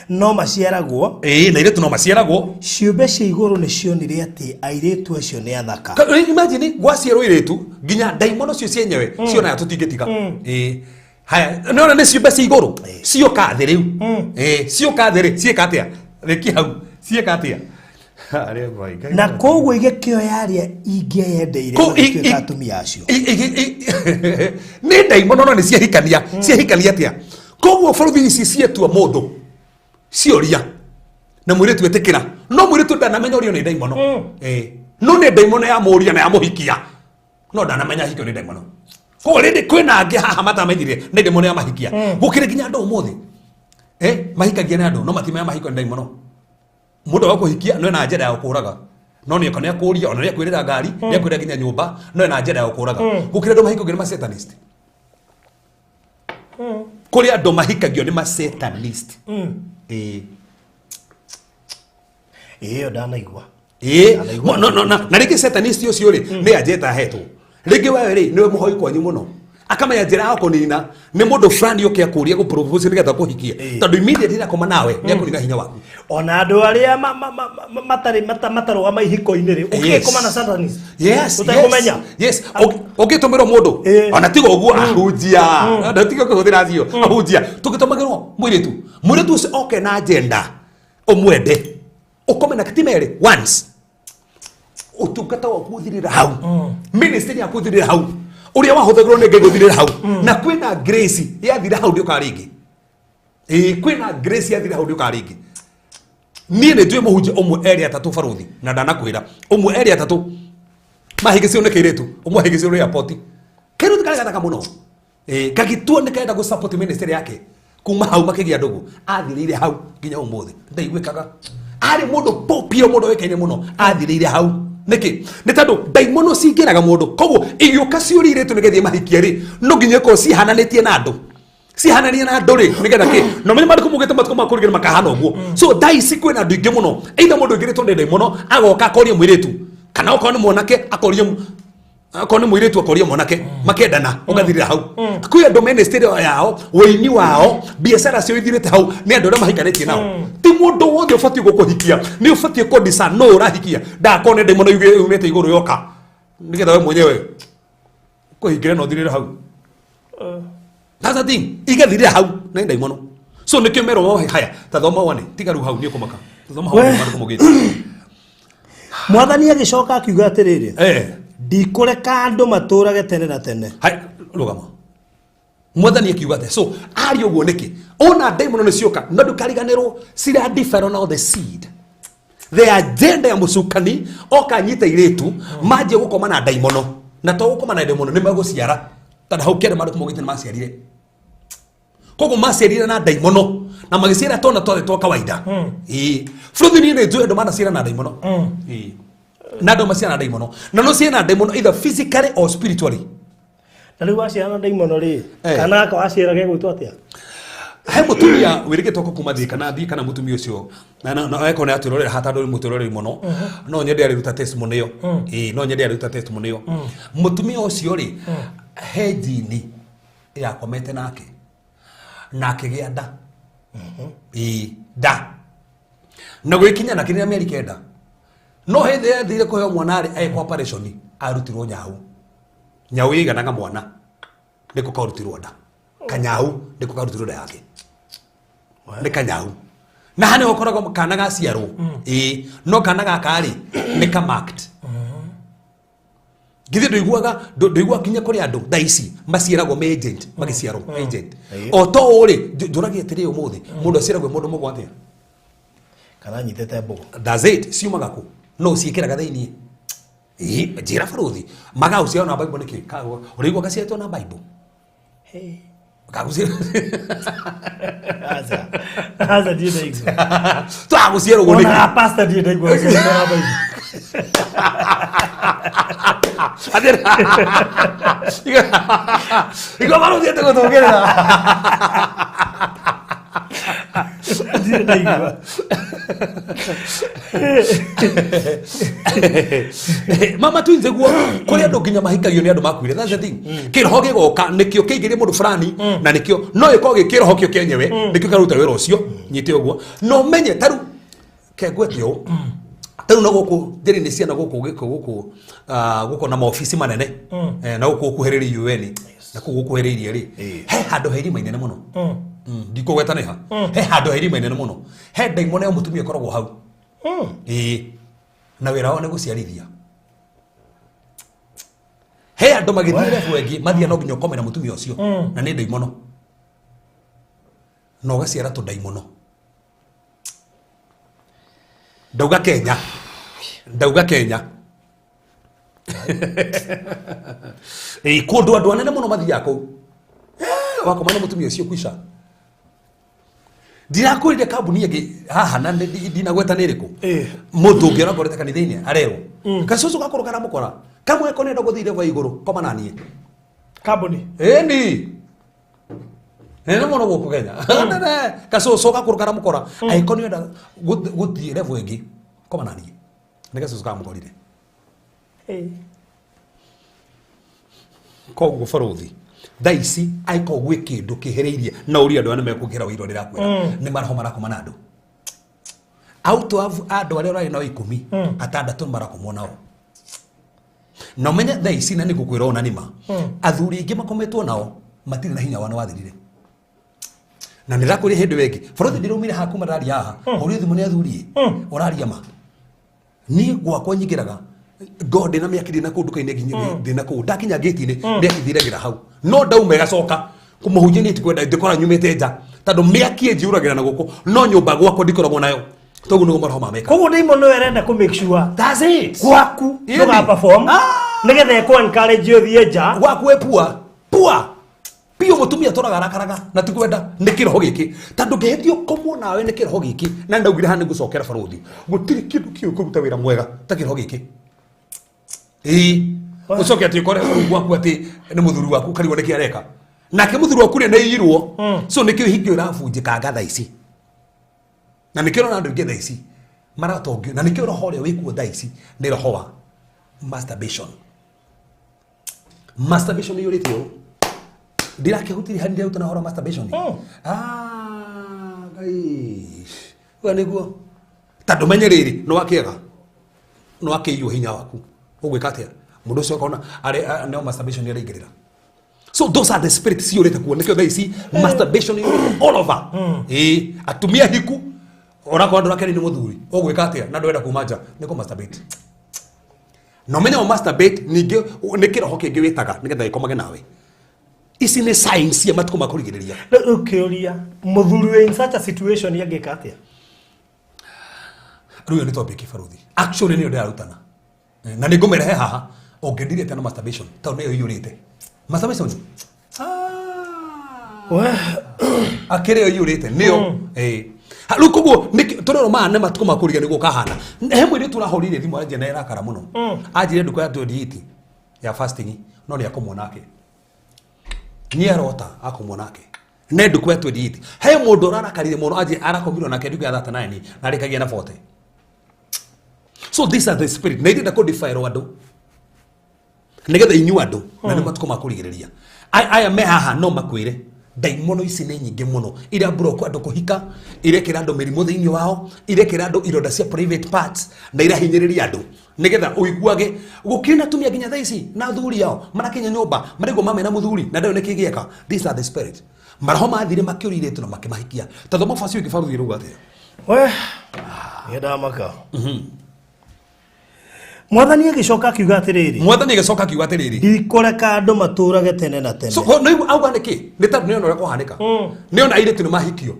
S3: no maciaragwo.
S2: Ĩĩ, na airĩtu no maciaragwo.
S3: Ciũmbe cia igũrũ nĩ cionire atĩ airĩtu acio nĩ athaka.
S2: Imagine gwaciarwo airĩtu nginya ndaimono cio cienyewe cionaga tũtingĩtiga. Ĩĩ, haya, nĩona nĩ ciũmbe cia igũrũ cioka thĩ rĩu. Ĩĩ, cioka thĩ rĩ, ciĩka atĩa? Rĩkia hau, ciĩka atĩa?
S3: Na koguo igĩkĩoya arĩa ingĩendeire magĩtuĩka atumia acio.
S2: Nĩ ndaimono no nĩ ciahikania. Ciahikania atĩa? Koguo bũrũri ici cietua mũndũ cioria na mũirĩtu etĩkĩra, no mũirĩtu ndanamenya ũrĩa nĩ ndaimono. Ĩĩ, no nĩ ndaimono ya mũria na ya mũhikia, no ndanamenya hikio nĩ ndaimono. Koguo rĩndĩ kwĩna angĩ haha matamenyire nĩ ndaimono ya mahikia. Gũkĩrĩ nginya andũ ũmũthĩ mahikagia nĩ andũ no matimenya mahikio nĩ ndaimono. Mũndũ wa kũhikia no ena agenda ya gũkũraga, no nĩ nĩ akũria, ona nĩ akwĩrĩra ngari, nĩ akwĩrĩra nginya nyũmba, no ena agenda ya gũkũraga. Gũkĩrĩ andũ mahikagio nĩ ma satanist. Kũrĩ andũ mahikagio nĩ ma satanist. Ĩĩ.
S3: Ĩyo ndanaigua.
S2: Ĩĩ, no no na rĩngĩ satanist ũcio rĩ, nĩ agenda ahetwo. Rĩngĩ wewe rĩ, nĩwe mũhoi kwanyu mũno, akamenya njĩra ya kũnina nĩ mũndũ fulani ũke akũrie gũ-propose nĩgetha akũhikie, tondũ immediately akoma nawe nĩ akũnina hinya waku.
S3: Ona andũ arĩa matarĩ matarũgama ihiko-inĩ rĩ, ũkĩkoma na satanist.
S2: Yes.
S3: Ũtekũmenya.
S2: Yes, ũngĩtũmĩrwo mũndũ, ona tiga ũguo ahunjia, na tiga kũhũthĩra acio ahunjia, tũngĩtũmagĩrwo mũirĩtu, mũirĩtu ũcio oke na agenda ũmwende, ũkome na ti merĩ once, ũtungata waku ũthirĩra hau, ministry yaku ũthirĩra hau, ũrĩa wahũthagĩrwo nĩ Ngai ũthirĩra hau, na kwĩna grace yathira hau ndĩũkaga rĩngĩ. Ĩĩ, kwĩna grace yathira hau ndĩũkaga rĩngĩ. Niĩ nĩ njũĩ mũhunjia ũmwe, erĩ, atatũ, barũthi, na ndanakwĩra ũmwe, erĩ, atatũ mahĩngĩcirwo nĩ kĩirĩtu ũmwe, ahĩngĩcirwo nĩ airport, kĩirĩtu karĩ gathaka mũno. Ĩĩ, gagĩtua nĩ karenda gũ support ministry yake. Kuma hau makĩgĩa ndũgũ, athirĩire hau nginya ũmũthĩ ndaiguĩkaga. Arĩ mũndũ popio, mũndũ ũĩkaine mũno, athirĩire hau. Nĩkĩ? Nĩ tondũ ndaimono cingĩraga mũndũ, koguo igĩũka ciũria irĩtu nĩgetha mahikie rĩ, no nginya ĩkorwo cihananĩtie na andũ, cihanania na andũ rĩ, nĩgetha kĩ? No menye maandĩko maugĩte matukũ ma kũrigĩrĩria makahana ũguo. So thaa ici kwĩna andũ aingĩ mũno, either mũndũ ũingĩrĩtwo nĩ ndaimono agoka akoria mũirĩtu, kana okorwo nĩ mwanake akoria, akorwo nĩ mũirĩtu akoria mwanake, makendana, ũgathirĩra hau. Kwĩ andũ ministry yao, wĩini wao, biacara cio ithirĩte hau nĩ andũ arĩa mahikanĩtie nao. Ti mũndũ wothe ũbatiĩ gũkũhikia, nĩ ũbatiĩ kũdisa no ũrahikia, ndakorwo nĩ ndaimono yumĩte igũrũ yoka nĩgetha we mwenyewe kũhingĩre na ũthirĩre hau. That's the thing, igathirĩra hau nĩ ndaimono. So nĩkĩo merwo wohe haya, ta thoma wone, tiga rĩu hau nĩ ũkũmaka. Thoma hau maandĩko maugĩte.
S3: Mwathani agĩcoka akiuga atĩrĩrĩ, ndikũreka andũ matũrage tene na tene.
S2: Hai, rũgama. Mwathani akiuga atĩa? So ari ũguo nĩkĩ ona ndaimono nĩ cioka? No ndũkariganĩrwo cira differ on the seed, the agenda ya mũcukani. Oka anyita irĩtu, manjie gũkoma na ndaimono, na to gũkoma na ndaimono, nĩ megũciara, tondũ hau kĩarĩ maandĩko maugĩte nĩ maciarire. Koguo maciarire na ndaimono na magĩciara twana twothe twa kawaida. Ĩĩ, bũrũri, niĩ nĩ njũĩ andũ manaciara na ndaimono. Ĩĩ, na andũ maciara na ndaimono, na no ciana ndaimono either physically or spiritually.
S3: Na rĩu waciara na ndaimono rĩ, kana gaka waciara gegwĩtwo atĩa?
S2: He mũtumia wĩrĩgĩtwo ko kuma thiĩ kana thiĩ kana mũtumia ũcio na eko nĩ atwĩrorera haha, tondũ nĩ mũtwĩroreri mũno, no nyende arĩruta testimony ĩyo. Ĩĩ, no nyende arĩruta testimony ĩyo. Mũtumia ũcio rĩ, he jini yakomete nake na akĩgĩa nda. Ĩĩ, nda na gwĩkinya na kĩrĩa mĩeri 9, no hĩndĩ yathire kũheo mwana rĩ, agĩkwo operation, arutirwo nyau, nyau ĩiganaga mwana, nĩko karutirwo nda, kanyau nĩko karutirwo nda yake nĩ kanyau. Na haha nĩho ũkoraga kana gaciarwo. Ĩĩ, no kana gaka rĩ, nĩ ka marked. Githĩ ndũiguaga ndũiguaga nginya kũrĩ andũ thaa ici maciaragwo me agent, magĩciarwo agent o to ũũ rĩ, njũragia atĩrĩ, ũmũthĩ mũndũ aciaragwo e mũndũ mũgwa atĩa?
S3: Kana anyitĩte mbũgũ.
S2: That's it. Ciumaga kũ? No ciĩkĩraga thĩiniĩ. Ĩĩ, njĩra barũthi, magagũciara na Bible nĩkĩ? Ũraigua gaciarĩtwo na Bible?
S3: Hey.
S2: Gagũciara
S3: Aca. Aca, ndiĩ ndaigua.
S2: Twagũciara ũguo
S3: Ona
S2: nĩkĩ?
S3: ga pastor ndiĩ ndaigua gũciarĩtwo na Bible.
S2: Igua barũthi atĩ gũtũngĩrĩra.
S3: Ndirĩ ndaigua.
S2: Mama Twins guo kũrĩ andũ nginya mahikagio nĩ andũ makuire. That's the thing. Kĩroho gĩgoka nĩkĩo kĩingĩrie mũndũ fulani, na nĩkĩo no gĩkorwo gĩ kĩroho kĩo kĩenyewe nĩkĩo kĩraruta wĩra ũcio. Nyite ũguo no menye taru kengwete ũũ, tarĩu na gũkũ njĩra-inĩ cia na gũkũ gĩkũ gũkũ gũkũ na maobici manene, na gũkũ gũkuhĩrĩirie UN na kũu gũkuhĩrĩirie rĩ, he handũ he irima inene mũno. Ndikũgweta nĩ ha. He handũ he irima inene mũno, he ndaimono ya mũtumia ĩkoragwo hau. Ĩĩ, na wĩra wao nĩ gũciarithia. He andũ magĩthiĩ level ĩngĩ mathiĩ no nginya ũkome na mũtumia ũcio, na nĩ ndaimono na ũgaciara tũndaimono. Ndauga Kenya, ndauga Kenya. Ĩĩ, kũndũ andũ anene mũno mathiaga kũu. Wakoma na mũtumia ũcio kwica. Ndirakwĩrire kambuni ĩngĩ haha na ndinagweta nĩ ĩrĩkũ. Mũndũ ũngĩ ũrakorete kanitha-inĩ arerwo gacũcũ gakorwo karamũkora kamwe ko nenda gũthiĩ level ya igũrũ, koma na niĩ.
S3: Kambuni.
S2: Ĩni nene mũno gũkũ Kenya. Nene gacũcũ gakorwo karamũkora, angĩkorwo nĩ ũrenda gũthiĩ level ĩngĩ, koma na niĩ. Nĩ gacũcũ karamũkorire. Koguo barothi thaa ici angĩkorwo gwĩ kĩndũ kĩhĩrĩirie na ũria andũ aya nĩmekũngĩra ũira ndĩrakwĩra, nĩ maroho marakoma na andũ. Out of andũ arĩa ũrarĩ nao 10, atandatũ nĩ marakomwo nao. Na ũmenye thaa ici, na nĩngũkwĩra ona nĩma, athuri aingĩ makometwo nao matirĩ na hinya wao, nĩ wathirire. Na nĩ ndakũria hĩndĩ ĩyo ĩngĩ barothi ndĩraumire haha kuma ndaria haha hũrio thimũ nĩ athuri ũraria ma. Niĩ gwakwa nyingĩraga ngo ndĩna mĩaki, ndĩna kũu nduka-inĩ nginya ndĩna kũu ndakinya gate-inĩ mĩaki thiragĩra hau, no ndauma ĩgacoka kũmũhunjia. Niĩ tikwenda ndĩkora nyumĩte nja tondũ mĩaki ĩnjiyũragĩra na gũkũ, no nyũmba gwakwa ndikoragwo nayo. Toguo nĩguo maroho mameka.
S3: Koguo ndaimono ĩyo ĩrenda kũ make sure
S2: That's it.
S3: gwaku
S2: Ĩni.
S3: ndũga perform, nĩgetha ĩkũ encourage ũthiĩ nja.
S2: Gwaku ĩ pua pua biũ, mũtumia tũraga arakaraga na tikwenda nĩ kĩroho gĩkĩ, tondũ ngĩhĩtio komwo nawe nĩ kĩroho gĩkĩ. Na ndaugire haha nĩ ngũcokera barothi, gũtirĩ kĩndũ kĩũĩ kũruta wĩra mwega ta kĩroho gĩkĩ. Ĩĩ, ũcoke atĩ ũkore rĩu gwaku atĩ nĩ mũthuri waku, ũkarigwo nĩkĩ areka nake mũthuri waku rĩ nĩ irwo. So nĩkĩo hingio ĩrabunjĩkanga thaa ici, na nĩkĩo ũrona andũ aingĩ thaa ici maratongio, na nĩkĩo roho ũrĩa wĩkuo thaa ici nĩ roho wa masturbation. Masturbation iyũrĩte ũũ, ndirakĩhutirie hari ndĩraruta na ũhoro wa masturbation. Ah, Ngai we nĩguo tondũ menye rĩrĩ nĩ wakĩega nĩ wakĩiywo hinya waku, ũgwĩka atĩa? Mũndũ ũcio akona arĩ no masturbation nĩ araingĩrĩra. So those are the spirits ciyũrĩte kuo, nĩkĩo thaa ici masturbation iyũrĩte all over. Ĩĩ, atumia hiku onakorwo ndũrakeni nĩ mũthuri, ũgwĩka atĩa na ndwenda kuma nja? Nĩ kũ masturbate. Na ũmenye wa masturbate ningĩ nĩ kĩroho kĩngĩ wĩtaga nĩgetha gĩkomage nawe. Ici nĩ signs cia matukũ ma kũrigĩrĩria.
S3: Rĩu kĩũria, mũthuri wĩ in such a situation angĩka atĩa?
S2: Rĩu ĩyo nĩ topic baruthi actually nĩyo ndĩrarutana. Na nĩ ngũmĩrehe haha ũngĩndirĩte na masturbation, tondũ nĩyo iyũrĩte masturbation. Akĩrĩ yo iyũrĩte nĩyo. Ĩĩ. Rĩu koguo tũrero maya nĩ matukũ ma kũriga nĩguo kahana. He mũirĩtu ũrahũrire thimũ anjia na ĩrakara mũno, anjire nduka ya 28 ya fasting no nĩ akomwo nake, nĩ arota akomwo nake ne nduku ya 28. He mũndũ ũrarakarire mũno anjie arakomirwo nake nduku ya 39 na arĩkagia na 40. So these are the spirit na irenda kũ defile andũ nigetha inyuĩ andũ, na nĩ matukũ ma kũrigĩrĩria. Aya me haha no makwĩre ndaimono ici nĩ nyingĩ mũno iria block andũ kũhika, irekĩra andũ mĩrimũ thĩinĩ wao, irekĩra andũ ironda cia private parts, na irahinyĩrĩria andũ nigetha ũiguage gũkĩrĩ na atumia nginya thaa ici na athuri ao marakinya nyũmba marĩguo mamena mũthuri na ndarĩ nĩkĩ gĩeka. These are the spirit. Maroho mathire makĩũria irĩtu na makĩmahikia. Tondũ mabaci ũngĩ baruthi rĩu atĩa?
S3: We nĩ ndamaka. Mwathani agĩcoka akiuga atĩrĩrĩ.
S2: Mwathani agĩcoka akiuga atĩrĩrĩ.
S3: Ndikũreka andũ matũrage tene na tene.
S2: So no auga nĩkĩ? Nĩ tondũ nĩona ũrĩa kũhanĩka, nĩona airĩtu nĩ mahikio.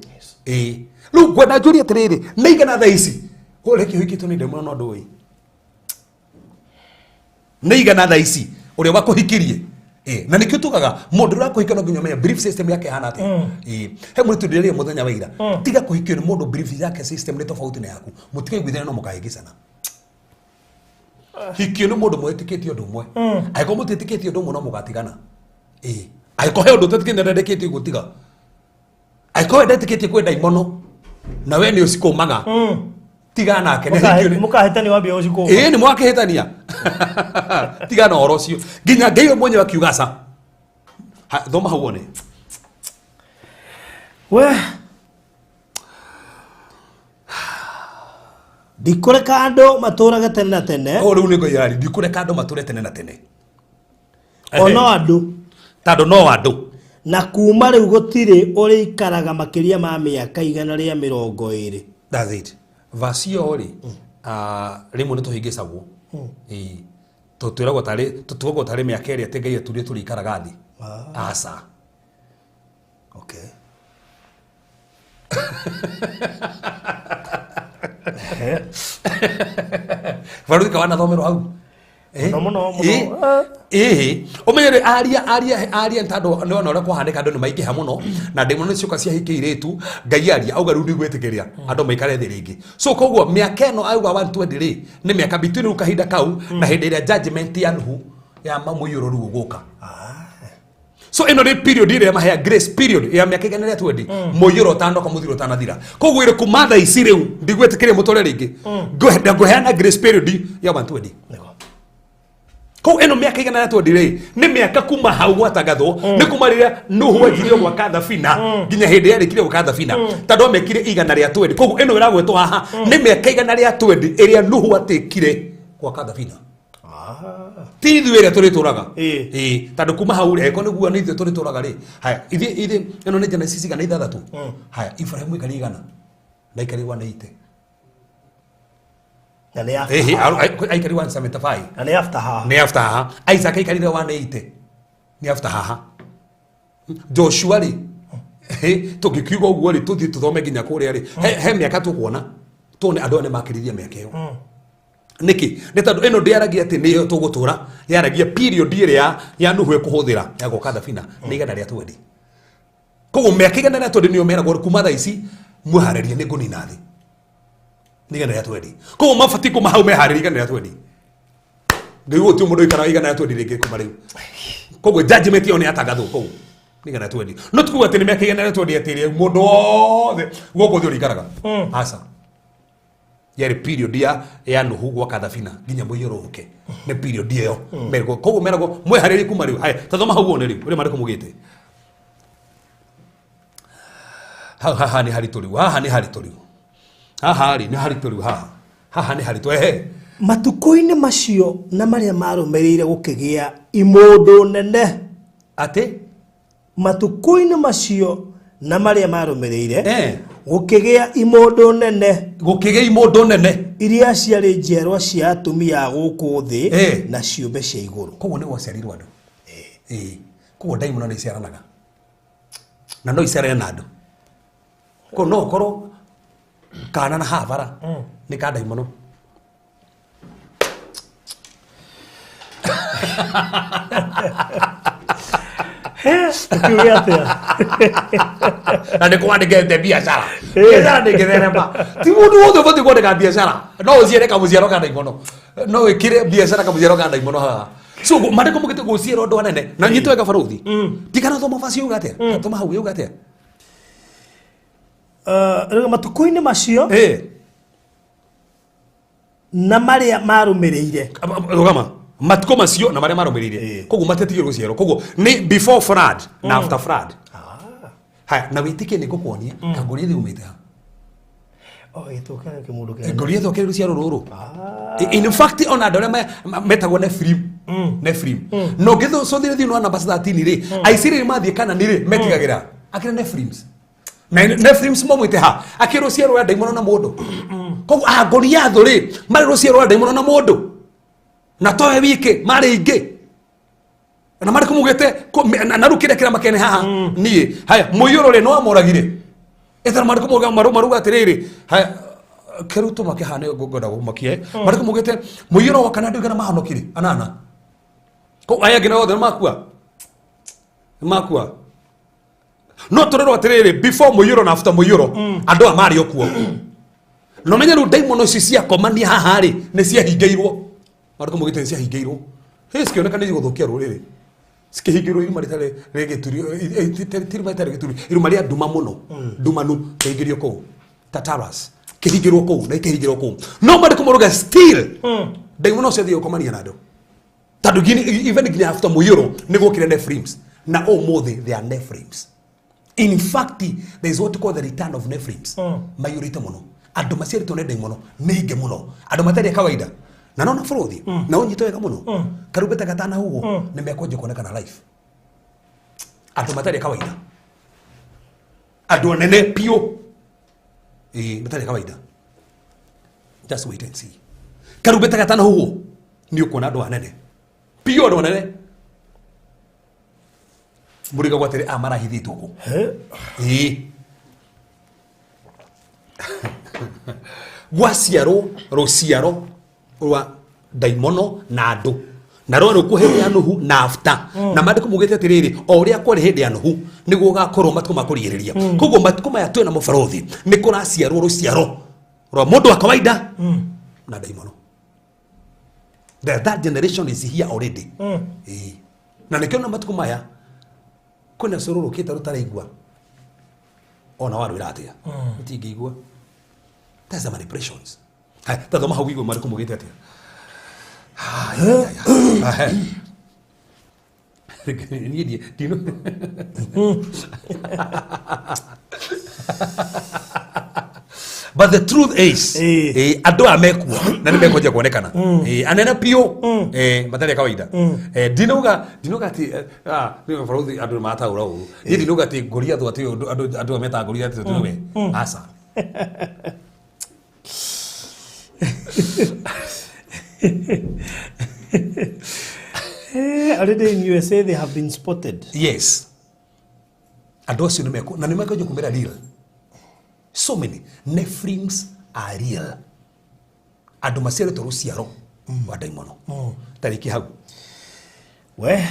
S2: Ĩĩ, rĩu ngwenda njũrie atĩrĩrĩ, nĩ igana thaa ici ũrĩa kĩhikĩtwo nĩ ndemwa no ndũĩ nĩ igana thaa ici ũrĩa wakũhikirie? Ĩĩ, na nĩkĩo tugaga mũndũ ũrĩa wakũhikia no nginya ũmenye belief system yake ĩhana atĩa. Ĩĩ, he mũirĩtu ndĩrĩrie mũthenya wa ira, tiga kũhikio nĩ mũndũ belief yake system nĩ tofauti na yaku, mũtikaiguithania no mũkahĩngĩcana. Hikio nĩ mũndũ mwĩtĩkĩtie ũndũ ũmwe. Angĩkorwo mũtiĩtĩkĩtie ũndũ ũmwe no mũgatigana. Ĩĩ, angĩkorwo he ũndũ ũtetĩkĩtie na ndendekĩtie gũtiga, angĩkorwo we ndetĩkĩtie kwĩ ndaimono. Na we nĩ ũcikũmaga. Tiga nake nĩ
S3: Mũkahĩtania wambia gũcikũma.
S2: Ĩĩ nĩ mwakĩhĩtania. Tiga na ũhoro ũcio. Nginya Ngai we mwenyewe akiuga aca. Thoma hau wone.
S3: We ndikũreka andũ matũrage tene na tene.
S2: O rĩu nĩ Ngai arari ndikũreka andũ matũre tene na tene.
S3: O no andũ.
S2: Tondũ no andũ.
S3: Na kuma rĩu gũtirĩ ũrĩikaraga makĩria ma mĩaka 120.
S2: That's it. Verse ĩyo rĩ, rĩmwe nĩ tũhĩngĩcagwo. Ĩĩ. Tũtwĩragwo tarĩ tũtuagwo tarĩ mĩaka ĩrĩa atĩ Ngai atuire tũrĩikaraga thĩ. Aca.
S3: Okay.
S2: Baruthi kawanathomerwo hau.
S3: Mũno, mũno, mũno.
S2: Ĩĩ ũmenye rĩ aria aria aria nĩ tondũ nĩ wona ũrĩa kũhanĩka andũ nĩ maingĩha mũno na ndĩmwe nĩ cioka ciahikia airĩtu Ngai aria auga rĩu ndigwĩtĩkĩria andũ maikare thĩ rĩngĩ. So koguo mĩaka ĩno auga 120 rĩ nĩ mĩaka between rĩu kahinda kau na hĩndĩ ĩrĩa judgment ya Nuhu ya mũiyũro rĩu ũgũka. So ĩno nĩ period ĩrĩa mahea grace period ya mĩaka 120 mũiyũro ũtanoka mũthiro ũtanathira. Koguo ĩrĩ kuma thaa ici rĩu ndigwĩtĩkĩria mũtũre rĩngĩ. Ngũheana grace period ya 120. Koguo ĩno mĩaka 120 rĩ nĩ mĩaka kuma hau gwatangathwo nĩ kuma rĩrĩa Nuhu anjirie gwaka thabina nginya hĩndĩ yarĩkirie gwaka thabina tondũ amĩkire 120. Koguo ĩno ĩragwetwo haha nĩ mĩaka 120 ĩrĩa Nuhu atĩkire gwaka thabina. Ti ithuĩ ĩrĩa tũrĩtũraga. Ĩĩ tondũ kuma hau rĩ angĩkorwo nĩguo nĩ ithuĩ tũrĩtũraga rĩ haya ithuĩ ĩno nĩ Genesis 106. Haya Ibrahimu aikarire 100 na aikarire 180.
S3: Na nĩ after haha.
S2: Aikarire 175.
S3: Na nĩ after haha.
S2: Nĩ after haha. Isaac aikarire 180. Nĩ after haha. Joshua rĩ tũngĩkiuga ũguo rĩ tũthiĩ tũthome nginya kũrĩa rĩ he mĩaka tũkuona tuone andũ aya nĩ makĩririe mĩaka ĩyo. Nĩkĩ? Nĩ tondũ ĩno ndĩaragia atĩ nĩyo tũgũtũra, yaragia period ĩrĩa ya Nuhu ĩkũhũthĩra ya gwaka thabina nĩ 120. Koguo mĩaka 120 nĩyo meragwo kuma thaa ici mwĩharĩrie nĩ ngũnina thĩ. Nĩ 120. Koguo mabatiĩ kuma hau meharĩrie 120. Ngai gũtirĩ mũndũ ũikaraga 120 rĩngĩ kuma rĩu. Koguo judgment ĩyo nĩ yatangathwo kũu. Nĩ 120. No ti kuga atĩ nĩ mĩaka 120 atĩ rĩu mũndũ wothe gũkũ thĩ ũrĩikaraga. Aca. Yarĩ period ya Nuhu gwaka thabina nginya mũiyũro ũke. Nĩ period ĩyo. Meragwo koguo meragwo mwĩharĩrie kuma rĩu. Haya, tathoma hau wone rĩu ũrĩa maandĩko maugĩte. Hau haha nĩ haritũ rĩu. Haha nĩ haritũ rĩu. Haha rĩ nĩ haritũ rĩu haha. Haha nĩ haritũ ehe.
S3: Matukũ-inĩ macio na marĩa marũmĩrĩire gũkĩgĩa imũndũ nene.
S2: Atĩ?
S3: Matukũ-inĩ macio na marĩa marũmĩrĩire gũkĩgĩa imũndũ nene.
S2: Gũkĩgĩa imũndũ nene.
S3: Iria ciarĩ njiarwa cia atumia a gũkũ thĩ na ciũmbe cia igũrũ.
S2: Koguo nĩ gwaciarirwo andũ. Koguo ndaimono nĩ iciaranaga. Na no iciarane na andũ. Koguo no ũkorwo kana na habara nĩ ka ndaimono.
S3: Ũkiuge atĩa?
S2: Na nĩ kwandĩkĩte biacara. Biacara ndĩngĩtherema. Ti mũndũ wothe ũbatiĩ kwandĩka biacara. No ũciare kamũciaro ka ndaimono. No wĩkĩre biacara kamũciaro ka ndaimono haha. So maandĩko maugĩte gũciara ũndũ anene. Na nyitwo wega baruthi. Tikana thoma verse yauga atĩa? Thoma hau yauga atĩa?
S3: Rĩu matukũ-inĩ macio na marĩa marũmĩrĩire.
S2: Rũgama. Matukũ macio na marĩa marũmĩrĩire. Koguo matiatigire gũciarwo. Koguo nĩ before flood na after flood. Haya, na wĩtĩkie nĩ ngũkuonia ka Goliath umĩte ha.
S3: Oh, gĩtũkĩra nĩ kĩmũndũ kĩa.
S2: Goliath okĩrĩ rũciaro rũrũ. In fact, ona andũ arĩa metagwo Nephilim. Nephilim. Na ũngĩcũthĩrĩria thĩinĩ wa Numbers 13 rĩ, Aisiraeli mathiĩ Kanani rĩ, metigagĩra. Akĩra Nephilims. Na Nephilims maumĩte ha? Akĩrĩ rũciaro rwa ndaimono na mũndũ. Koguo Goliath rĩ, marĩ rũciaro rwa ndaimono na mũndũ. Na towe wiki, marĩ aingĩ. Na marĩ kũmugĩte, na rĩu kĩrĩa kĩramakenia haha, niĩ. Haya, mũiyũro rĩ, nĩ wamoragire. Ĩtara marĩ kũmuga, maruga atĩrĩrĩ, haya, kĩrĩu tũmake haha nĩ ngwenda gũmakia. Marĩ kũmugĩte, mũiyũro woka na andũ aigana mahonokire? Anana. Koguo aya angĩ nao othe nĩ makua? Nĩ makua. No tũrerwo atĩrĩrĩ, before mũiyũro na after mũiyũro, andũ aya marĩ o kuo. Na ũmenye rĩu ndaimono ici ciakomania haha rĩ, nĩ ciahingĩirwo. Marĩ kũmugĩte nĩ ciahingĩirwo. Hĩ, cikĩoneka nĩ igũthũkia rũrĩrĩ. Cikĩhingĩrwo iruma rĩtarĩ rĩgĩturio, iruma rĩtarĩ gĩturi, iruma rĩa nduma mũno, ndumanu, rĩingĩrio kũu. Tartarus kĩhingĩrwo kũu na ikĩhingĩrwo kũu no mandĩko marauga still ndaimono ciathiĩ gũkomania na andũ tondũ even nginya after mũiyũro nĩ gwokire Nephilims na ũmũthĩ they are Nephilims. In fact, there is what we call the return of Nephilims. Maiyũrĩte mũno andũ maciarĩtwo nĩ ndaimono nĩ aingĩ mũno andũ matarĩ a kawaida na nona bũrũthi na ũnyite wega mũno karumbeta gatanahuhwo nĩ mekwanjia kuonekana life andũ matarĩ a kawaida andũ anene piũ ĩĩ matarĩ a kawaida. Just wait and see. Karumbeta gatanahuhwo nĩ ũkuona andũ anene piũ andũ anene mũriga gwatĩrĩ a marahithĩtwo kũ ĩĩ gwaciarwo rũciaro rwa ndaimono na andũ na rwarĩ kuo hĩndĩ ya Nuhu na after na maandĩko maugĩte atĩrĩrĩ o ũrĩa kwarĩ hĩndĩ ya Nuhu nĩguo gũgakorwo matukũ ma kũrigĩrĩria. Koguo matukũ maya twĩna mũbarothi nĩ kũraciarwo rũciaro rwa mũndũ wa kawaida na ndaimono. That generation is here already. Ĩĩ. Na nĩkĩo na matukũ maya kwĩna cũrũ rũkĩte rũtaraigua ona warwĩra atĩa rũtingĩigua. That's the manipulations. Haya, tathoma hau igũrũ marĩkũ mugĩte atĩa? Haya. Niĩ but the truth is andũ aya mekuo na nĩ mekwanjia kuonekana anene piũ matarĩ a kawaida. Ndinauga atĩ nĩ barothi andũ nĩ mataũra ũru. Niĩ ndinauga atĩ Goliath atĩ andũ aya metaga Goliath atĩ nĩwe aca.
S3: Already in USA they have been spotted.
S2: Yes. Andũ acio nĩ mekũ na nĩ mekwanjia kumĩra real. So many Nephilims are real. Andũ maciarĩtwo rũciaro rwa ndaimono. Tarĩki hau.
S3: We.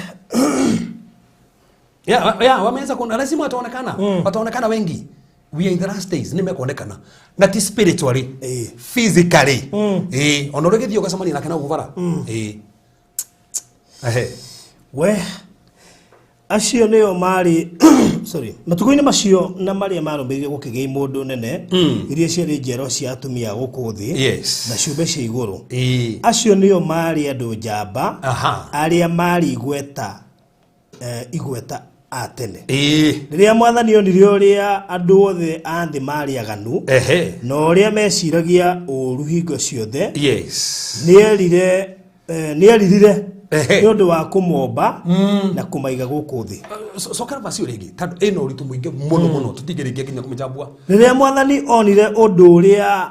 S2: Yeah, wameanza kuona lazima wataonekana. Wataonekana wengi. We are in the last days, nimekuonekana. Na ti spiritually, physically. Ona ũrĩa ũgĩthiĩ ũgacemania nake na gũbara. Ehe.
S3: We. Acio nĩo marĩ sorry matukũ-inĩ macio na marĩa marũmĩrĩire gũkĩgĩa imũndũ nene iria ciarĩ njiarwa cia atumia gũkũ thĩ na ciũmbe cia igũrũ. Acio nĩo marĩ andũ njamba arĩa marĩ igweta a tene. Rĩrĩa mwathani onire ũrĩa andũ othe a thĩ marĩ aganu na ũrĩa meciragia ũũru hingo ciothe nĩeririre nĩ ũndũ wa kũmomba na kũmaiga gũkũ thĩ.
S2: Cokera macio rĩngĩ tondũ ĩna ũritũ mũingĩ mũno mũno tũtingĩrĩkia nginya kũmĩchambua.
S3: Rĩrĩa mwathani onire ũndũ ũrĩa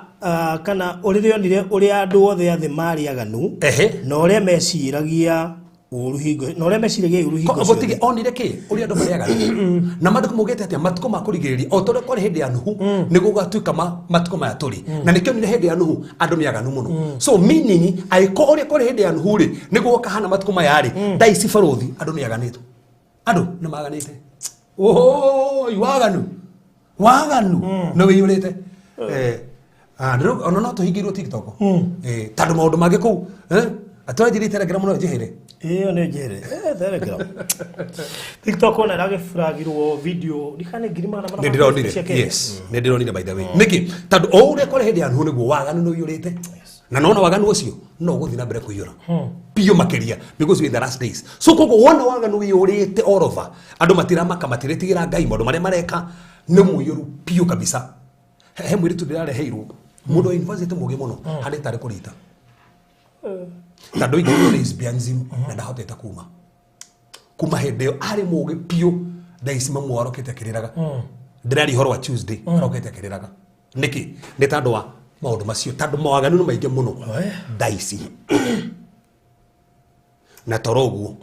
S3: kana rĩrĩa onire ũrĩa andũ othe a thĩ marĩ aganu na ũrĩa meciragia ũũru hingo na ũrĩa meciragia ũũru hingo
S2: ciothe. Gũtirĩ onire kĩ ũrĩa andũ marĩ aganu na maandĩko maugĩte atĩa matukũ ma kũrigĩrĩria o ta ũrĩa kwarĩ hĩndĩ ya Nuhu nĩguo gũgatuĩka matukũ maya tũrĩ na nĩkĩo onire hĩndĩ ya Nuhu andũ nĩ aganu mũno. So meaning angĩkorwo ũrĩa kwarĩ hĩndĩ ya Nuhu rĩ nĩguo gũkahana matukũ maya rĩ thaa ici barũthi andũ nĩ aganĩtwo andũ nĩ maganĩte. Oi waganu waganu nĩ wĩiyũrĩte. Ona no tũhingĩirwo TikTok tondũ maũndũ mangĩ kũu atũranjĩrĩte Telegram no njehere.
S3: Ĩyo nĩ njehere. Telegram. TikTok ona ĩragĩburagirwo video ndikane ngiri magana mana.
S2: Nĩ ndĩronire. Yes. Nĩ ndĩronire by the way. Nĩkĩ? Tondũ o ũrĩa kwarĩ hĩndĩ ya Nuhu nĩguo waganu nĩ ũiyũrĩte. Na nona waganu ũcio no ũgũthiĩ na mbere kũiyũra. Piũ makĩria because we in the last days. So koguo wona waganu ũiyũrĩte all over. Andũ matiramaka matiretigĩra Ngai maũndũ marĩa mareka nĩ mũiyũru piũ kabisa. He mũirĩtu ndĩrareheirwo mũndũ wa university mũgĩ mũno harĩ tarĩ kũrita. Tondũ aingĩ lesbianism na ndahotete kuma. Kuma hĩndĩ ĩyo arĩ mũgĩ piũ thaa ici mamu arokĩte akĩrĩraga. Ndĩraria ũhoro wa Tuesday arokĩte akĩrĩraga. Nĩkĩ? Nĩ tondũ wa maũndũ macio tondũ mawaganu nĩ maingĩ mũno thaa ici. Na toro ũguo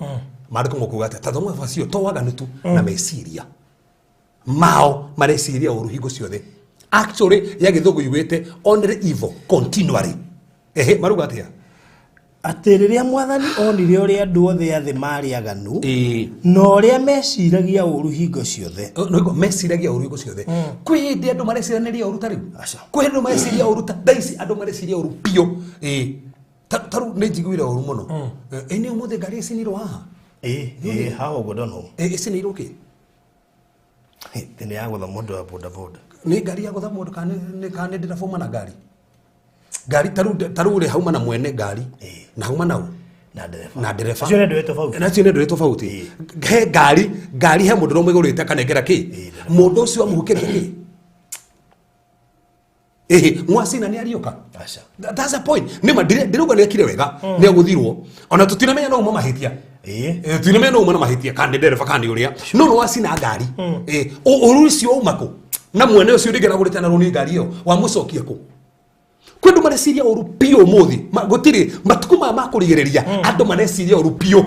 S2: maandĩko makuga atĩa tondũ macio to waganu tu na meciria mao mareciria ũru hingo ciothe. Actually ya gĩthũngũ yugĩte only evil continually. Ehe maruga atĩa?
S3: Atĩ rĩrĩa mwathani onire ũrĩa andũ othe a thĩ marĩ aganu na ũrĩa meciragia ũru hingo ciothe.
S2: Meciragia ũru hingo ciothe. Kwĩ hĩndĩ andũ mareciranĩria ũru ta rĩu. Kwĩ hĩndĩ andũ mareciria ũru ta thaa ici andũ mareciria ũru piũ. Ta rĩu nĩ njiguire ũru mũno. Nĩ ũmũthĩ ngari ĩcinirwo haha?
S3: Haha ũguo ndona.
S2: Ĩcinirwo kĩ?
S3: Thĩna ya gũtha mũndũ wa boda boda.
S2: Nĩ ngari ya gũtha mũndũ kana nĩ ndereba uma na ngari? Ngari tarĩu rĩ hauma na mwene ngari na hauma na ũ?
S3: Na ndereba.
S2: Na ndereba.
S3: Acio nĩ andũ erĩ tofauti.
S2: Na acio nĩ andũ erĩ tofauti. He ngari, ngari he mũndũ ũrĩa ũmĩgũrĩte akanengera kĩ? Mũndũ ũcio amũhukĩria kĩ? Ĩhĩ, mwacina nĩ ariũka.
S3: Aca.
S2: That's the point. Nĩ ma ndĩrauga nĩ ekire wega, nĩ agũthirwo. Ona tũtinamenya no uma mahĩtia. Tũtinamenya no uma na mahĩtia kana nĩ ndereba kana nĩ ũrĩa. No nĩ wacina ngari. Ũru ũcio wauma kũ? Na mwene ũcio rĩngĩ aragũrĩte na rũni ngari ĩyo, wamũcokia kũ? Kwĩ andũ mareciria ũru biũ ũmũthĩ. Gũtirĩ matukũ maya ma kũrigĩrĩria, andũ mareciria ũru biũ.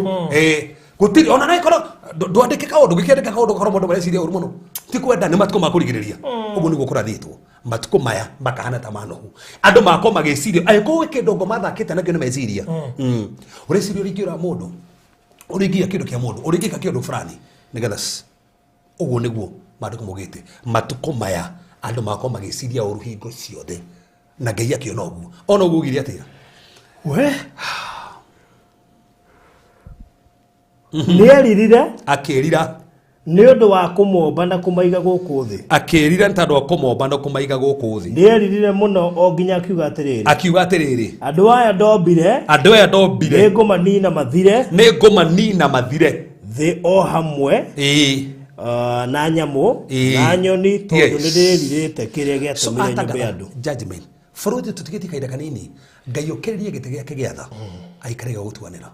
S2: Gũtirĩ, ona no ĩkorwo, ndwandĩke kaũndũ, ũngĩkĩandĩka kaũndũ ũgakorwo mũndũ mareciria ũru mũno. Ti kwenda, nĩ matukũ ma kũrigĩrĩria. Ũguo nĩguo kũrathĩtwo. Matukũ maya makahana ta manohu. Andũ makorwo magĩciria, angĩkorwo gwĩ kĩndũ ngo mathakĩte nakĩo nĩ meciria. Ũreciria ũrĩa ingĩũra mũndũ, ũrĩa ingĩiya kĩndũ kĩa mũndũ, ũrĩa ingĩka kĩndũ fulani, nĩgetha ũguo nĩguo maandĩko maugĩte. Matukũ maya andũ makorwo magĩciria ũru hingo ciothe. Na Ngai akĩona ũguo. Ona ũguo ugire atĩa?
S3: We. Nĩeririre.
S2: Akĩrira.
S3: Nĩ ũndũ wa kũmomba na kũmaiga gũkũ thĩ.
S2: Akĩrira nĩ tondũ wa kũmomba na kũmaiga gũkũ thĩ.
S3: Nĩeririre mũno o nginya akiuga atĩrĩrĩ.
S2: Akiuga atĩrĩrĩ.
S3: Andũ aya ndombire.
S2: Andũ aya ndombire.
S3: Nĩngũmanina mathire.
S2: Nĩngũmanina mathire.
S3: Thĩ o hamwe. Na nyamũ, na nyoni, tondũ nĩndĩrirĩte kĩrĩa gĩatũmire nyũmbe andũ.
S2: Judgment. Bũrũri tũtigĩtie kahinda kanini. Ngai ũkĩrĩrie gĩtĩ gĩake gĩa tha. Aikare gĩa gũtuanĩra.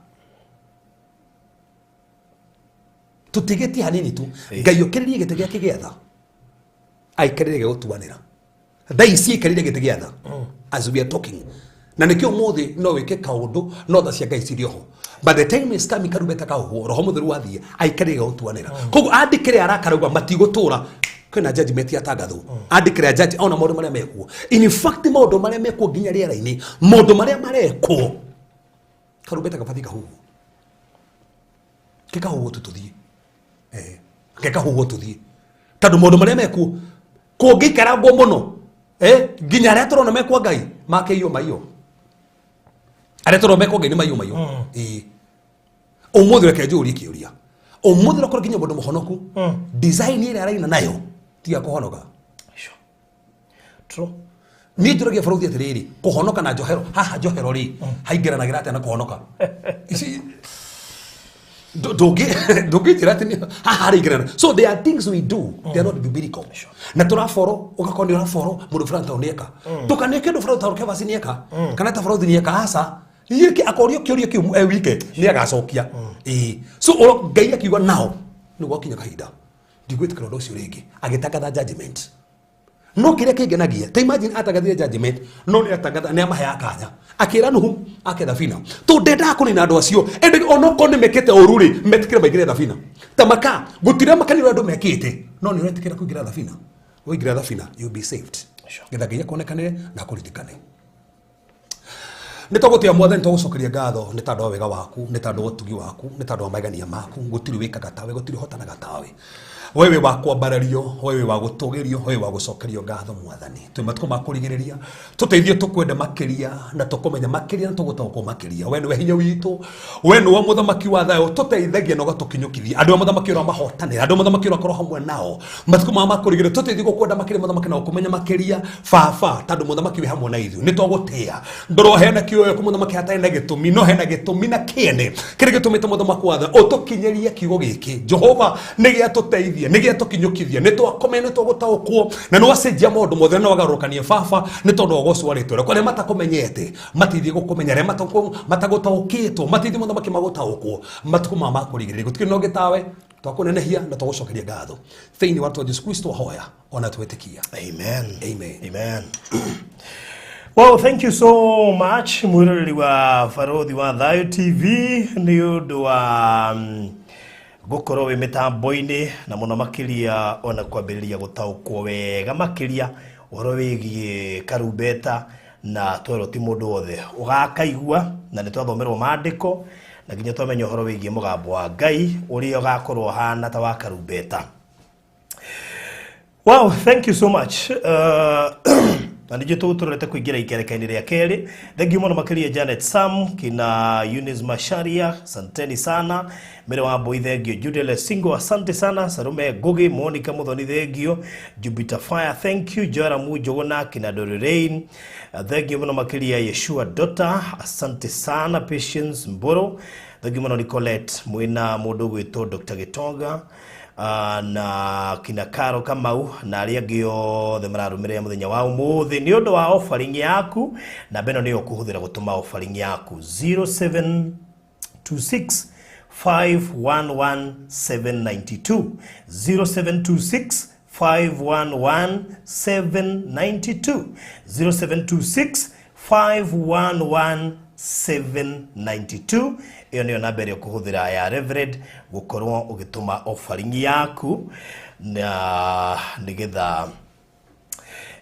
S2: Tũtigĩtie hanini tu. Ngai ũkĩrĩrie gĩtĩ gĩake gĩa tha. Aikarĩre gĩa gũtuanĩra. Thaa ici aikarĩre gĩtĩ gĩa tha. As we are talking. Na nĩkĩo ũmũthĩ no wĩke kaũndũ, no tha cia Ngai cirĩ oho. But the time is coming, karumbeta kahuhwo, Roho Mũtheru wathiĩ, aikarĩre gĩa gũtuanĩra. Koguo andĩkĩre arakarauga matigũtũra. Kwĩna judgment yatangathwo. Andĩkĩre judge ona maũndũ marĩa mekuo. In fact, maũndũ marĩa mekuo nginya rĩera-inĩ, maũndũ marĩa marekwo, karumbeta gabatiĩ kahuhwo. Ke kahuhwo tu tũthiĩ. Ke kahuhwo tũthiĩ. Tondũ maũndũ marĩa mekuo, kũngĩikarangwo mũno, nginya arĩa tũrona mekwa Ngai, makĩiywo maiyo. Arĩa tũrona mekwa Ngai nĩ maiywo maiyo. Ũmũthĩ reke njũrie kĩũria. Ũmũthĩ ũrakorwo nginya mũndũ mũhonoku, design ĩrĩa araina nayo ti ya kũhonoka.
S3: True.
S2: Niĩ njũragia bũrũri atĩrĩrĩ, kũhonoka na njohero, haha njohero rĩ, haingĩranagĩra atĩa na kũhonoka? Ici, ndũngĩnjĩra atĩ nĩ-, haha harĩingĩrana. So there are things we do, they are not biblical. Na tũraboro, ũgakorwo nĩ ũraboro, mũndũ fulani tondũ nĩeka. Ndũkaneke ũndũ fulani tondũ Kevasi nĩeka, kana ta bũrũri nĩeka, aca. Yeke akorio kĩũria kĩu e wike, nĩ agacokia. So, Ngai akiuga nao, nĩ gwakinya kahinda. Ndigwĩtĩkĩra ũndũ ũcio rĩngĩ. Agĩtangatha judgment. No kĩrĩa kĩngenagia, ta imagine atangathire judgment, no nĩ atangatha, nĩ amaheaga kanya. Akĩra Nuhu ake thabina. Tondũ ndendaga kũnina andũ acio, ĩndĩ onokorwo nĩ mekĩte ũru rĩ, metĩkĩre maingĩre thabina. Ta maka, gũtirĩ makanitha andũ mekĩte, no nĩ ũretĩkĩra kũingĩra thabina. Waingĩra thabina, you'll be saved. Getha Ngai akuonekanĩre na akũririkane. Nĩ tũgũtĩa Mwathani, tũgũcokeria ngatho nĩ tondũ wa wega waku, nĩ tondũ wa ũtugi waku, nĩ tondũ wa magegania maku. Gũtirĩ wĩkaga tawe, gũtirĩ ũhotanaga tawe. We wĩ wa kwambarario, we wĩ wa gũtũgĩrio, we wĩ wa gũcokerio ngatho Mwathani. Twĩ matukũ ma kũrigĩrĩria, tũteithie tũkwende makĩria na tũkũmenya makĩria na tũgũtaũkwo makĩria. We nĩwe hinya witũ, we nĩwe mũthamaki wa thayũ, tũteithagie na ũgatũkinyũkithia. Andũ a mũthamaki ũrĩa mahotanĩra, andũ a mũthamaki ũrĩa akorwo hamwe nao. Matukũ maya ma kũrigĩrĩria, tũteithie gũkwenda makĩria mũthamaki na gũkũmenya makĩria. Baba, tondũ mũthamaki wĩ hamwe na ithuĩ, nĩ twagũtĩĩa. Ndũroheana kĩoyo kũ mũthamaki hatarĩ na gĩtũmi, no hena gĩtũmi na kĩene kĩrĩa gĩtũmĩte mũthamaki wa thayũ ũtũkinyĩrie kiugo gĩkĩ. Jehova, nĩ gĩatũteithia, nĩ gĩatũkinyũkithia, nĩ twakomenya, nĩ twagũtaũkwo, na nĩ wacenjia maũndũ mothe, na wagarũrũkania baba, nĩ tondũ wa ũgooci wa rĩĩtwa rĩaku. Arĩa matakũmenyete mateithie gũkũmenya, arĩa matagũtaũkĩtwo mateithie mũthamaki magũtaũkwo. Matukũ maya ma kũrigĩrĩria, gũtikĩrĩ na ũngĩ tawe, twakũnenehia na twagũcokeria ngatho. Thĩinĩ wa rĩĩtwa Jesũ Kristo ahoya ona twĩtĩkia.
S3: Amen.
S2: Amen.
S3: Amen. Well, thank you so much mwiroreri wa Barothi wa Thayo TV nĩ ũndũ wa gũkorwo wĩ mĩtambo-inĩ na mũno makĩria ona kwambĩrĩria gũtaũkwo wega makĩria ũhoro wĩgiĩ karumbeta na twerwo ti mũndũ wothe ũgakaigua na nĩ twathomerwo maandĩko na nginya twamenya ũhoro wĩgiĩ mũgambo wa Ngai ũrĩa ũgakorwo ũhana ta wa karumbeta. Wow, thank you so much. Na nĩnjũĩ tũrorete kũingĩra ikereka-inĩ rĩa kerĩ. Thengiũ mũno makĩria Janet Sam, kina Eunice Masharia, asanteni sana. Mere wa Mbui thengio, Jude Lesingo asante sana, Sarume Ngugi, Monica Muthoni thengio, Jupiter Fire thank you, Joera Mujogona, kina Dori Rain, thengio mũno makĩria Yeshua Dota, asante sana, Patience Mboro, thengio mũno Nicolette mwina mũndũ ũgwĩtwo Dr. Gitonga, na kina Karo Kamau na arĩa angĩ othe mararũmĩrĩra mũthenya wa ũmũthĩ nĩ ũndũ wa offering yaku. Namba ĩno nĩyo ũkũhũthĩra gũtũma offering yaku 0726 511 792, 0726 511 792, 0726 511 792. Ĩyo nĩyo namba ĩrĩa ũkũhũthĩra ya Reverend gũkorwo ũgĩtũma offering yaku na nĩgetha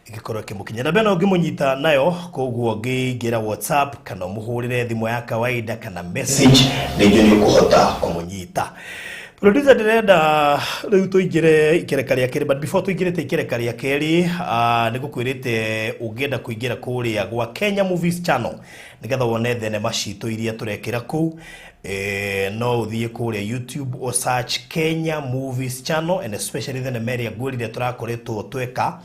S3: ĩgĩkorwo ĩkĩmũkinyĩra. Namba ĩno ũngĩmũnyita nayo, koguo ũngĩingĩra WhatsApp kana ũmũhũrĩre thimũ ya kawaida kana message, nĩnjũĩ nĩ ũkũhota kũmũnyita. Producer, ndĩrenda rĩu tũingĩre ikereka rĩa kerĩ, but before tũingĩrĩte ikereka rĩa kerĩ, nĩ ngũkwĩrĩte ũngĩenda kũingĩra kũrĩa gwa Kenya Movies Channel nĩgetha wone thenema citũ iria tũrekĩra kũu, no ũthiĩ kũrĩa YouTube o search Kenya Movies Channel, and especially thenema ĩrĩa ngwĩrire tũrakoretwo tweka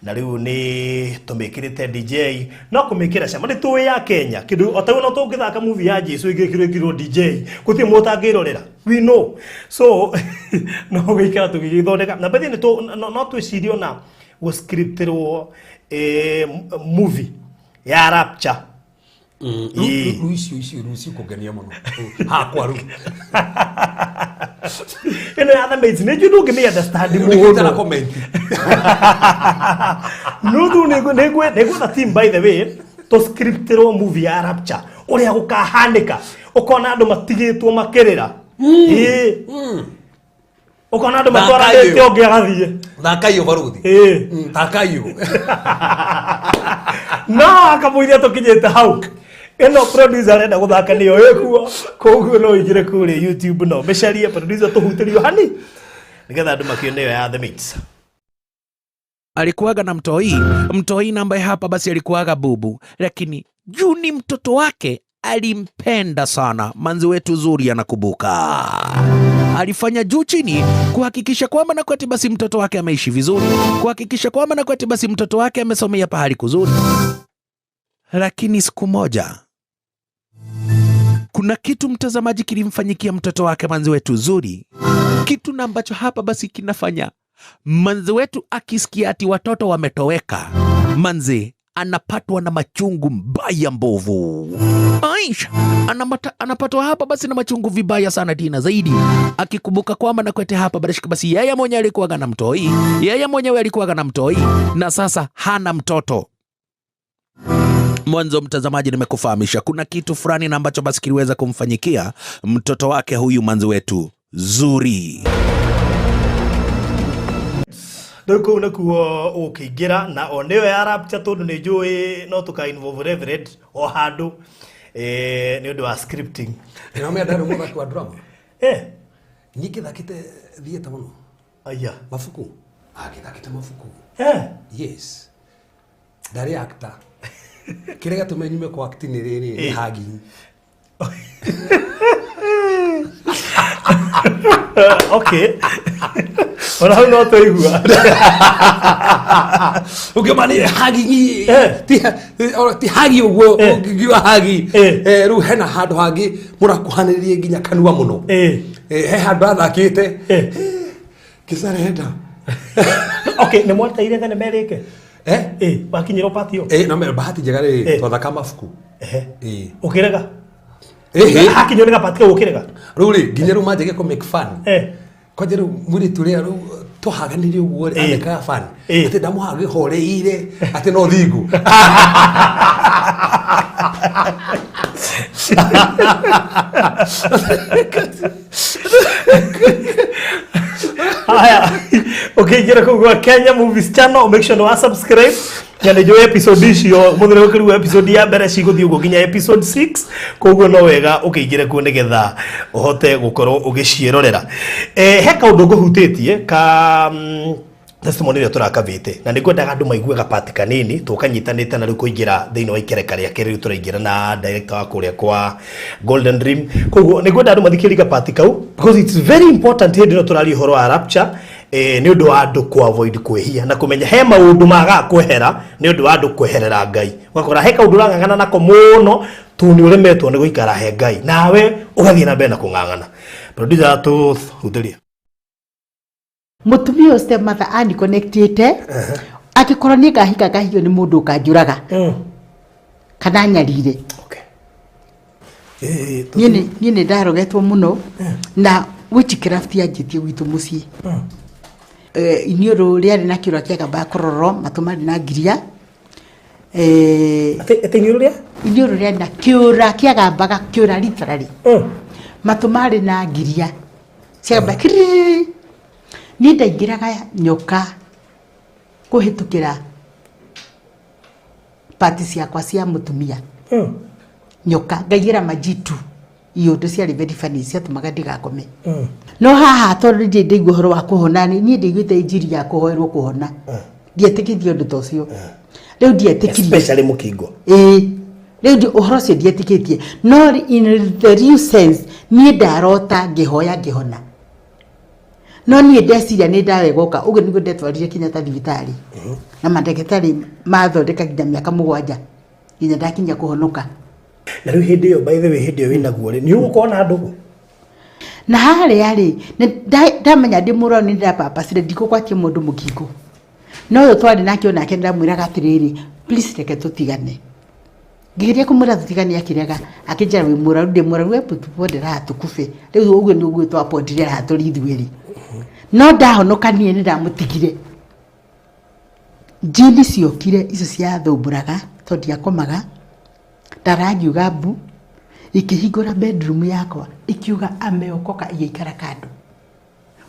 S3: na rĩu nĩ tũmĩkĩrĩte DJ no kũmĩkĩra cama nĩ tũĩ ya Kenya kĩndũ o ta no tũngĩthaka movie ya Jesu ĩngĩkĩrwo DJ gũtirĩ mũndũ ũtangĩrorera, we know. So no gũikara tũgĩgĩthondeka na bethe nĩ no twĩcirie ona gũscriptĩrwo movie ya Rapture.
S2: Rĩu icio rĩu cikũngenia mũno hakwa rĩu.
S3: Ĩno ya The Maids nĩ njũĩ ndũngĩmĩ understand
S2: mũno comment.
S3: Nuthu nĩngwetha team, by the way, to scriptĩrwo movie ya Rapture ũrĩa gũkahanĩka, ũkona andũ matigĩtwo makĩrĩra. Ĩĩ, ũkona andũ matwaranĩte ũngĩ agathiĩ.
S2: Thaka iyo baruthi. Thaka iyo.
S3: No akamũiria tũkinyĩte hau ĩno producer arenda gũthaka nĩyo ĩkuo, koguo no ũingĩre kũrĩa YouTube no mĩcarie. Producer, tũhutĩrio hani nĩgetha andũ makĩone ĩyo ya The Maids.
S4: Alikuwaga na mtoi, mtoi na ambaye hapa basi alikuwaga bubu, lakini juu ni mtoto wake alimpenda sana. Manzi wetu Zuri anakumbuka alifanya juu chini kuhakikisha kwamba na kweti basi mtoto wake ameishi vizuri, kuhakikisha kwamba na kweti basi mtoto wake amesomea pahali kuzuri. Lakini siku moja kuna kitu mtazamaji kilimfanyikia mtoto wake manzi wetu Zuri, kitu na ambacho hapa basi kinafanya manzi wetu akisikia ati watoto wametoweka, manzi anapatwa na machungu mbaya mbovu. Aisha anapatwa hapa basi na machungu vibaya sana tena zaidi, akikumbuka kwamba na kwete hapa basi yeye mwenyewe alikuwaga na mtoi, yeye mwenyewe alikuwaga na mtoi na sasa hana mtoto. Mwanzo mtazamaji, nimekufahamisha kuna kitu fulani na ambacho basi kiliweza kumfanyikia mtoto wake huyu manzi wetu Zuri.
S3: Rĩu kũu nĩkuo ũkĩingĩra na o nĩyo ya Rapture tondũ nĩ njũĩ no tũka involve Reverend o handũ nĩ ũndũ wa scripting.
S2: Nĩramenya ndarĩ mũthaki wa drama. Niĩ ngĩthakĩte theatre mũno.
S3: Aya.
S2: Mabuku. Ngĩthakĩte mabuku. Yes. Ndarĩ actor. Kĩrĩa gĩatũmire nyume kwa acting nĩ rĩrĩ, nĩ hugging.
S3: Okay. Ona hau no tũigua.
S2: Ũngĩona nĩ hugging, ti hagi ũguo ũngiuga hagi. Rĩu hena handũ hangĩ mũrakuhanĩrĩria nginya kanua mũno. He handũ athakĩte. Kĩcarenda.
S3: Okay, nĩ mweteire thenema ĩrĩke? Wakinyĩrwo part ĩyo?
S2: No bahati njega rĩ, twathaka mabuku.
S3: Ũkĩrega? Hakinywo nĩ gapati kau ũkĩrega?
S2: Rĩu rĩ, nginya rĩu manjagia kũ make fun. Kwanja rĩu mũirĩtu ũrĩa rĩu twahaganĩrie ũguo rĩ, andĩkaga fun. Atĩ ndamũhaga horeire, atĩ no thingu.
S3: Haya, ũkĩingĩra kũu gwa Kenya Movies Channel, make sure nĩ wa subscribe na nĩ njũĩ episode icio mũtherũkĩru wa episode ya mbere cigũthiĩ ũguo nginya episode 6, koguo no wega ũkĩingĩre kuo nĩgetha ũhote gũkorwo ũgĩciĩrorera. He kaũndũ ngũhutĩtie ka Testimony ĩrĩa tũrakabĩte na nĩ ngwendaga andũ maigue gapati kanini tũkanyitanĩte na rĩu kũingĩra thĩinĩ wa ikereka rĩake rĩu tũraingĩra na director wa kũrĩa kwa Golden Dream. Koguo nĩ ngwenda andũ mathikĩrĩrie gapati kau because it's very important hĩndĩ ĩno tũraria ũhoro wa rapture, nĩ ũndũ wa andũ ku avoid kwĩhia na kũmenya he maũndũ magaga kwehera nĩ ũndũ wa andũ kweherera Ngai. Ũgakora he kaũndũ ũrang'ang'ana nako mũno tondũ nĩ ũremetwo nĩ gũikara he Ngai, nawe ũgathiĩ na mbere na kũng'ang'ana. Producer, tũhutĩrie.
S5: Mutumia ũyũ stepmother ani connectĩte angĩkorwo niĩ ngahika ngahikio nĩ mũndũ ũkanjũraga kana nyarire. Niĩ nĩ ndarogetwo mũno na witchcraft yanjĩtie gwitũ mũciĩ. Iniũrũ rĩarĩ na kĩũra kĩagambaga kũrororo, matũ marĩ na ngiria.
S3: Atĩ iniũrũ rĩa?
S5: Iniũrũ rĩarĩ na kĩũra kĩagambaga kĩũra literally. Matũ marĩ na ngiria ciagamba kiriri. Niĩ ndaingĩraga nyoka kũhĩtũkĩra pati ciakwa cia mũtumia. Nyoka ngaigĩra majitu iũndũ ciarĩ very funny ciatũmaga ndigakome. No haha tondũ ndirĩ ndaigua ũhoro wa kũhona, niĩ ndaiguĩte injiri ya kũhoerwo kũhona. Ndietĩkĩtie ũndũ ta ũcio. Rĩu ndietĩkirie.
S3: Especially mũkingo.
S5: Ĩĩ. Rĩu ũhoro ũcio ndietĩkĩtie. No in the real sense niĩ ndarota ngĩhoya ngĩhona. No niĩ ndeciria nĩ ndawa ĩgoka, ũguo nĩguo ndetwarire Kenyatta thibitarĩ. Na mandagĩtarĩ mathondeka nginya mĩaka 7 nginya ndakinya kũhonoka.
S3: Na rĩu hĩndĩ ĩyo, by the way, hĩndĩ ĩyo wĩnaguo rĩ, nĩ ũgũkorwo na ndũgũ?
S5: Na harĩa rĩ, ndamenya ndĩ mũrwaru nĩ ndapapacire ndikũgwatia mũndũ mũkingo. No ũyũ twarĩ nake onake ndamwĩraga atĩrĩrĩ, please reke tũtigane. Ngĩgeria kũmwĩra tũtigane akĩrega, akĩnjĩra wĩ mũrwaru, ndĩ mũrwaru, hebu tuponde raha tukufe. Rĩu ũguo nĩguo twapondire raha tũrĩ ithuerĩ. No ndahonoka niĩ nĩ ndamũtigire. Njini ciokire icio ciathumbũraga tondũ ndiakomaga, ndarangiuga mbu, ikĩhingũra bedroom yakwa, ikiuga ameokoka igĩikara kando.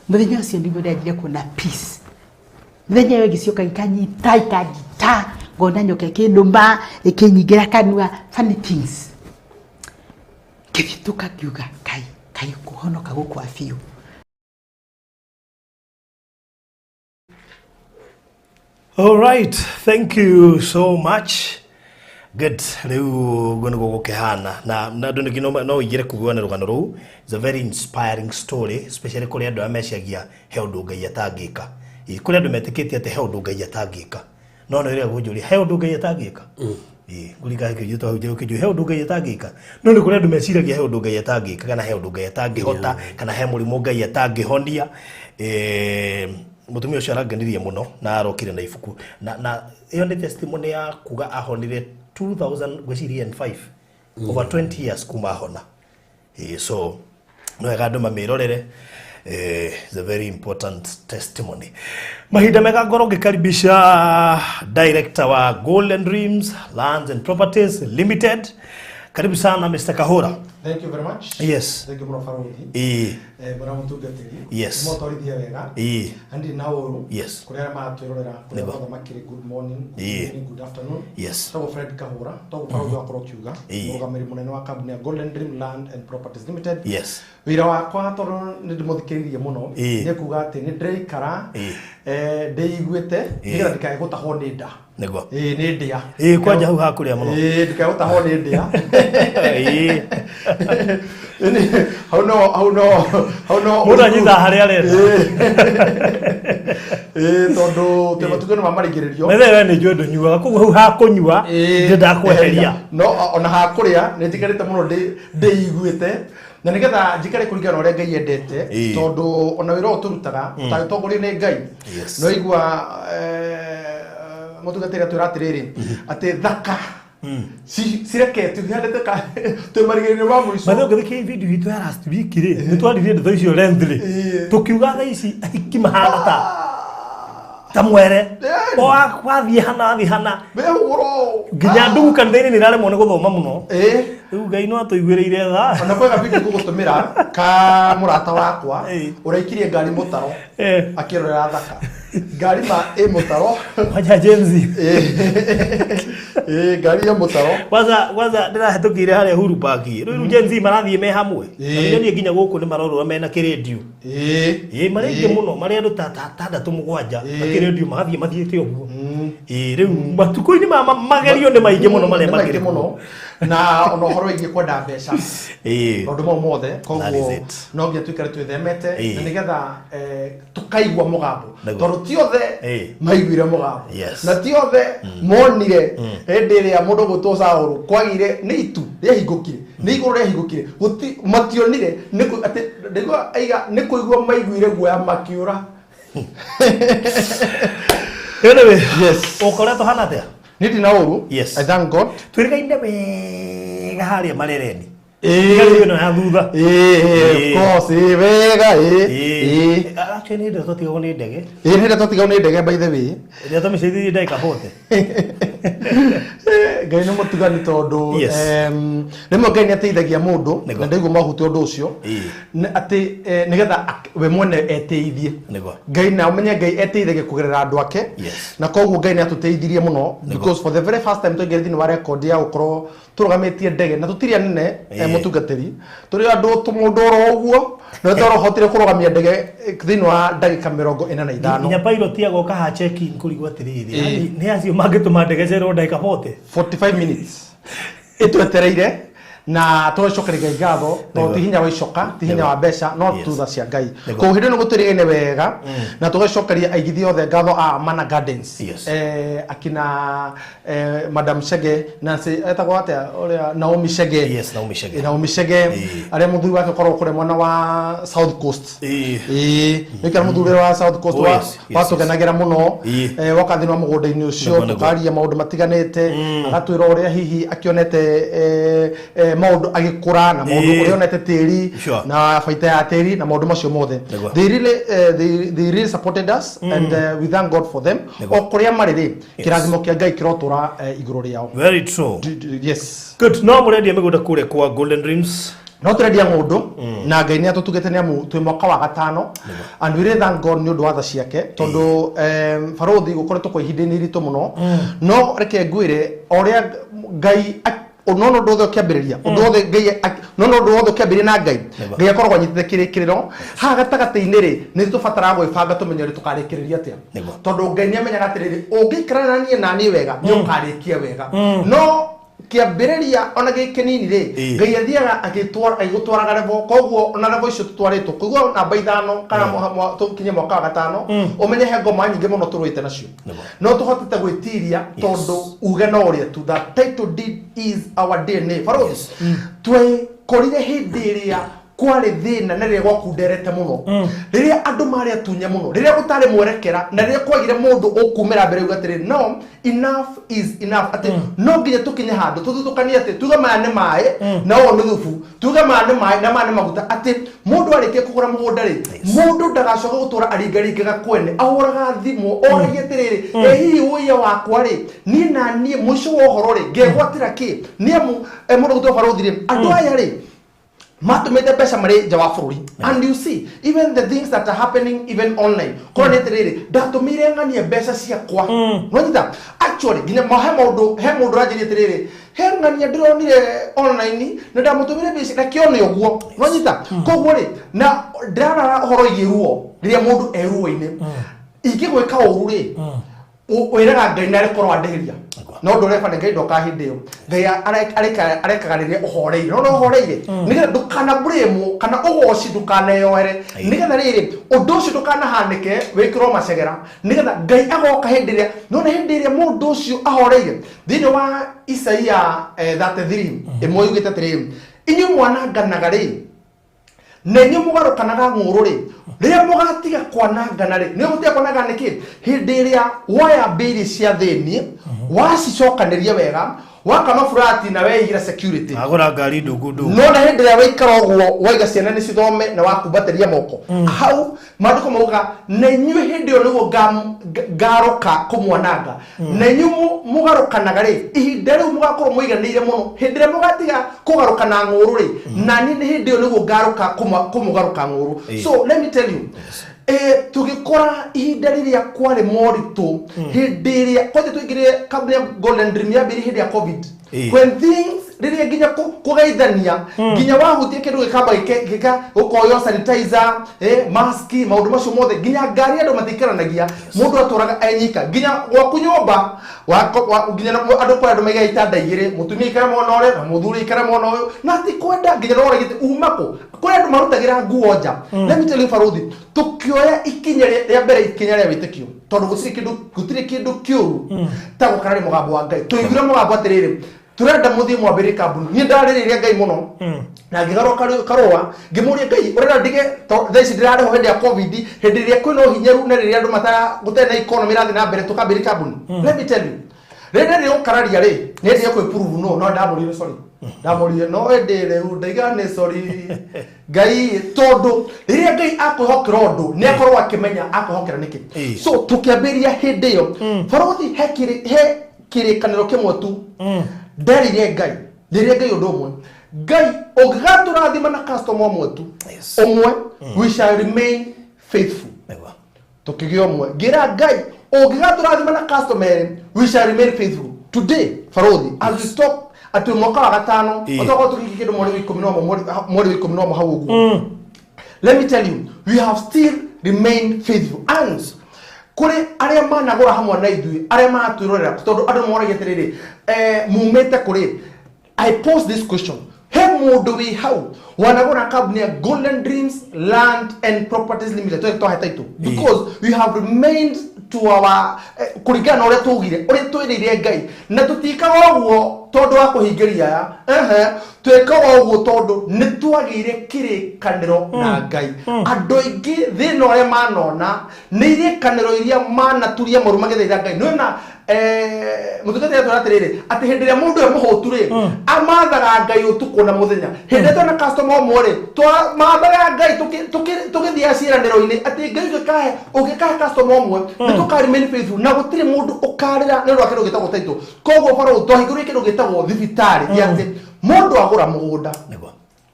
S5: Mũthenya ũcio nĩguo ndanjire kuona peace. Mũthenya ũyũ ĩgĩcoka ikanyita, ikanyita, ngona nyoka ĩkĩndũma, ĩkĩnyingĩra kanua, funny things. Ngĩthitũka ngiuga, Ngai, Ngai kũhonoka gũkwa biũ.
S3: All right, thank you so much. Good. Rĩu ũguo nĩguo gũkĩhana na andũ ningĩ no ũingĩre kuguana rũgano rũu. It's a very inspiring story, especially kũrĩ andũ arĩa meciagia he ũndũ Ngai atangĩka. Ĩ, kũrĩ andũ metĩkĩtie atĩ he ũndũ Ngai atangĩka. No nĩ rĩrĩa ngũnjũria he ũndũ Ngai atangĩka. Ĩ, ngũrika kĩnjũ to hau kĩnjũ he ũndũ Ngai atangĩka. No nĩ kũrĩ andũ meciragia he ũndũ Ngai atangĩka kana he ũndũ Ngai atangĩhota kana he mũrimũ Ngai atangĩhonia. Mũtumia ũcio arangenirie mũno na arokire na ibuku na ĩyo nĩ testimony ya kuga ahonire 2000 ngwĩciria and 5 over 20 years kuma ahona. So no wega andũ mamĩrorere. It's a very important testimony. Mahinda mega ngorwo ngĩkaribisha director wa Golden Dreams Lands and Properties Limited. Karibu sana Mr. Kahura.
S6: Thank you very much.
S3: Yes.
S6: Thank you mũno Barũthi. Bwana mũtungatĩri.
S3: Yes.
S6: Mũtwarithia wega. Na ndirĩ na ũru.
S3: Yes.
S6: Kũrĩ arĩa maratwĩrorera kũrĩa guothe makĩrĩ, good morning, good evening, good afternoon.
S3: Yes.
S6: Tagwo Fred Kahura, tagwo Barũthi wakorwo ũkiuga, mũrũgamĩrĩri mũnene wa kambuni ya Golden Dream Land and Properties Limited.
S3: Yes.
S6: Wĩra wakwa tondũ nĩ ndĩmũthikĩrĩirie mũno, nĩ kuga atĩ nĩ ndĩraikara ndĩiguĩte nĩgetha ndikae gũtahwo nĩ nda.
S3: Nĩguo.
S6: Ĩĩ, nĩ ndĩa.
S3: Ĩĩ, kwanja hau hakũrĩa mũno.
S6: Ĩĩ, ndikae gũtahwo nĩ ndĩa. Hau no hau no hau no
S3: Mũndũ anyitaga harĩa arenda.
S6: Ĩĩ, tondũ twĩ matukũ-inĩ ma marigĩrĩrio.
S3: Metha we nĩ njũĩ ndũnyuaga, koguo hau hakũnyua ndĩ ndakweheria.
S6: No ona hakũrĩa nĩ njikarĩte mũno ndĩiguĩte na nĩgetha njikare kũringana na ũrĩa Ngai endete, tondũ ona wĩra ũyũ tũrutaga ũtagĩtongorio nĩ Ngai.
S3: Yes.
S6: No igua mũtungatĩri atwĩra atĩrĩrĩ atĩ thaka cireketio ihandĩte twĩ marigĩrĩrio ma mũico.
S3: Mathe ũngĩthikĩrĩria video itũ ya last week rĩ, nĩ twaririe ndeto icio lengthly. Tũkiuga thaa ici ahiki mahana ta mwere. O wathiĩ hana wathiĩ hana.
S6: Mehũgũro.
S3: Nginya ndugu kanitha-inĩ nĩ iraremwo nĩ gũthoma mũno. Rĩu Ngai no atũiguĩrĩire tha.
S6: Ona kwega video ngũgũtũmĩra ka mũrata wakwa
S3: Ĩĩ.
S6: ũraikirie ngari mũtaro
S3: Eh.
S6: akĩrorera thaka ngari ma ĩ mũtaro.
S3: Wacha Gen Z.
S6: Ĩ ngari ĩ mũtaro.
S3: Kwanza kwanza ndĩrahĩtũkĩire harĩa Uhuru Park. Rĩu Gen Z marathiĩ me hamwe.
S6: Ĩĩ.
S3: Na niĩ nginya gũkũ nĩ marorũra mena kĩrĩndiũ.
S6: Ĩ.
S3: Ĩĩ, marĩ aingĩ mũno, marĩ andũ ta atandatũ mũgwanja na kĩrĩndiũ magathiĩ mathiĩte ũguo. Ĩĩ, rĩu matukũ-inĩ maya magerio nĩ maingĩ mũno marĩa
S6: Nĩ maingĩ
S3: makĩrĩ
S6: mũno
S3: kuo.
S6: Na ona ũhoro wĩgiĩ kwenda mbeca, maũndũ mau mothe.
S3: That is
S6: Koguo
S3: it.
S6: no nginya tũikare twĩthemete na nĩgetha tũkaigua mũgambo, tondũ ti othe maiguire mũgambo na ti othe monire hĩndĩ ĩrĩa mũndũ gwĩtwo Saũlũ kwagĩire nĩ itu rĩahingũkire, nĩ igũrũ rĩahingũkire. Mationire nĩ atĩ ndaigua aiga nĩ kũigua maiguire guoya makĩũra.
S3: Anyway,
S6: Yes.
S3: ũkoretwo hana atĩa?
S6: Niĩ ndina ũru. I thank God.
S3: Twĩrĩgaine wega harĩa Marereni.
S6: Ĩĩ.
S3: Ngari ĩno ya thutha.
S6: Ĩĩ, of course, ĩĩ, wega, ĩĩ. Ĩĩ.
S3: Actually nĩ ndĩrĩa twatigagwo nĩ ndege.
S6: Ĩĩ, nĩ twatigagwo nĩ ndege, by the way.
S3: Ĩrĩa twamĩceithirie ndagĩka 40.
S6: Ngai nĩ mũtugani tondũ rĩmwe Ngai nĩ ateithagia mũndũ na ndaigua mahutia ũndũ ũcio. Atĩ nĩgetha we mwene eteithie. Ngai na ũmenye Ngai eteithagia kũgerera andũ ake. Na koguo Ngai nĩ atũteithirie mũno because for the very first time twaingĩra thĩinĩ wa record ya gũkorwo tũrũgamĩtie ndege na tũtirĩ anene, mũtungatĩri, tũrĩ andũ tũmũndũ oro ũguo no twarahotire kũrũgamia ndege thĩinĩ wa ndagĩka 45.
S3: Nginya pilot agoka ha check-in kũrigwo atĩrĩrĩ, yani nĩ acio mangĩtũma ndege cererwo ndagĩka 40.
S6: 45 minutes ĩtwetereire na tũgacokeria Ngai ngatho tondũ ti hinya wa icoka, ti hinya wa mbeca, no thutha cia Ngai. Koguo hĩndĩ ĩno gũtũrĩgaine wega na tũgacokeria aigithia othe ngatho a Amana Gardens, akina Madam Chege, Nancy etagwo atĩa ũrĩa, Naomi Chege.
S3: Yes, Naomi Chege.
S6: Naomi Chege, arĩa mũthuri wake ũkoragwo kũrĩa mwena wa South Coast. Ĩĩ, nĩkĩo mũthuri ũrĩa wa South Coast
S3: Oh, yes,
S6: watũkenagĩra mũno, woka thĩinĩ wa mũgũnda-inĩ ũcio, tũkaria maũndũ matiganĩte, agatwĩra ũrĩa hihi akĩonete maũndũ agĩkũra na maũndũ ũrĩa onete tĩri na baita ya tĩri na maũndũ macio mothe. They really supported us and we thank God for them. O kũrĩa marĩ rĩ, kĩrathimo kĩa Ngai kĩrotũra igũrũ rĩao.
S3: Very true.
S6: Yes.
S3: Good. No mũrendia mĩgũnda kũrĩa kwa Golden Dreams.
S6: No tũrendia ng'ũndũ na Ngai nĩ atũtugĩte nĩ amu twĩ mwaka wa gatano and we really thank God nĩ ũndũ wa tha ciake tondũ barũthi gũkoretwo kwa ihinda-inĩ iritũ mũno. No reke ngwĩre o ũrĩa Ngai no ũndũ wothe ũkĩambĩrĩria, ũndũ wothe Ngai no ũndũ wothe ũkĩambĩrĩria na Ngai, Ngai akoragwo anyitĩte kĩrĩkĩrĩro. Haha gatagatĩ-inĩ rĩ, nĩ tũbataraga gwĩbanga tũmenye ũrĩa tũkarĩkĩrĩria atĩa, tondũ Ngai nĩ amenyaga atĩrĩrĩ, ũngĩikarana na niĩ na niĩ wega nĩ ũkarĩkia wega. No kĩambĩrĩria ona gĩ kĩnini rĩ, Ngai athiaga agĩgũtwaraga level. Koguo ona level icio tũtwarĩtwo kũigua namba 5 kana tũkinye mwaka wa gatano, ũmenye he ngoma nyingĩ mũno tũrũĩte nacio no tũhotete gwĩtiria tondũ uge no ũrĩa tu, the title deed is our DNA. Barũthi, twekorire hĩndĩ ĩrĩa kwarĩ thĩna na rĩrĩa gwakunderete mũno, rĩrĩa andũ marĩ atunye mũno, rĩrĩa gũtarĩ mwerekera na rĩrĩa kwagire mũndũ ũkumĩra mbere uga atĩrĩ, "No, enough is enough," atĩ no nginya tũkinye handũ tũthutũkanie atĩ tuge maya nĩ maĩ na ũyũ nĩ thubu, tuge maya nĩ maĩ na maya nĩ maguta, atĩ mũndũ arĩkia kũgũra mũgũnda rĩ, mũndũ ndagacoka gũtũra aringaringaga kwene, ahũraga thimũ oragia atĩrĩrĩ, "Ĩ hihi ũiya wakwa rĩ, niĩ na niĩ mũico wa ũhoro rĩ, ngegwatĩra kĩ?" Nĩ amu mũndũ gũtwo barũthi rĩ, andũ aya rĩ matũmĩte mbeca marĩ nja wa bũrũri. And you see even the things that are happening even online, korwo nĩ atĩrĩrĩ, ndatũmĩire ng'anie mbeca ciakwa, nonyita actually nginya he maũndũ, he mũndũ ũranjĩria atĩrĩrĩ, he ng'ania ndĩronire online na ndamũtũmĩire mbeca na kĩone ũguo, nonyita. Koguo rĩ, na ndĩrarara ũhoro wĩgiĩ ruo, rĩrĩa mũndũ e ruo-inĩ ingĩgwĩka ũru rĩ, wĩraga Ngai na arĩkorwo andĩhĩria. No ũndũ ũrĩa bana, Ngai ndokaga hĩndĩ ĩyo. Ngai arekaga rĩrĩa ũhoreire, no ũhoreire nĩgetha ndũkana blame kana ũgoci, ndũkaneyoere, nĩgetha rĩrĩ ũndũ ũcio ndũkanahanĩke wĩkĩrwo macegera, nĩgetha Ngai agoka hĩndĩ ĩrĩa nona hĩndĩ ĩrĩa mũndũ ũcio ahoreire. Thĩinĩ wa Isaia 33 ĩmwe yugĩte atĩrĩrĩ, inyuĩ mwananganaga rĩ, na inyuĩ mũgarũkanaga ng'ũrũ rĩ, rĩrĩa mũgatiga kwanangana rĩ, nĩ ũgũtiga kwanangana nĩkĩ? Hĩndĩ ĩrĩa woya mbĩri cia thĩni wacicokanĩria wega. Waka maburati na weigĩra security.
S3: Agũra ngari ndungu ndungu.
S6: No na hĩndĩ ĩrĩa waikara ũguo waiga ciana nĩ cithome na wakumbatĩria moko hau, maandĩko mauga na inyuĩ hĩndĩ ĩyo nĩguo ngarũka kũmwananga. Na inyuĩ mũgarũkanaga rĩ, ihinda rĩu mũgakorwo mũiganĩire mũno. Hĩndĩ ĩrĩa mũgatiga kũgarũkana ng'ũrũ rĩ, nani nĩ hĩndĩ ĩyo nĩguo ngarũka kũmũgarũka ng'ũrũ. So let me tell you, tũgĩkora ihinda rĩrĩa kwarĩ moritũ, hĩndĩ ĩrĩa kwanja tũingĩrire kambuni ya Golden Dream yambĩrĩirie hĩndĩ ya COVID, when things rĩrĩa nginya kũgeithania, nginya wahutia kĩndũ gĩkamba gĩka gũkoywo sanitizer, maski, maũndũ macio mothe, nginya ngari andũ matiikaranagia, mũndũ atũraga enyika, nginya gwaku nyũmba nginya andũ, kũrĩ andũ maigaga itanda igĩrĩ, mũtumia aikare mwena ũrĩa na mũthuri aikare mwena ũyũ, na ti kwenda nginya no ũragĩte uma kũ. Kũrĩ andũ marutagĩra nguo nja. Let me tell you, baruthi, tũkĩoya ikinya rĩa mbere, ikinya rĩa wĩtĩkio, tondũ gũtirĩ kĩndũ kĩũru ta gũkararia mũgambo wa Ngai. Tũiguire mũgambo atĩrĩrĩ, tũrenda mũthiĩ mwambĩrĩrie kambuni. Niĩ ndarĩrĩria Ngai mũno na ngĩgarũra karũa, ngĩmũria Ngai, ũrenda ndige thaa ici ndĩrarĩhwo hĩndĩ ya COVID, hĩndĩ ĩrĩa kwĩna ũhinyaru na rĩrĩa andũ matara gũtarĩ na economy ĩrathiĩ na mbere, tũkambĩrĩria kambuni? Let me tell you, rĩrĩa rĩrĩ gũkararia rĩ, nĩ ndĩe kwĩ no ndamũrire sorry, ndamũrire no ĩndĩ rĩu ndaiga nĩ sorry Ngai, tondũ rĩrĩa Ngai akwĩhokera ũndũ nĩ akorwo akĩmenya akwĩhokera nĩkĩ. So tũkĩambĩrĩria hĩndĩ ĩyo, barothi, he kĩrĩkanĩro kĩmwe tu nderire Ngai, nderire Ngai ũndũ ũmwe: Ngai, ũngĩgatũrathima na customer ũmwe tu, ũmwe, we shall remain faithful. Tukĩgĩa ũmwe. Ngĩra Ngai, ũngĩgatũrathima na customer erĩ, we shall remain faithful. Today, barothi, as we talk, atĩ mwaka wa gatano otokorwo tũgĩki kĩndũ mweri wa 11, mweri wa 11 hau ũguo, let me tell you, we have still remained faithful. And kũrĩ arĩa managũra hamwe na ithuĩ, arĩa maratwĩrorera, tondũ andũ moragia atĩrĩrĩ, mumĩte kũrĩ. I pose this question: he mũndũ wĩ hau wanagũra kambuni ya Golden Dreams Land and Properties Limited? Tũrĩ twahe title because we have remained to our kũringana na ũrĩa tugire, ũrĩa twĩrĩire Ngai. Na tũtikaga ũguo tondũ wa kũhingĩria aya, ehe, twĩkaga ũguo tondũ nĩ twagĩire kĩrĩkanĩro na Ngai. Andũ aingĩ thĩna ũrĩa manona nĩ irĩkanĩro iria manaturia maru magĩthaitha Ngai. Nĩwona mũtungatĩri atwĩra atĩrĩrĩ, atĩ hĩndĩ ĩrĩa mũndũ e mũhũtu rĩ, amathaga Ngai ũtukũ na mũthenya. Hĩndĩ ĩrĩa twena customer ũmwe rĩ, twamathaga Ngai tũgĩthiaga ciĩranĩro-inĩ atĩ Ngai ũngĩkahe customer ũmwe, nĩ tũka remain faithful na gũtirĩ mũndũ ũkarĩra nĩ ũndũ wa kĩndũ gĩtagwo title. Koguo barũ twahingũrire kĩndũ gĩtagwo thibitarĩ gĩa atĩ mũndũ agũra mũgũnda,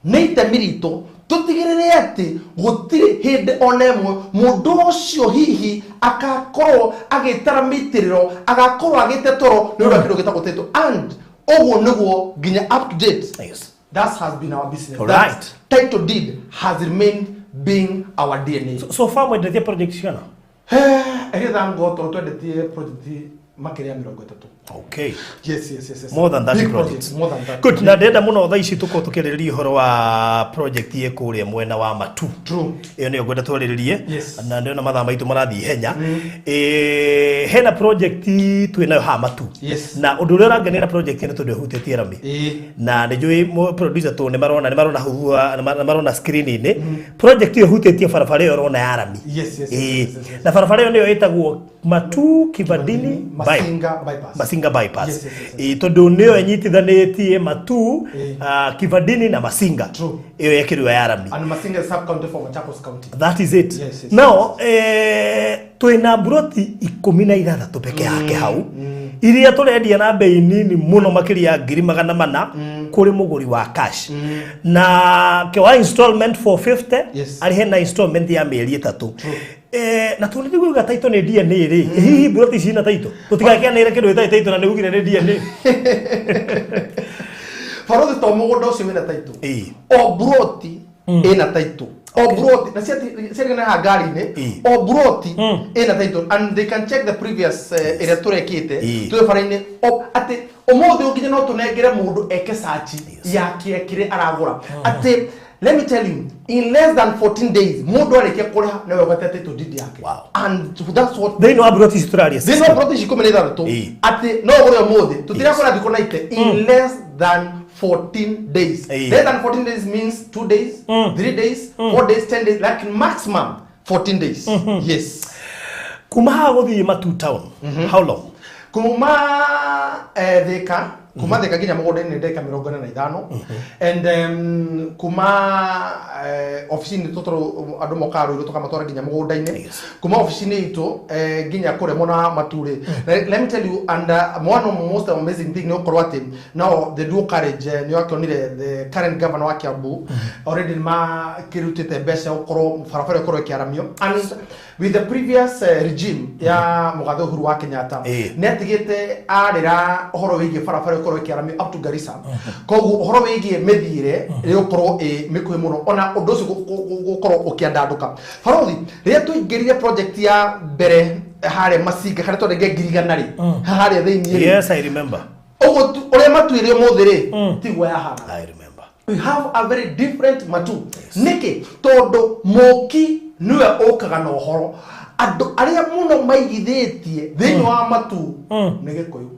S6: nĩ itemi ritũ tũtigĩrĩre atĩ gũtirĩ hĩndĩ ona ĩmwe mũndũ ũcio hihi akakorwo agĩtara mĩitĩrĩro, agakorwo agĩte toro nĩ ũndũ wa kĩndũ gĩtagwo title. And ũguo nĩguo nginya up to date, that has been our business.
S3: All
S6: That title deed has remained being our DNA.
S3: So far mwendetie project cigana?
S6: Ĩrĩa ngo tondũ twendetie project makĩria ya 30. Yes.
S3: More than 30
S6: Big
S3: projects.
S6: projects, more than 30.
S3: Good. Na ndĩrenda mũno thaa ici tũkorwo tũkĩarĩrĩria ũhoro wa project ĩ kũrĩa mwena wa Matu. Ĩyo nĩyo ngwenda twarĩrĩrie. Na ndĩrona mathaa maitũ marathiĩ ihenya. Hena project twĩ nayo haha Matu. Na ũndũ ũrĩa ũrangenera project ĩno, tondũ ĩhutĩtie rami, na nĩ njũĩ producer tũ nĩ marona hau nĩ marona screen-inĩ, project ĩyo ĩhutĩtie barabara ĩyo ũrona ya rami. Na barabara ĩyo nĩyo ĩtagwo Matu Kivandini
S6: Masinga bypass.
S3: Masinga bypass.
S6: Yes.
S3: Tondũ nĩyo ĩnyitithanĩtie Matu, Kivandini na Masinga. Ĩyo yekĩrwo ya rami.
S6: And Masinga is sub county for Machakos County.
S3: That is it. Now twĩna mburoti 16 peke yake hau, iria tũrendia na bei nini mũno makĩria ya 400,000 kũrĩ mũgũri wa cash, na ke wa installment 450, arĩhe na installment ya mĩeri 3. Na tondũ nĩguo title nĩ DNA rĩ, hihi mburoti ici na title tũtigakĩanĩre kĩndũ gĩtarĩ title na nĩ ugire nĩ DNA?
S6: Barothi, to mũgũnda ũcio wĩna title, o buroti ĩna title, o buroti na ciatigana haha ngari-inĩ, o buroti ĩna title, and they can check the previous ĩrĩa tũrekĩte twĩ bara-inĩ, atĩ ũmũthĩ nginya no tũnengere mũndũ eke search ya kĩrĩa kĩrĩa aragũra. Atĩ let me tell you, in less than 14 days mũndũ arĩkia kũrĩha nĩwe ũgate title deed yake. And that's what
S3: Thĩinĩ wa mburoti ici tũraria.
S6: Thĩinĩ wa buroti ici 16, atĩ no ũgũre ũmũthĩ, tũtirakũra thikũ 90, in less than 14 days. Less than 14 days means 2 days, 3 days, 4 days, 10 days, like maximum 14 days. Yes.
S3: Kuma haha gũthiĩ Matu town, how long?
S6: Kuma Thika. Kuma Thika nginya mũgũnda-inĩ nĩ ndagĩka 45. And kuma obici-inĩ itũ, tondũ andũ mokaga Ruiru tũkamatwara nginya mũgũnda-inĩ, kuma obici-inĩ itũ nginya kũrĩa mwena wa Matuu-rĩ, let me tell you, and one of the most amazing thing nĩ gũkorwo atĩ now the dual carriage, nĩ wakĩonire the current governor wa Kiambu already nĩ makĩrutĩte mbeca gũkorwo barabara ĩkorwo ĩkĩaramio. And with the previous regime ya mũgathe Uhuru wa Kenyatta, nĩ atigĩte arĩra ũhoro wĩgiĩ barabara ĩkorwo ĩkĩaramio up to Garissa. Koguo ũhoro wĩgiĩ mĩthiĩre ĩgũkorwo ĩ mĩkuhĩ mũno, ona ũndũ ũcio gũkorwo ũkĩandandũka. Barothi, rĩrĩa tũingĩrire project ya mbere harĩa Masinga, karĩa twarenge 100,000 rĩ, harĩa thĩinĩ rĩ,
S3: Yes, I remember.
S6: Ũguo ũrĩa matuĩre ũmũthĩ rĩ, tiguo yahana.
S3: I remember.
S6: We have a very different Matu. Nĩkĩ? Tondũ mũki nĩwe ũkaga na ũhoro. Andũ arĩa mũno maigithĩtie thĩinĩ wa Matu nĩ Gĩkũyũ,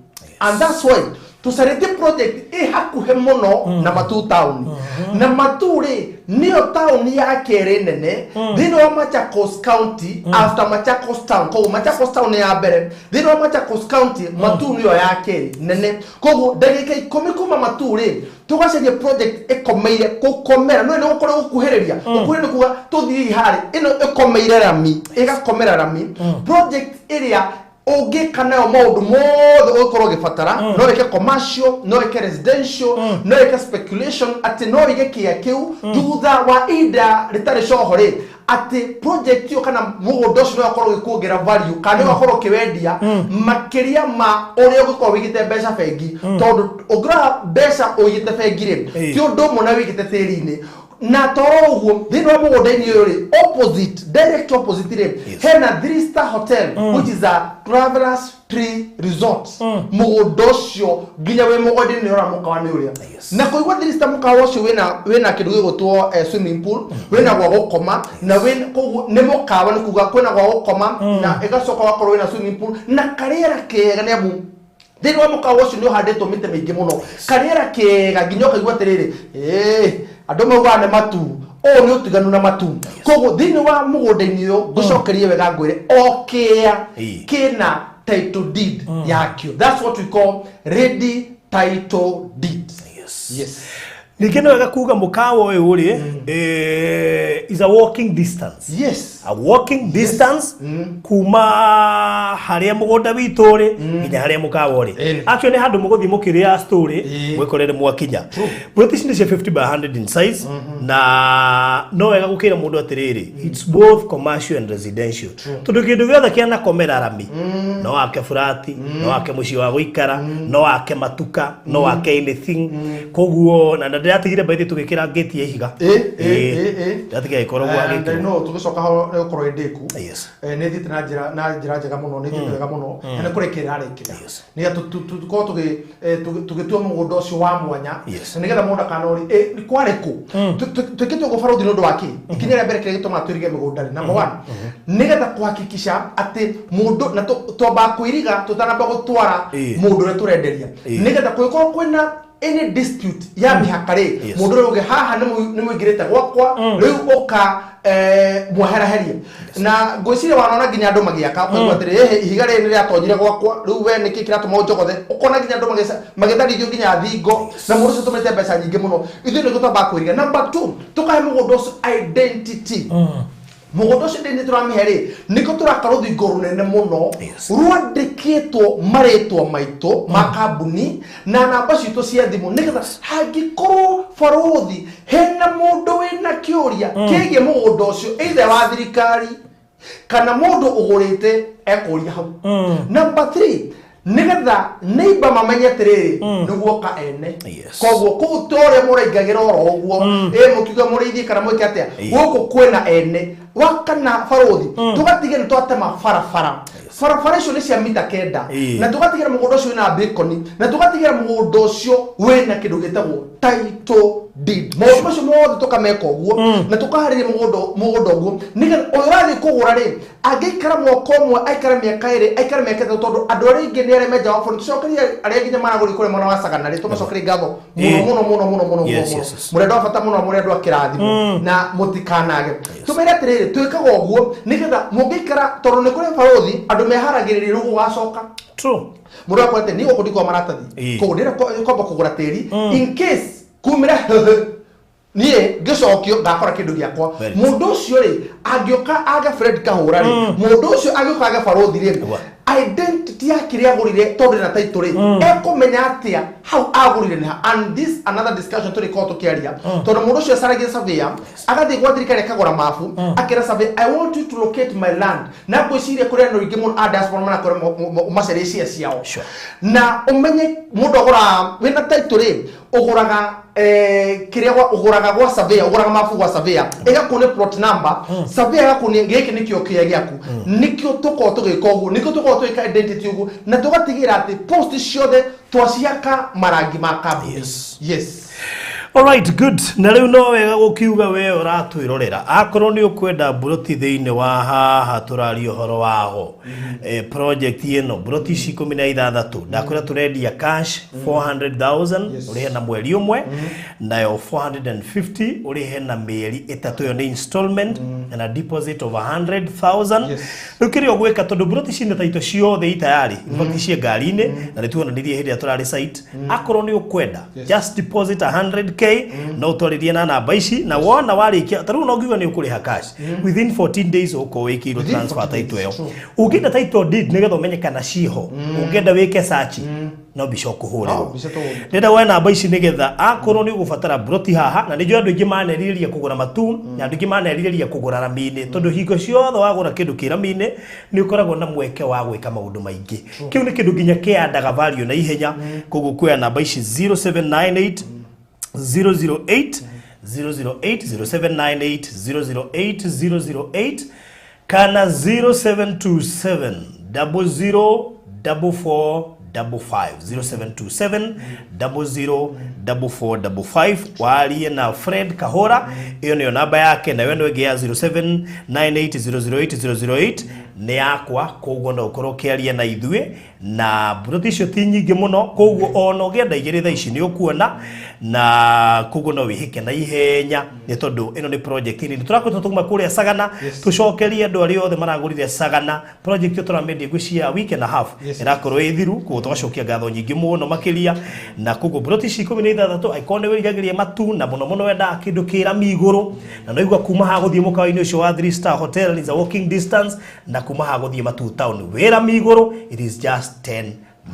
S6: and that's why tũcarĩtie project ĩ hakuhĩ mũno na Matu town. Na Matu rĩ, nĩyo taũni ya kerĩ nene thĩinĩ wa Machakos County after Machakos Town. Koguo Machakos Town nĩ ya mbere thĩinĩ wa Machakos County, Matu nĩyo ya kerĩ nene. Koguo ndagĩka 10 kuma Matu rĩ, tũgacaria project ĩkomeire gũkomera. No nĩ gũkorwo gũkuhĩrĩria, gũkuhĩrĩria nĩ kuga tũthiĩ harĩ ĩno ĩkomeire rami, ĩgakomera rami, project ĩrĩa ũngĩka nayo maũndũ mothe ũngĩkorwo ũgĩbatara. No wĩke commercial, no wĩke residential, no wĩke speculation, atĩ no wĩige kĩa kĩu thutha wa ihinda rĩtarĩ coho rĩ, atĩ project ĩyo kana mũgũnda ũcio no ũkorwo ũgĩkuongerera value, kana nĩ ũgakorwo ũkĩwendia makĩria ma ũrĩa ũngĩkorwo wĩigĩte mbeca bengi. Tondũ ũngĩrora mbeca ũigĩte bengi rĩ, ti ũndũ ũmwe na wĩigĩte tĩri-inĩ. Na toro ũguo, thĩinĩ wa mũgũnda-inĩ ũyũ rĩ, opposite, direct opposite rĩ, hena three star hotel, which is a Travelers Tree Resort. Mũgũnda ũcio nginya wĩ mũgũnda-inĩ nĩ ũrona mũkawa nĩ ũrĩa. Na kũigua three star, mũkawa ũcio wĩna kĩndũ gĩgũtwo swimming pool, wĩna gwa gũkoma, na wĩna, koguo nĩ mũkawa, nĩ kuga kwĩna gwa gũkoma, na ĩgacoka ũgakorwo wĩna swimming pool na karĩera kega, nĩ amu thĩinĩ wa mũkawa ũcio nĩ ũhandĩtwo mĩtĩ mĩingĩ mũno, karĩera kega nginya ũkaigua atĩrĩrĩ, ĩĩ, andũ maugaga nĩ Matu, ũũ nĩ ũtiganu na Matu. Koguo thĩinĩ wa mũgũnda-inĩ ũyũ, ngũcokerie wega ngwĩre, o kĩa kĩna title deed yakĩo. That's what we call ready title deed. Yes.
S3: Ningĩ nĩ wega kuga mũkawa ũyũ rĩ, is a walking distance. A walking distance kuma harĩa mũgũnda witũ ũrĩ nginya harĩa mũkawa ũrĩ. Actually, nĩ handũ mũgũthiĩ mũkĩrĩa story, mwĩkorere mwakinya. Plot ici nĩ cia 50 by 100 in size, na no wega gũkĩra mũndũ atĩrĩrĩ, it's both commercial and residential, tondũ kĩndũ gĩothe kĩanakomera rami, no ake burati, no ake mũciĩ wa gũikara, no ake matuka, no ake anything. Koguo na ndĩratigire baithi tũgĩkĩra ngĩti ya ihiga. Ndĩratigira ĩkoragwo
S6: And I
S3: agĩkĩrwo.
S6: Know tũgĩcoka ho nĩ gũkorwo ĩ ndĩku. Nĩ thiĩte na njĩra njega mũno, nĩ thiĩte wega mũno, na nĩ kũrĩkĩra ĩrarĩkĩra, nĩgetha tũkorwo tũgĩtua mũgũnda ũcio wa mwanya, na nĩgetha mũndũ akanori kwarĩ kũ. Twĩkĩte ũguo, barothi, nĩ ũndũ wa kĩ? Ikinya rĩa mbere kĩrĩa gĩtũmaga twĩrige mĩgũnda rĩ, number one, nĩgetha kũhakikisha atĩ mũndũ na twambaga kwĩriga tũtanamba gũtwara mũndũ ũrĩa tũrenderia, nĩgetha kũngĩkorwo kwĩna any dispute ya mĩhaka rĩ, mũndũ ũrĩa uge haha nĩ mũingĩrĩte gwakwa, rĩu ũka mweheraherie. Na ngwĩciria wanona nginya andũ magĩaka, ũkaigua atĩrĩ, ĩhĩ, ihiga rĩrĩ nĩ rĩatonyire gwakwa, rĩu we nĩkĩ kĩratũma ũnjogothe? Ũkona nginya andũ magĩtharithio nginya thingo, na mũndũ ũcio ũtũmĩrĩte mbeca nyingĩ mũno. Ithuĩ nĩguo twambaga kwĩriga. Number two, tũkahe mũgũnda ũcio identity. Mũgũnda ũcio ndĩ tũramĩhe rĩ, nĩkĩo tũraka rũthingo rũnene mũno rwandĩkĩtwo marĩtwa maitũ ma kambuni na namba citũ cia thimũ, nĩgetha hangĩkorwo, barũthi, hena mũndũ wĩna kĩũria kĩgiĩ mũgũnda ũcio, either wa thirikari kana mũndũ ũgũrĩte, ekũria hau. Number three, nĩgetha neighbor mamenye atĩrĩrĩ, nĩguoka ene. Koguo kũu to ũrĩa mũraingagĩra oro ũguo, ĩ mũkiuga mũrĩithie kana mwĩke atĩa, gũkũ kwĩna ene. Wa kana, barũthi, tũgatige nĩ twatema barabara. Barabara icio nĩ cia mita 9. Na tũgatigĩra mũgũnda ũcio wĩna beacon, na tũgatigĩra mũgũnda ũcio wĩna kĩndũ gĩtagwo title deed. Maũndũ macio mothe tũkameka ũguo, na tũkaharĩria mũgũnda ũguo, nĩgetha ũyũ ũrathiĩ kũgũra rĩ, angĩikara mwaka ũmwe, aikare mĩaka 2, aikare mĩaka 3, tondũ andũ arĩa aingĩ nĩ arĩa menja wa bũrũri. Tũcokerie arĩa nginya maragũri kũrĩa mwena wa Sagana rĩ, tũmacokerie ngatho mũno mũno mũno mũno mũno mũno. Mũno mũrĩ andũ a bata mũno, mũrĩ andũ a kĩrathimo, na mũtikanage. Tũmere atĩrĩrĩ, twĩkaga ũguo nĩgetha mũngĩikara, tondũ nĩ kũrĩ, barũthi, andũ Andũ meharagĩrĩria rĩu gũgacoka.
S3: True.
S6: Mũndũ akwete ni gũkũ ndikwa maratathi. Koguo ndĩrenda kwamba kũgũra tĩri in case kumĩra niĩ ngĩcokio ngakora kĩndũ gĩakwa.
S3: Very.
S6: Mũndũ ũcio rĩ angĩũka age Fred Kahũra rĩ, mũndũ ũcio angĩũka age Barũthi rĩ, identity ya kĩrĩa agũrire tondũ ndĩna title rĩ, ekũmenya atĩa hau agũrire nĩ ha? And this another discussion tũrĩkorwo tũkĩaria, tondũ mũndũ ũcio acaragia surveyor, agathiĩ gwa thirikari akagũra mabu, akĩra surveyor, "I want you to locate my land." Na ngwĩciria kũrĩ andũ aingĩ mũno a diaspora manakorwo macarĩtie cia ciao. Na ũmenye mũndũ agũraga wĩna title rĩ, ũgũraga kĩrĩa ũgũraga gwa surveyor, ũgũraga mabu gwa surveyor, ĩgakuonia plot number, surveyor ĩgakuonia gĩkĩ nĩkĩo kĩrĩa gĩaku. Nĩkĩo tũkorwo tũgĩka ũguo, nĩkĩo tũkorwo tũgĩka identity ũguo, na tũgatigĩrĩra atĩ post ciothe twacihaka marangi ma kambuni. Yes.
S3: Alright, good. Na rĩu no wega gũkiuga we ũratwĩrorera, akorwo nĩ ũkwenda mburoti thĩinĩ wa haha tũraria ũhoro waho, project ĩno, mburoti ici 16, ndakwĩra tũrendia cash 400,000, ũrĩhe na mweri ũmwe, nayo 450 ũrĩhe na mĩeri 3, ĩyo nĩ installment, na deposit of 100,000. Rĩu kĩrĩa ũgwĩka, tondũ mburoti ici nĩ taito ciothe i tayari, in fact ciĩ ngari-inĩ, na nĩ tuonanirie hĩndĩ ĩrĩa tũrarĩ site. Akorwo nĩ ũkwenda, just deposit 100K no ũtwarĩrie na namba ici, na wona warĩkia ta rĩu no ngiuga nĩ ũkũrĩha cash, within 14 days ũkorwo wĩkĩirwo
S6: Within
S3: transfer
S6: 14
S3: title
S6: days,
S3: ĩyo.
S6: True.
S3: Ũngĩenda title deed nĩgetha ũmenye kana ciho, ũngĩenda wĩke search, no mbica ũkũhũrĩrwo.
S6: No, mbica tũhũrĩrwo.
S3: Ndĩrenda woe namba ici nĩgetha akorwo nĩ ũgũbatara mburoti haha, na nĩnjũĩ andũ aingĩ manerirĩria kũgũra matu, na andũ aingĩ manerirĩria kũgũra rami-inĩ, tondũ hingo ciothe wagũra kĩndũ kĩ rami-inĩ nĩ ũkoragwo na mweke wa gwĩka maũndũ maingĩ. Kĩu nĩ kĩndũ nginya kĩandaga value na ihenya. Koguo kuoya namba ici 0798 008 008, 0798 008 008, kana 0727 00 44 55, 0727 00 44 55, warie na Fred Kahora. Ĩyo nĩyo namba yake, nayo ĩno ĩngĩ ya 0798 008 nĩ yakwa. Koguo no ũkorwo ũkĩaria na ithuĩ, na mburoti icio ti nyingĩ mũno, koguo ona ũngĩenda 2 thaa ici nĩ ũkuona, na koguo no wĩhĩke na ihenya, nĩ tondũ ĩno nĩ project nini tũrakoretwo tũkuma kũrĩa Sagana. Tũcokerie andũ arĩa othe maragũrire Sagana project ĩyo tũramĩendia ngwĩciria week and a half ĩrakorwo ĩ thiru. Koguo tũgacokia ngatho nyingĩ mũno makĩria, na koguo mburoti ici 16, angĩkorwo nĩ wĩriragĩria matu, na mũno mũno wendaga kĩndũ kĩrami igũrũ, na no igua kuma haha gũthiĩ mũkawa-inĩ ũcio wa 3 star hotel is a walking distance, na kuma haha gũthiĩ Matu town wĩrami igũrũ it is just 10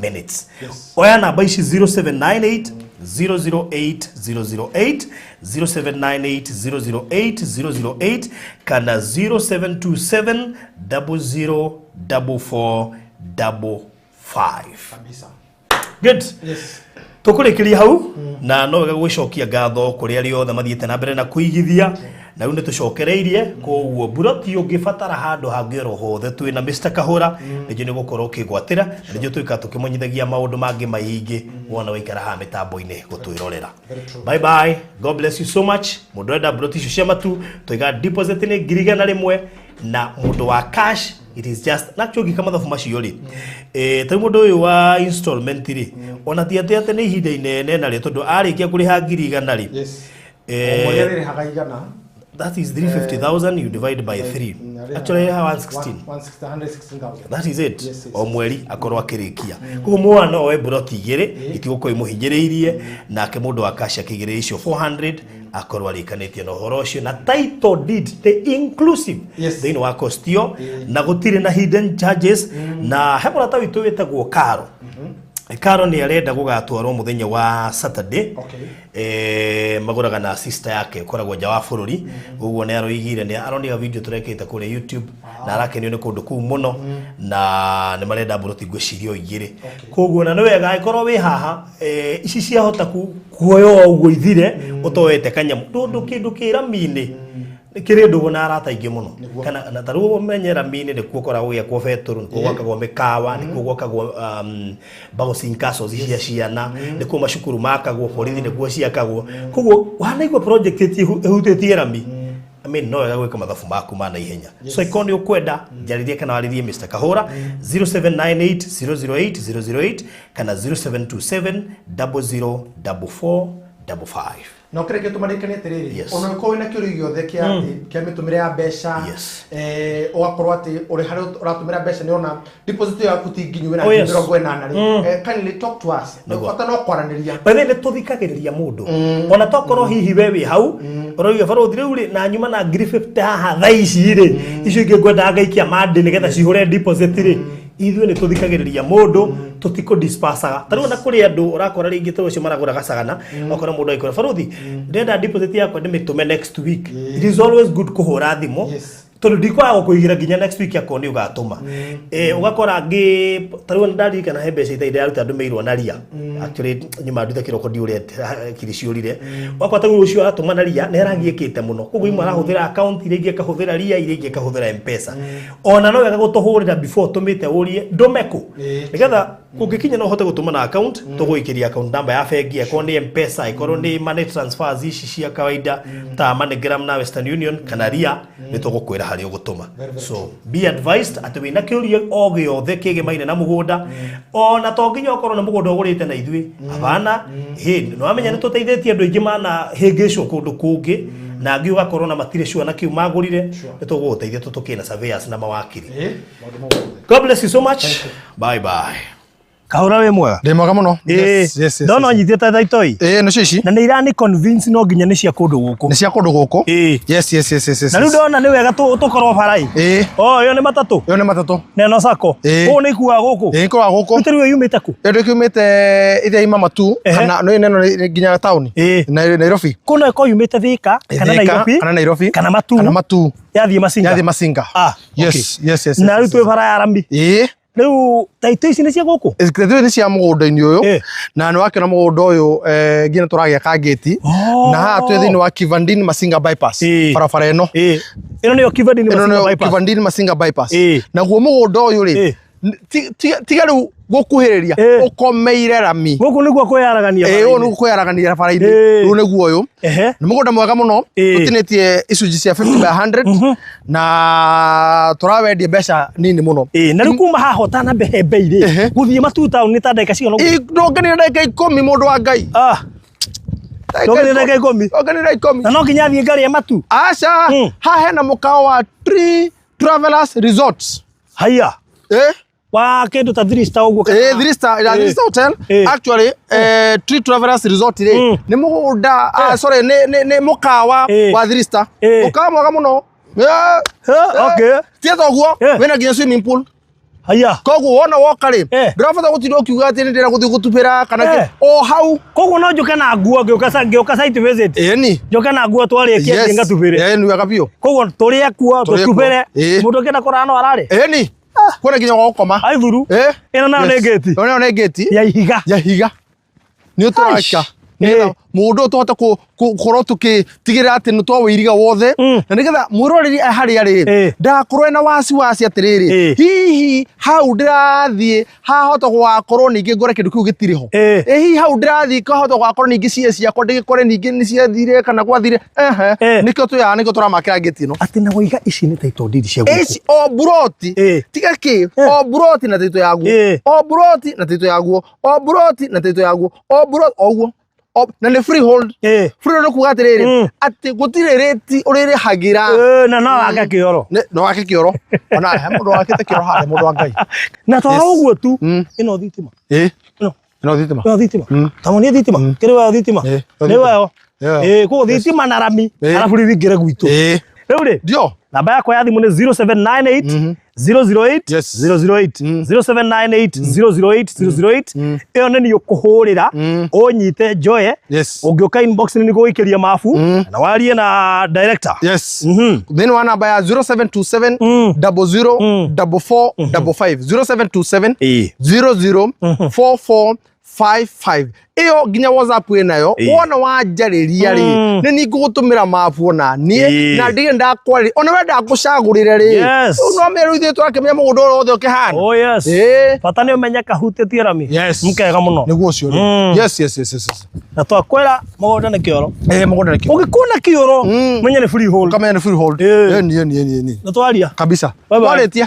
S3: minutes. Oya namba ici 0798 008 008, 0798 008 008, kana 0727 00 44 55.
S6: Kabisa.
S3: Good.
S6: Yes.
S3: Tũkũrĩkĩria hau, na no wega gwĩcokia ngatho kũrĩ arĩa othe mathiĩte na mbere na kũigithia, na rĩu nĩ tũcokereirie. Koguo mburoti ũngĩbatara handũ hangĩ oro hothe, twĩ na Mr Kahũra, nĩnjũ nĩ gũkorwo ũkĩgwatĩra, na nĩnjũ twĩka tũkĩmũnyithagia maũndũ mangĩ maingĩ wona waikara haha mĩtambo-inĩ gũtwĩrorera. Bye bye, God bless you so much. Mũndũ ũrenda mburoti icio cia matu, twaiga deposit nĩ 100,000, na mũndũ wa cash it is just na ũngĩka mathabu macio rĩ, ta rĩu mũndũ ũyũ wa installment rĩ, ona ti atĩ atĩ nĩ ihinda inene narĩo, tondũ arĩkia kũrĩha 100,000 rĩ,
S6: O mweri arĩrĩhaga 100.
S3: That is 350,000, you divide by 3, actually 116.
S6: 116,000.
S3: That is it.
S6: Yes.
S3: O mweri akorwo akĩrĩkia. Koguo mwana no oe mburoti 2, itigũkorwo imũhinyĩrĩirie, nake mũndũ wa cash akĩigĩrĩra icio 400, akorwo arĩkanĩtie na ũhoro ũcio, na title deed the inclusive thĩinĩ wa cost ĩyo, na gũtirĩ na hidden charges. Na he mũrata witũ wĩtagwo Karo. Karo nĩ arenda gũgatwarwo mũthenya wa Saturday. Magũraga na sister yake ũkoragwo nja wa bũrũri. Ũguo nĩ aroigire nĩ aronire video tũrekĩte kũrĩa YouTube, na arakenio nĩ kũndũ kũu mũno, na nĩ marenda mburoti ngwĩciria o 2. Koguo na nĩ wega angĩkorwo wĩ haha, ici ciahota kuoywo o ũguo ithire ũtoete kanyamũ, tondũ kĩndũ kĩ rami-inĩ kĩrĩ ndũgũ na arata aingĩ mũno. Kana na tarĩu ũmenye rami-inĩ nĩkuo ũkoragwo gũgĩakwo betũrũ, nĩkuo gwakagwo mĩkawa, nĩkuo gwakagwo bouncing castles cia ciana, nĩkuo macukuru makagwo, borithi nĩkuo ciakagwo. Koguo wanaigua project ĩhutĩtie rami, I mean, no wega gwĩka mathabu maku ma naihenya. So ikorwo nĩ ũkwenda, njarĩrie kana warĩrie Mr Kahũra 0798 008 008 kana 0727 00 44 55.
S6: Na ũkĩreke tũmarĩkanie atĩrĩrĩ,
S1: Yes.
S6: ona ũngĩkorwo wĩna kĩũria gĩothe kĩa atĩ kĩa mĩtũmĩre ya mbeca, ũgakorwo atĩ ũrĩ harĩa ũratũmĩra mbeca nĩ ona deposit ĩyo yaku ti nginyu, wĩna
S3: Oh, yes.
S6: 80,000 rĩ, kindly talk to us.
S1: Nĩguo.
S6: Bata no kwaranĩria.
S3: By the way, nĩ tũthikagĩrĩria mũndũ ona tokorwo hihi we wĩ hau ũrauga barũthi rĩu rĩ na nyuma na 50,000 haha thaa ici rĩ, icio ingĩ ngwendaga ngaikia mandĩ nĩgetha cihũre deposit rĩ, ithuĩ nĩ tũthikagĩrĩria mũndũ, tũtikũ dispersaga. Ta rĩu ona kũrĩ andũ ũrakora rĩngĩ ta ũcio maragũra gacagana, ũkora mũndũ agĩkwĩra, barũthi, ndĩrenda deposit yakwa ndĩmĩtũme next week. It is always good kũhũra thimũ, tondũ ndikwaga gũkũigĩra nginya next week akorwo nĩ ũgatũma. Ũgakora angĩ ta rĩu ndaririkana he mbeca itarĩ ndĩraruta ndũmĩirwo na ria, actually nyuma ndute kĩroko ndiũrete kiri ciũrire. Ũgakora ta rĩu ũcio aratũma na ria nĩ aragiĩkĩte mũno, koguo imwe arahũthĩra account, iria ingĩ akahũthĩra ria, iria ingĩ akahũthĩra M-Pesa. Ona no wega gũtũhũrĩra before ũtũmĩte ũrie ndũme kũ, nĩgetha kũngĩkinya no ũhote gũtũma na account, tũgũikĩria account number ya bengi, ĩkorwo nĩ M-Pesa, ĩkorwo nĩ money transfers ici cia kawaida ta MoneyGram na Western Union kana ria, nĩ tũgũkwĩra harĩa ũgũtũma. So be advised atĩ wĩna kĩũria o gĩothe kĩgemaine na mũgũnda, ona to nginya ũkorwo nĩ mũgũnda ũgũrĩte na ithuĩ, abana hĩ, nĩ wamenya nĩ tũteithĩtie andũ aingĩ mana hĩngĩcwo kũndũ kũngĩ, na angĩ ũgakorwo na matirĩ sure na kĩu magũrire, nĩ tũgũgũteithia tũtũkĩ na surveyors na mawakiri.
S6: Maũndũ mau mothe.
S3: God bless you so much. Bye bye. Kahũra wĩ mwega?
S6: Ndĩ mwega mũno. Yes.
S3: Ndona ũnyitĩte thaitoi.
S6: Ĩĩ, nĩcio ici.
S3: Na nĩ irani convince no nginya nĩ cia kũndũ gũkũ.
S6: Nĩ cia kũndũ gũkũ.
S3: Ĩĩ.
S6: Yes.
S3: Na rĩu ndona nĩ wega tũkorwo barai.
S6: Ĩĩ.
S3: Oh, ĩyo nĩ matatũ.
S6: Ĩyo nĩ matatũ.
S3: Na ĩno sako.
S6: Ĩĩ.
S3: Kũũ nĩ ikuaga gũkũ.
S6: Ĩĩ, ĩkoragwo gũkũ.
S3: Rĩu ta rĩu ĩyo yumĩte kũ?
S6: Ĩyo ndĩkiumĩte ithia ima matu
S3: Ehe.
S6: kana no ĩno nĩ nginya taũni.
S3: Ĩĩ.
S6: Na Nairobi.
S3: Kũu no ĩkorwo yumĩte Thika kana
S6: Thika,
S3: Nairobi
S6: kana Nairobi
S3: kana Matuu.
S6: Kana Matuu.
S3: Yathiĩ Masinga.
S6: Yathiĩ Masinga.
S3: Ah,
S6: Yes,
S3: okay.
S6: yes.
S3: Na rĩu twĩ bara ya rami.
S6: Ĩĩ.
S3: Rĩu taito ici nĩ cia gũkũ?
S6: Ithuĩ nĩ cia mũgũnda-inĩ ũyũ.
S3: Eh.
S6: Na nĩ wakĩona mũgũnda ũyũ, nginya tũragĩaka ngĩti.
S3: Oh.
S6: Na haha twĩ thĩinĩ wa Kivandini Masinga bypass.
S3: Ĩĩ.
S6: Barabara ĩno.
S3: Ĩĩ. Ĩno nĩyo Kivandini
S6: Ĩno
S3: Masinga
S6: nĩyo
S3: bypass.
S6: Kivandini Masinga bypass.
S3: Ĩĩ.
S6: Naguo mũgũnda ũyũ rĩ,
S3: Ĩĩ.
S6: tiga rĩu gũkuhĩrĩria,
S3: Ĩĩ.
S6: ũkomeire rami.
S3: Gũkũ nĩguo kwĩyaragania
S6: Ĩĩ, ũyũ
S3: bara-inĩ.
S6: nĩguo kwĩyaragania bara-inĩ.
S3: Ĩĩ.
S6: Rĩu nĩguo ũyũ.
S3: Ehe.
S6: Nĩ mũgũnda mwega mũno.
S3: Ĩĩ.
S6: Tũtinĩtie icunjĩ cia 50 by 100 na tũrawendia mbeca nini mũno.
S3: Ĩĩ, na rĩu kuma haha ũtanambe rĩ,
S6: Ehe.
S3: gũthiĩ Matuu town nĩ ta ndagĩka cigana ũguo?
S6: Ĩ, ndonganire ndagĩka 10 mũndũ wa Ngai.
S3: Ah, ndonganire ndagĩka 10.
S6: Ndonganire ndagĩka 10.
S3: Na no nginya athiĩ ngarĩe Matuu?
S6: Aca, haha hena mũkawa wa Tree Travelers Resort.
S3: Haiya.
S6: Eh?
S3: Wa kĩndũ ta 3 star ũguo kana?
S6: 3 star, ya 3 star hotel. Actually, Tree Travelers Resort rĩ, nĩ mũgũnda, sorry, nĩ mũkawa wa 3 star. Mũkawa mwega mũno.
S3: Okay.
S6: Tiga toguo, wĩna nginya swimming pool.
S3: Haiya.
S6: Koguo wona woka rĩ, ndũrabatara gũtinda ũkiuga atĩ nĩ ndĩrenda gũthiĩ gũtubĩra kana kĩ. O hau.
S3: Koguo no njũke na nguo ngĩũka site visit.
S6: Ĩni.
S3: Njũke na nguo twarĩkia
S6: Yes.
S3: thiĩ ngatubĩre.
S6: Ĩni wega biũ.
S3: Koguo tũrĩe kuo,
S6: Tũrĩe kuo.
S3: tũtubĩre.
S6: Ĩĩ.
S3: Mũndũ ũngĩenda kũrara no arare.
S6: Ĩni. Kwĩna nginya gwa gũkoma.
S3: Aithuru. Ĩno nayo nĩ ngĩti.
S6: Ĩno nayo nĩ ngĩti.
S3: Ya ihiga.
S6: Ya ihiga. Nĩ ũtũraka. Nĩgetha mũgũnda ũyũ tũhote gũkorwo tũkĩtigĩrĩra atĩ nĩ twawĩiriga wothe, na nĩgetha mwĩroreri e harĩa rĩ, ndagakorwo ena wasiwasi atĩrĩrĩ, hihi hau ndĩrathiĩ hahota gũgakorwo ningĩ ngore kĩndũ kĩu gĩtirĩ ho, ĩ hihi hau ndĩrathiĩ kahota gũgakorwo ningĩ cie ciakwa ndĩgĩkore ningĩ nĩ ciathire kana gwathire. Ehe, nĩkĩo twĩ haha, nĩkĩo tũramakĩra ngĩti ĩno.
S3: Atĩ na waiga ici nĩ title deed cia gũkũ.
S6: Ici o buroti, tiga kĩ, o buroti na title yaguo, o buroti na title yaguo, o buroti na title yaguo, o buroti o ũguo. Na nĩ freehold. Freehold nĩ kuga atĩrĩrĩ, atĩ gũtirĩ rĩti ũrĩrĩhagĩra.
S3: Na no wake kĩoro.
S6: No wake kĩoro. Ona he mũndũ wakĩte kĩoro harĩa, mũndũ wa Ngai.
S3: Na to
S6: Yes.
S3: ũguo tu, ĩno thitima.
S6: Ĩĩ.
S3: Ĩno.
S6: Ĩno thitima.
S3: Ĩno thitima. Ta muonie thitima. Kĩrĩ wayo thitima.
S6: Ĩĩ,
S3: Nĩ wayo.
S6: Ĩyo.
S3: Ĩĩ, koguo thitima na rami, arabu rĩu ingĩre gwitũ. Rĩu rĩ,
S6: Ndio.
S3: Namba yakwa ya thimũ nĩ 0798 008 008, 0798 008 008. Ĩyo nĩ niĩ ũkũhũrĩra ũnyite njoye. Ũngĩũka inbox nĩ nĩgũgũikĩria mabu na warie na director.
S6: Yes. Thĩinĩ wa namba ya 0727 00 44 55, 0727 00 44 55, ĩyo nginya WhatsApp ĩnayo. Wona wanjarĩria rĩ, nĩ niĩ ngũgũtũmĩra mabu ona niĩ, na ndige ndakwarĩria ona wenda ngũcagũrĩre rĩ. Rĩu no mĩrũ ithuĩ tũrakĩmenya mũgũnda ũrĩa wothe ũkĩhana.
S3: Oh yes. Bata nĩ ũmenye kahutĩtie rami.
S6: Yes.
S3: Mkega mũno.
S6: Nĩguo ũcio rĩ. Yes.
S3: Na twakwĩra mũgũnda nĩ kĩoro.
S6: Mũgũnda nĩ kĩoro.
S3: Ũngĩkuona kĩoro, menye nĩ freehold.
S6: Ũkamenya nĩ freehold. Ĩni, ĩni, ĩni, ĩni.
S3: Na twaria.
S6: Kabisa.
S3: Bye bye.
S6: Twarĩtie.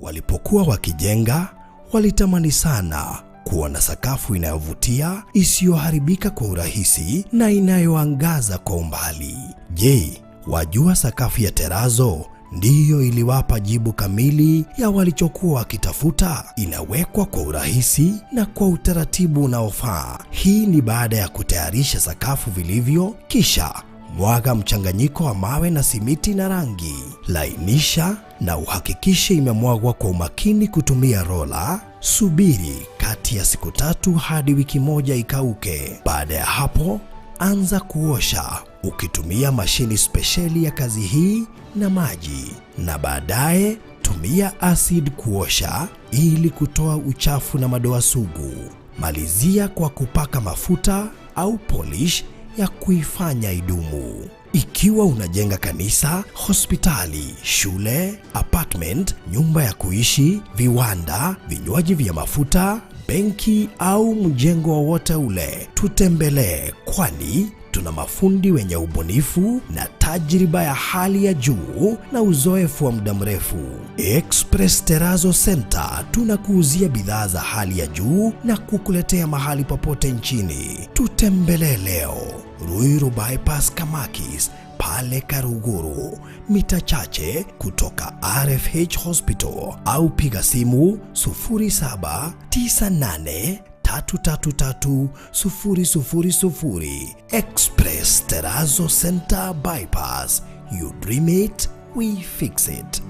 S1: Walipokuwa wakijenga, walitamani sana kuwa na sakafu inayovutia, isiyoharibika kwa urahisi na inayoangaza kwa umbali. Je, wajua sakafu ya terazo ndiyo iliwapa jibu kamili ya walichokuwa wakitafuta? Inawekwa kwa urahisi na kwa utaratibu unaofaa. Hii ni baada ya kutayarisha sakafu vilivyo, kisha mwaga mchanganyiko wa mawe na simiti na rangi. Lainisha na uhakikishe imemwagwa kwa umakini kutumia rola. Subiri kati ya siku 3 hadi wiki 1 ikauke. Baada ya hapo, anza kuosha ukitumia mashini spesheli ya kazi hii na maji, na baadaye tumia acid kuosha ili kutoa uchafu na madoa sugu. Malizia kwa kupaka mafuta au polish ya kuifanya idumu. Ikiwa unajenga kanisa, hospitali, shule, apartment, nyumba ya kuishi, viwanda, vinywaji vya mafuta, benki au mjengo wowote ule, tutembelee, kwani tuna mafundi wenye ubunifu na tajriba ya hali ya juu na uzoefu wa muda mrefu. Express Terrazzo Center tunakuuzia bidhaa za hali ya juu na kukuletea mahali popote nchini. Tutembelee leo Ruiru Bypass Kamakis pale Karuguru, mita chache kutoka RFH Hospital, au piga simu 0798 333 000. Express Terrazzo Center Bypass. You dream it, we fix it.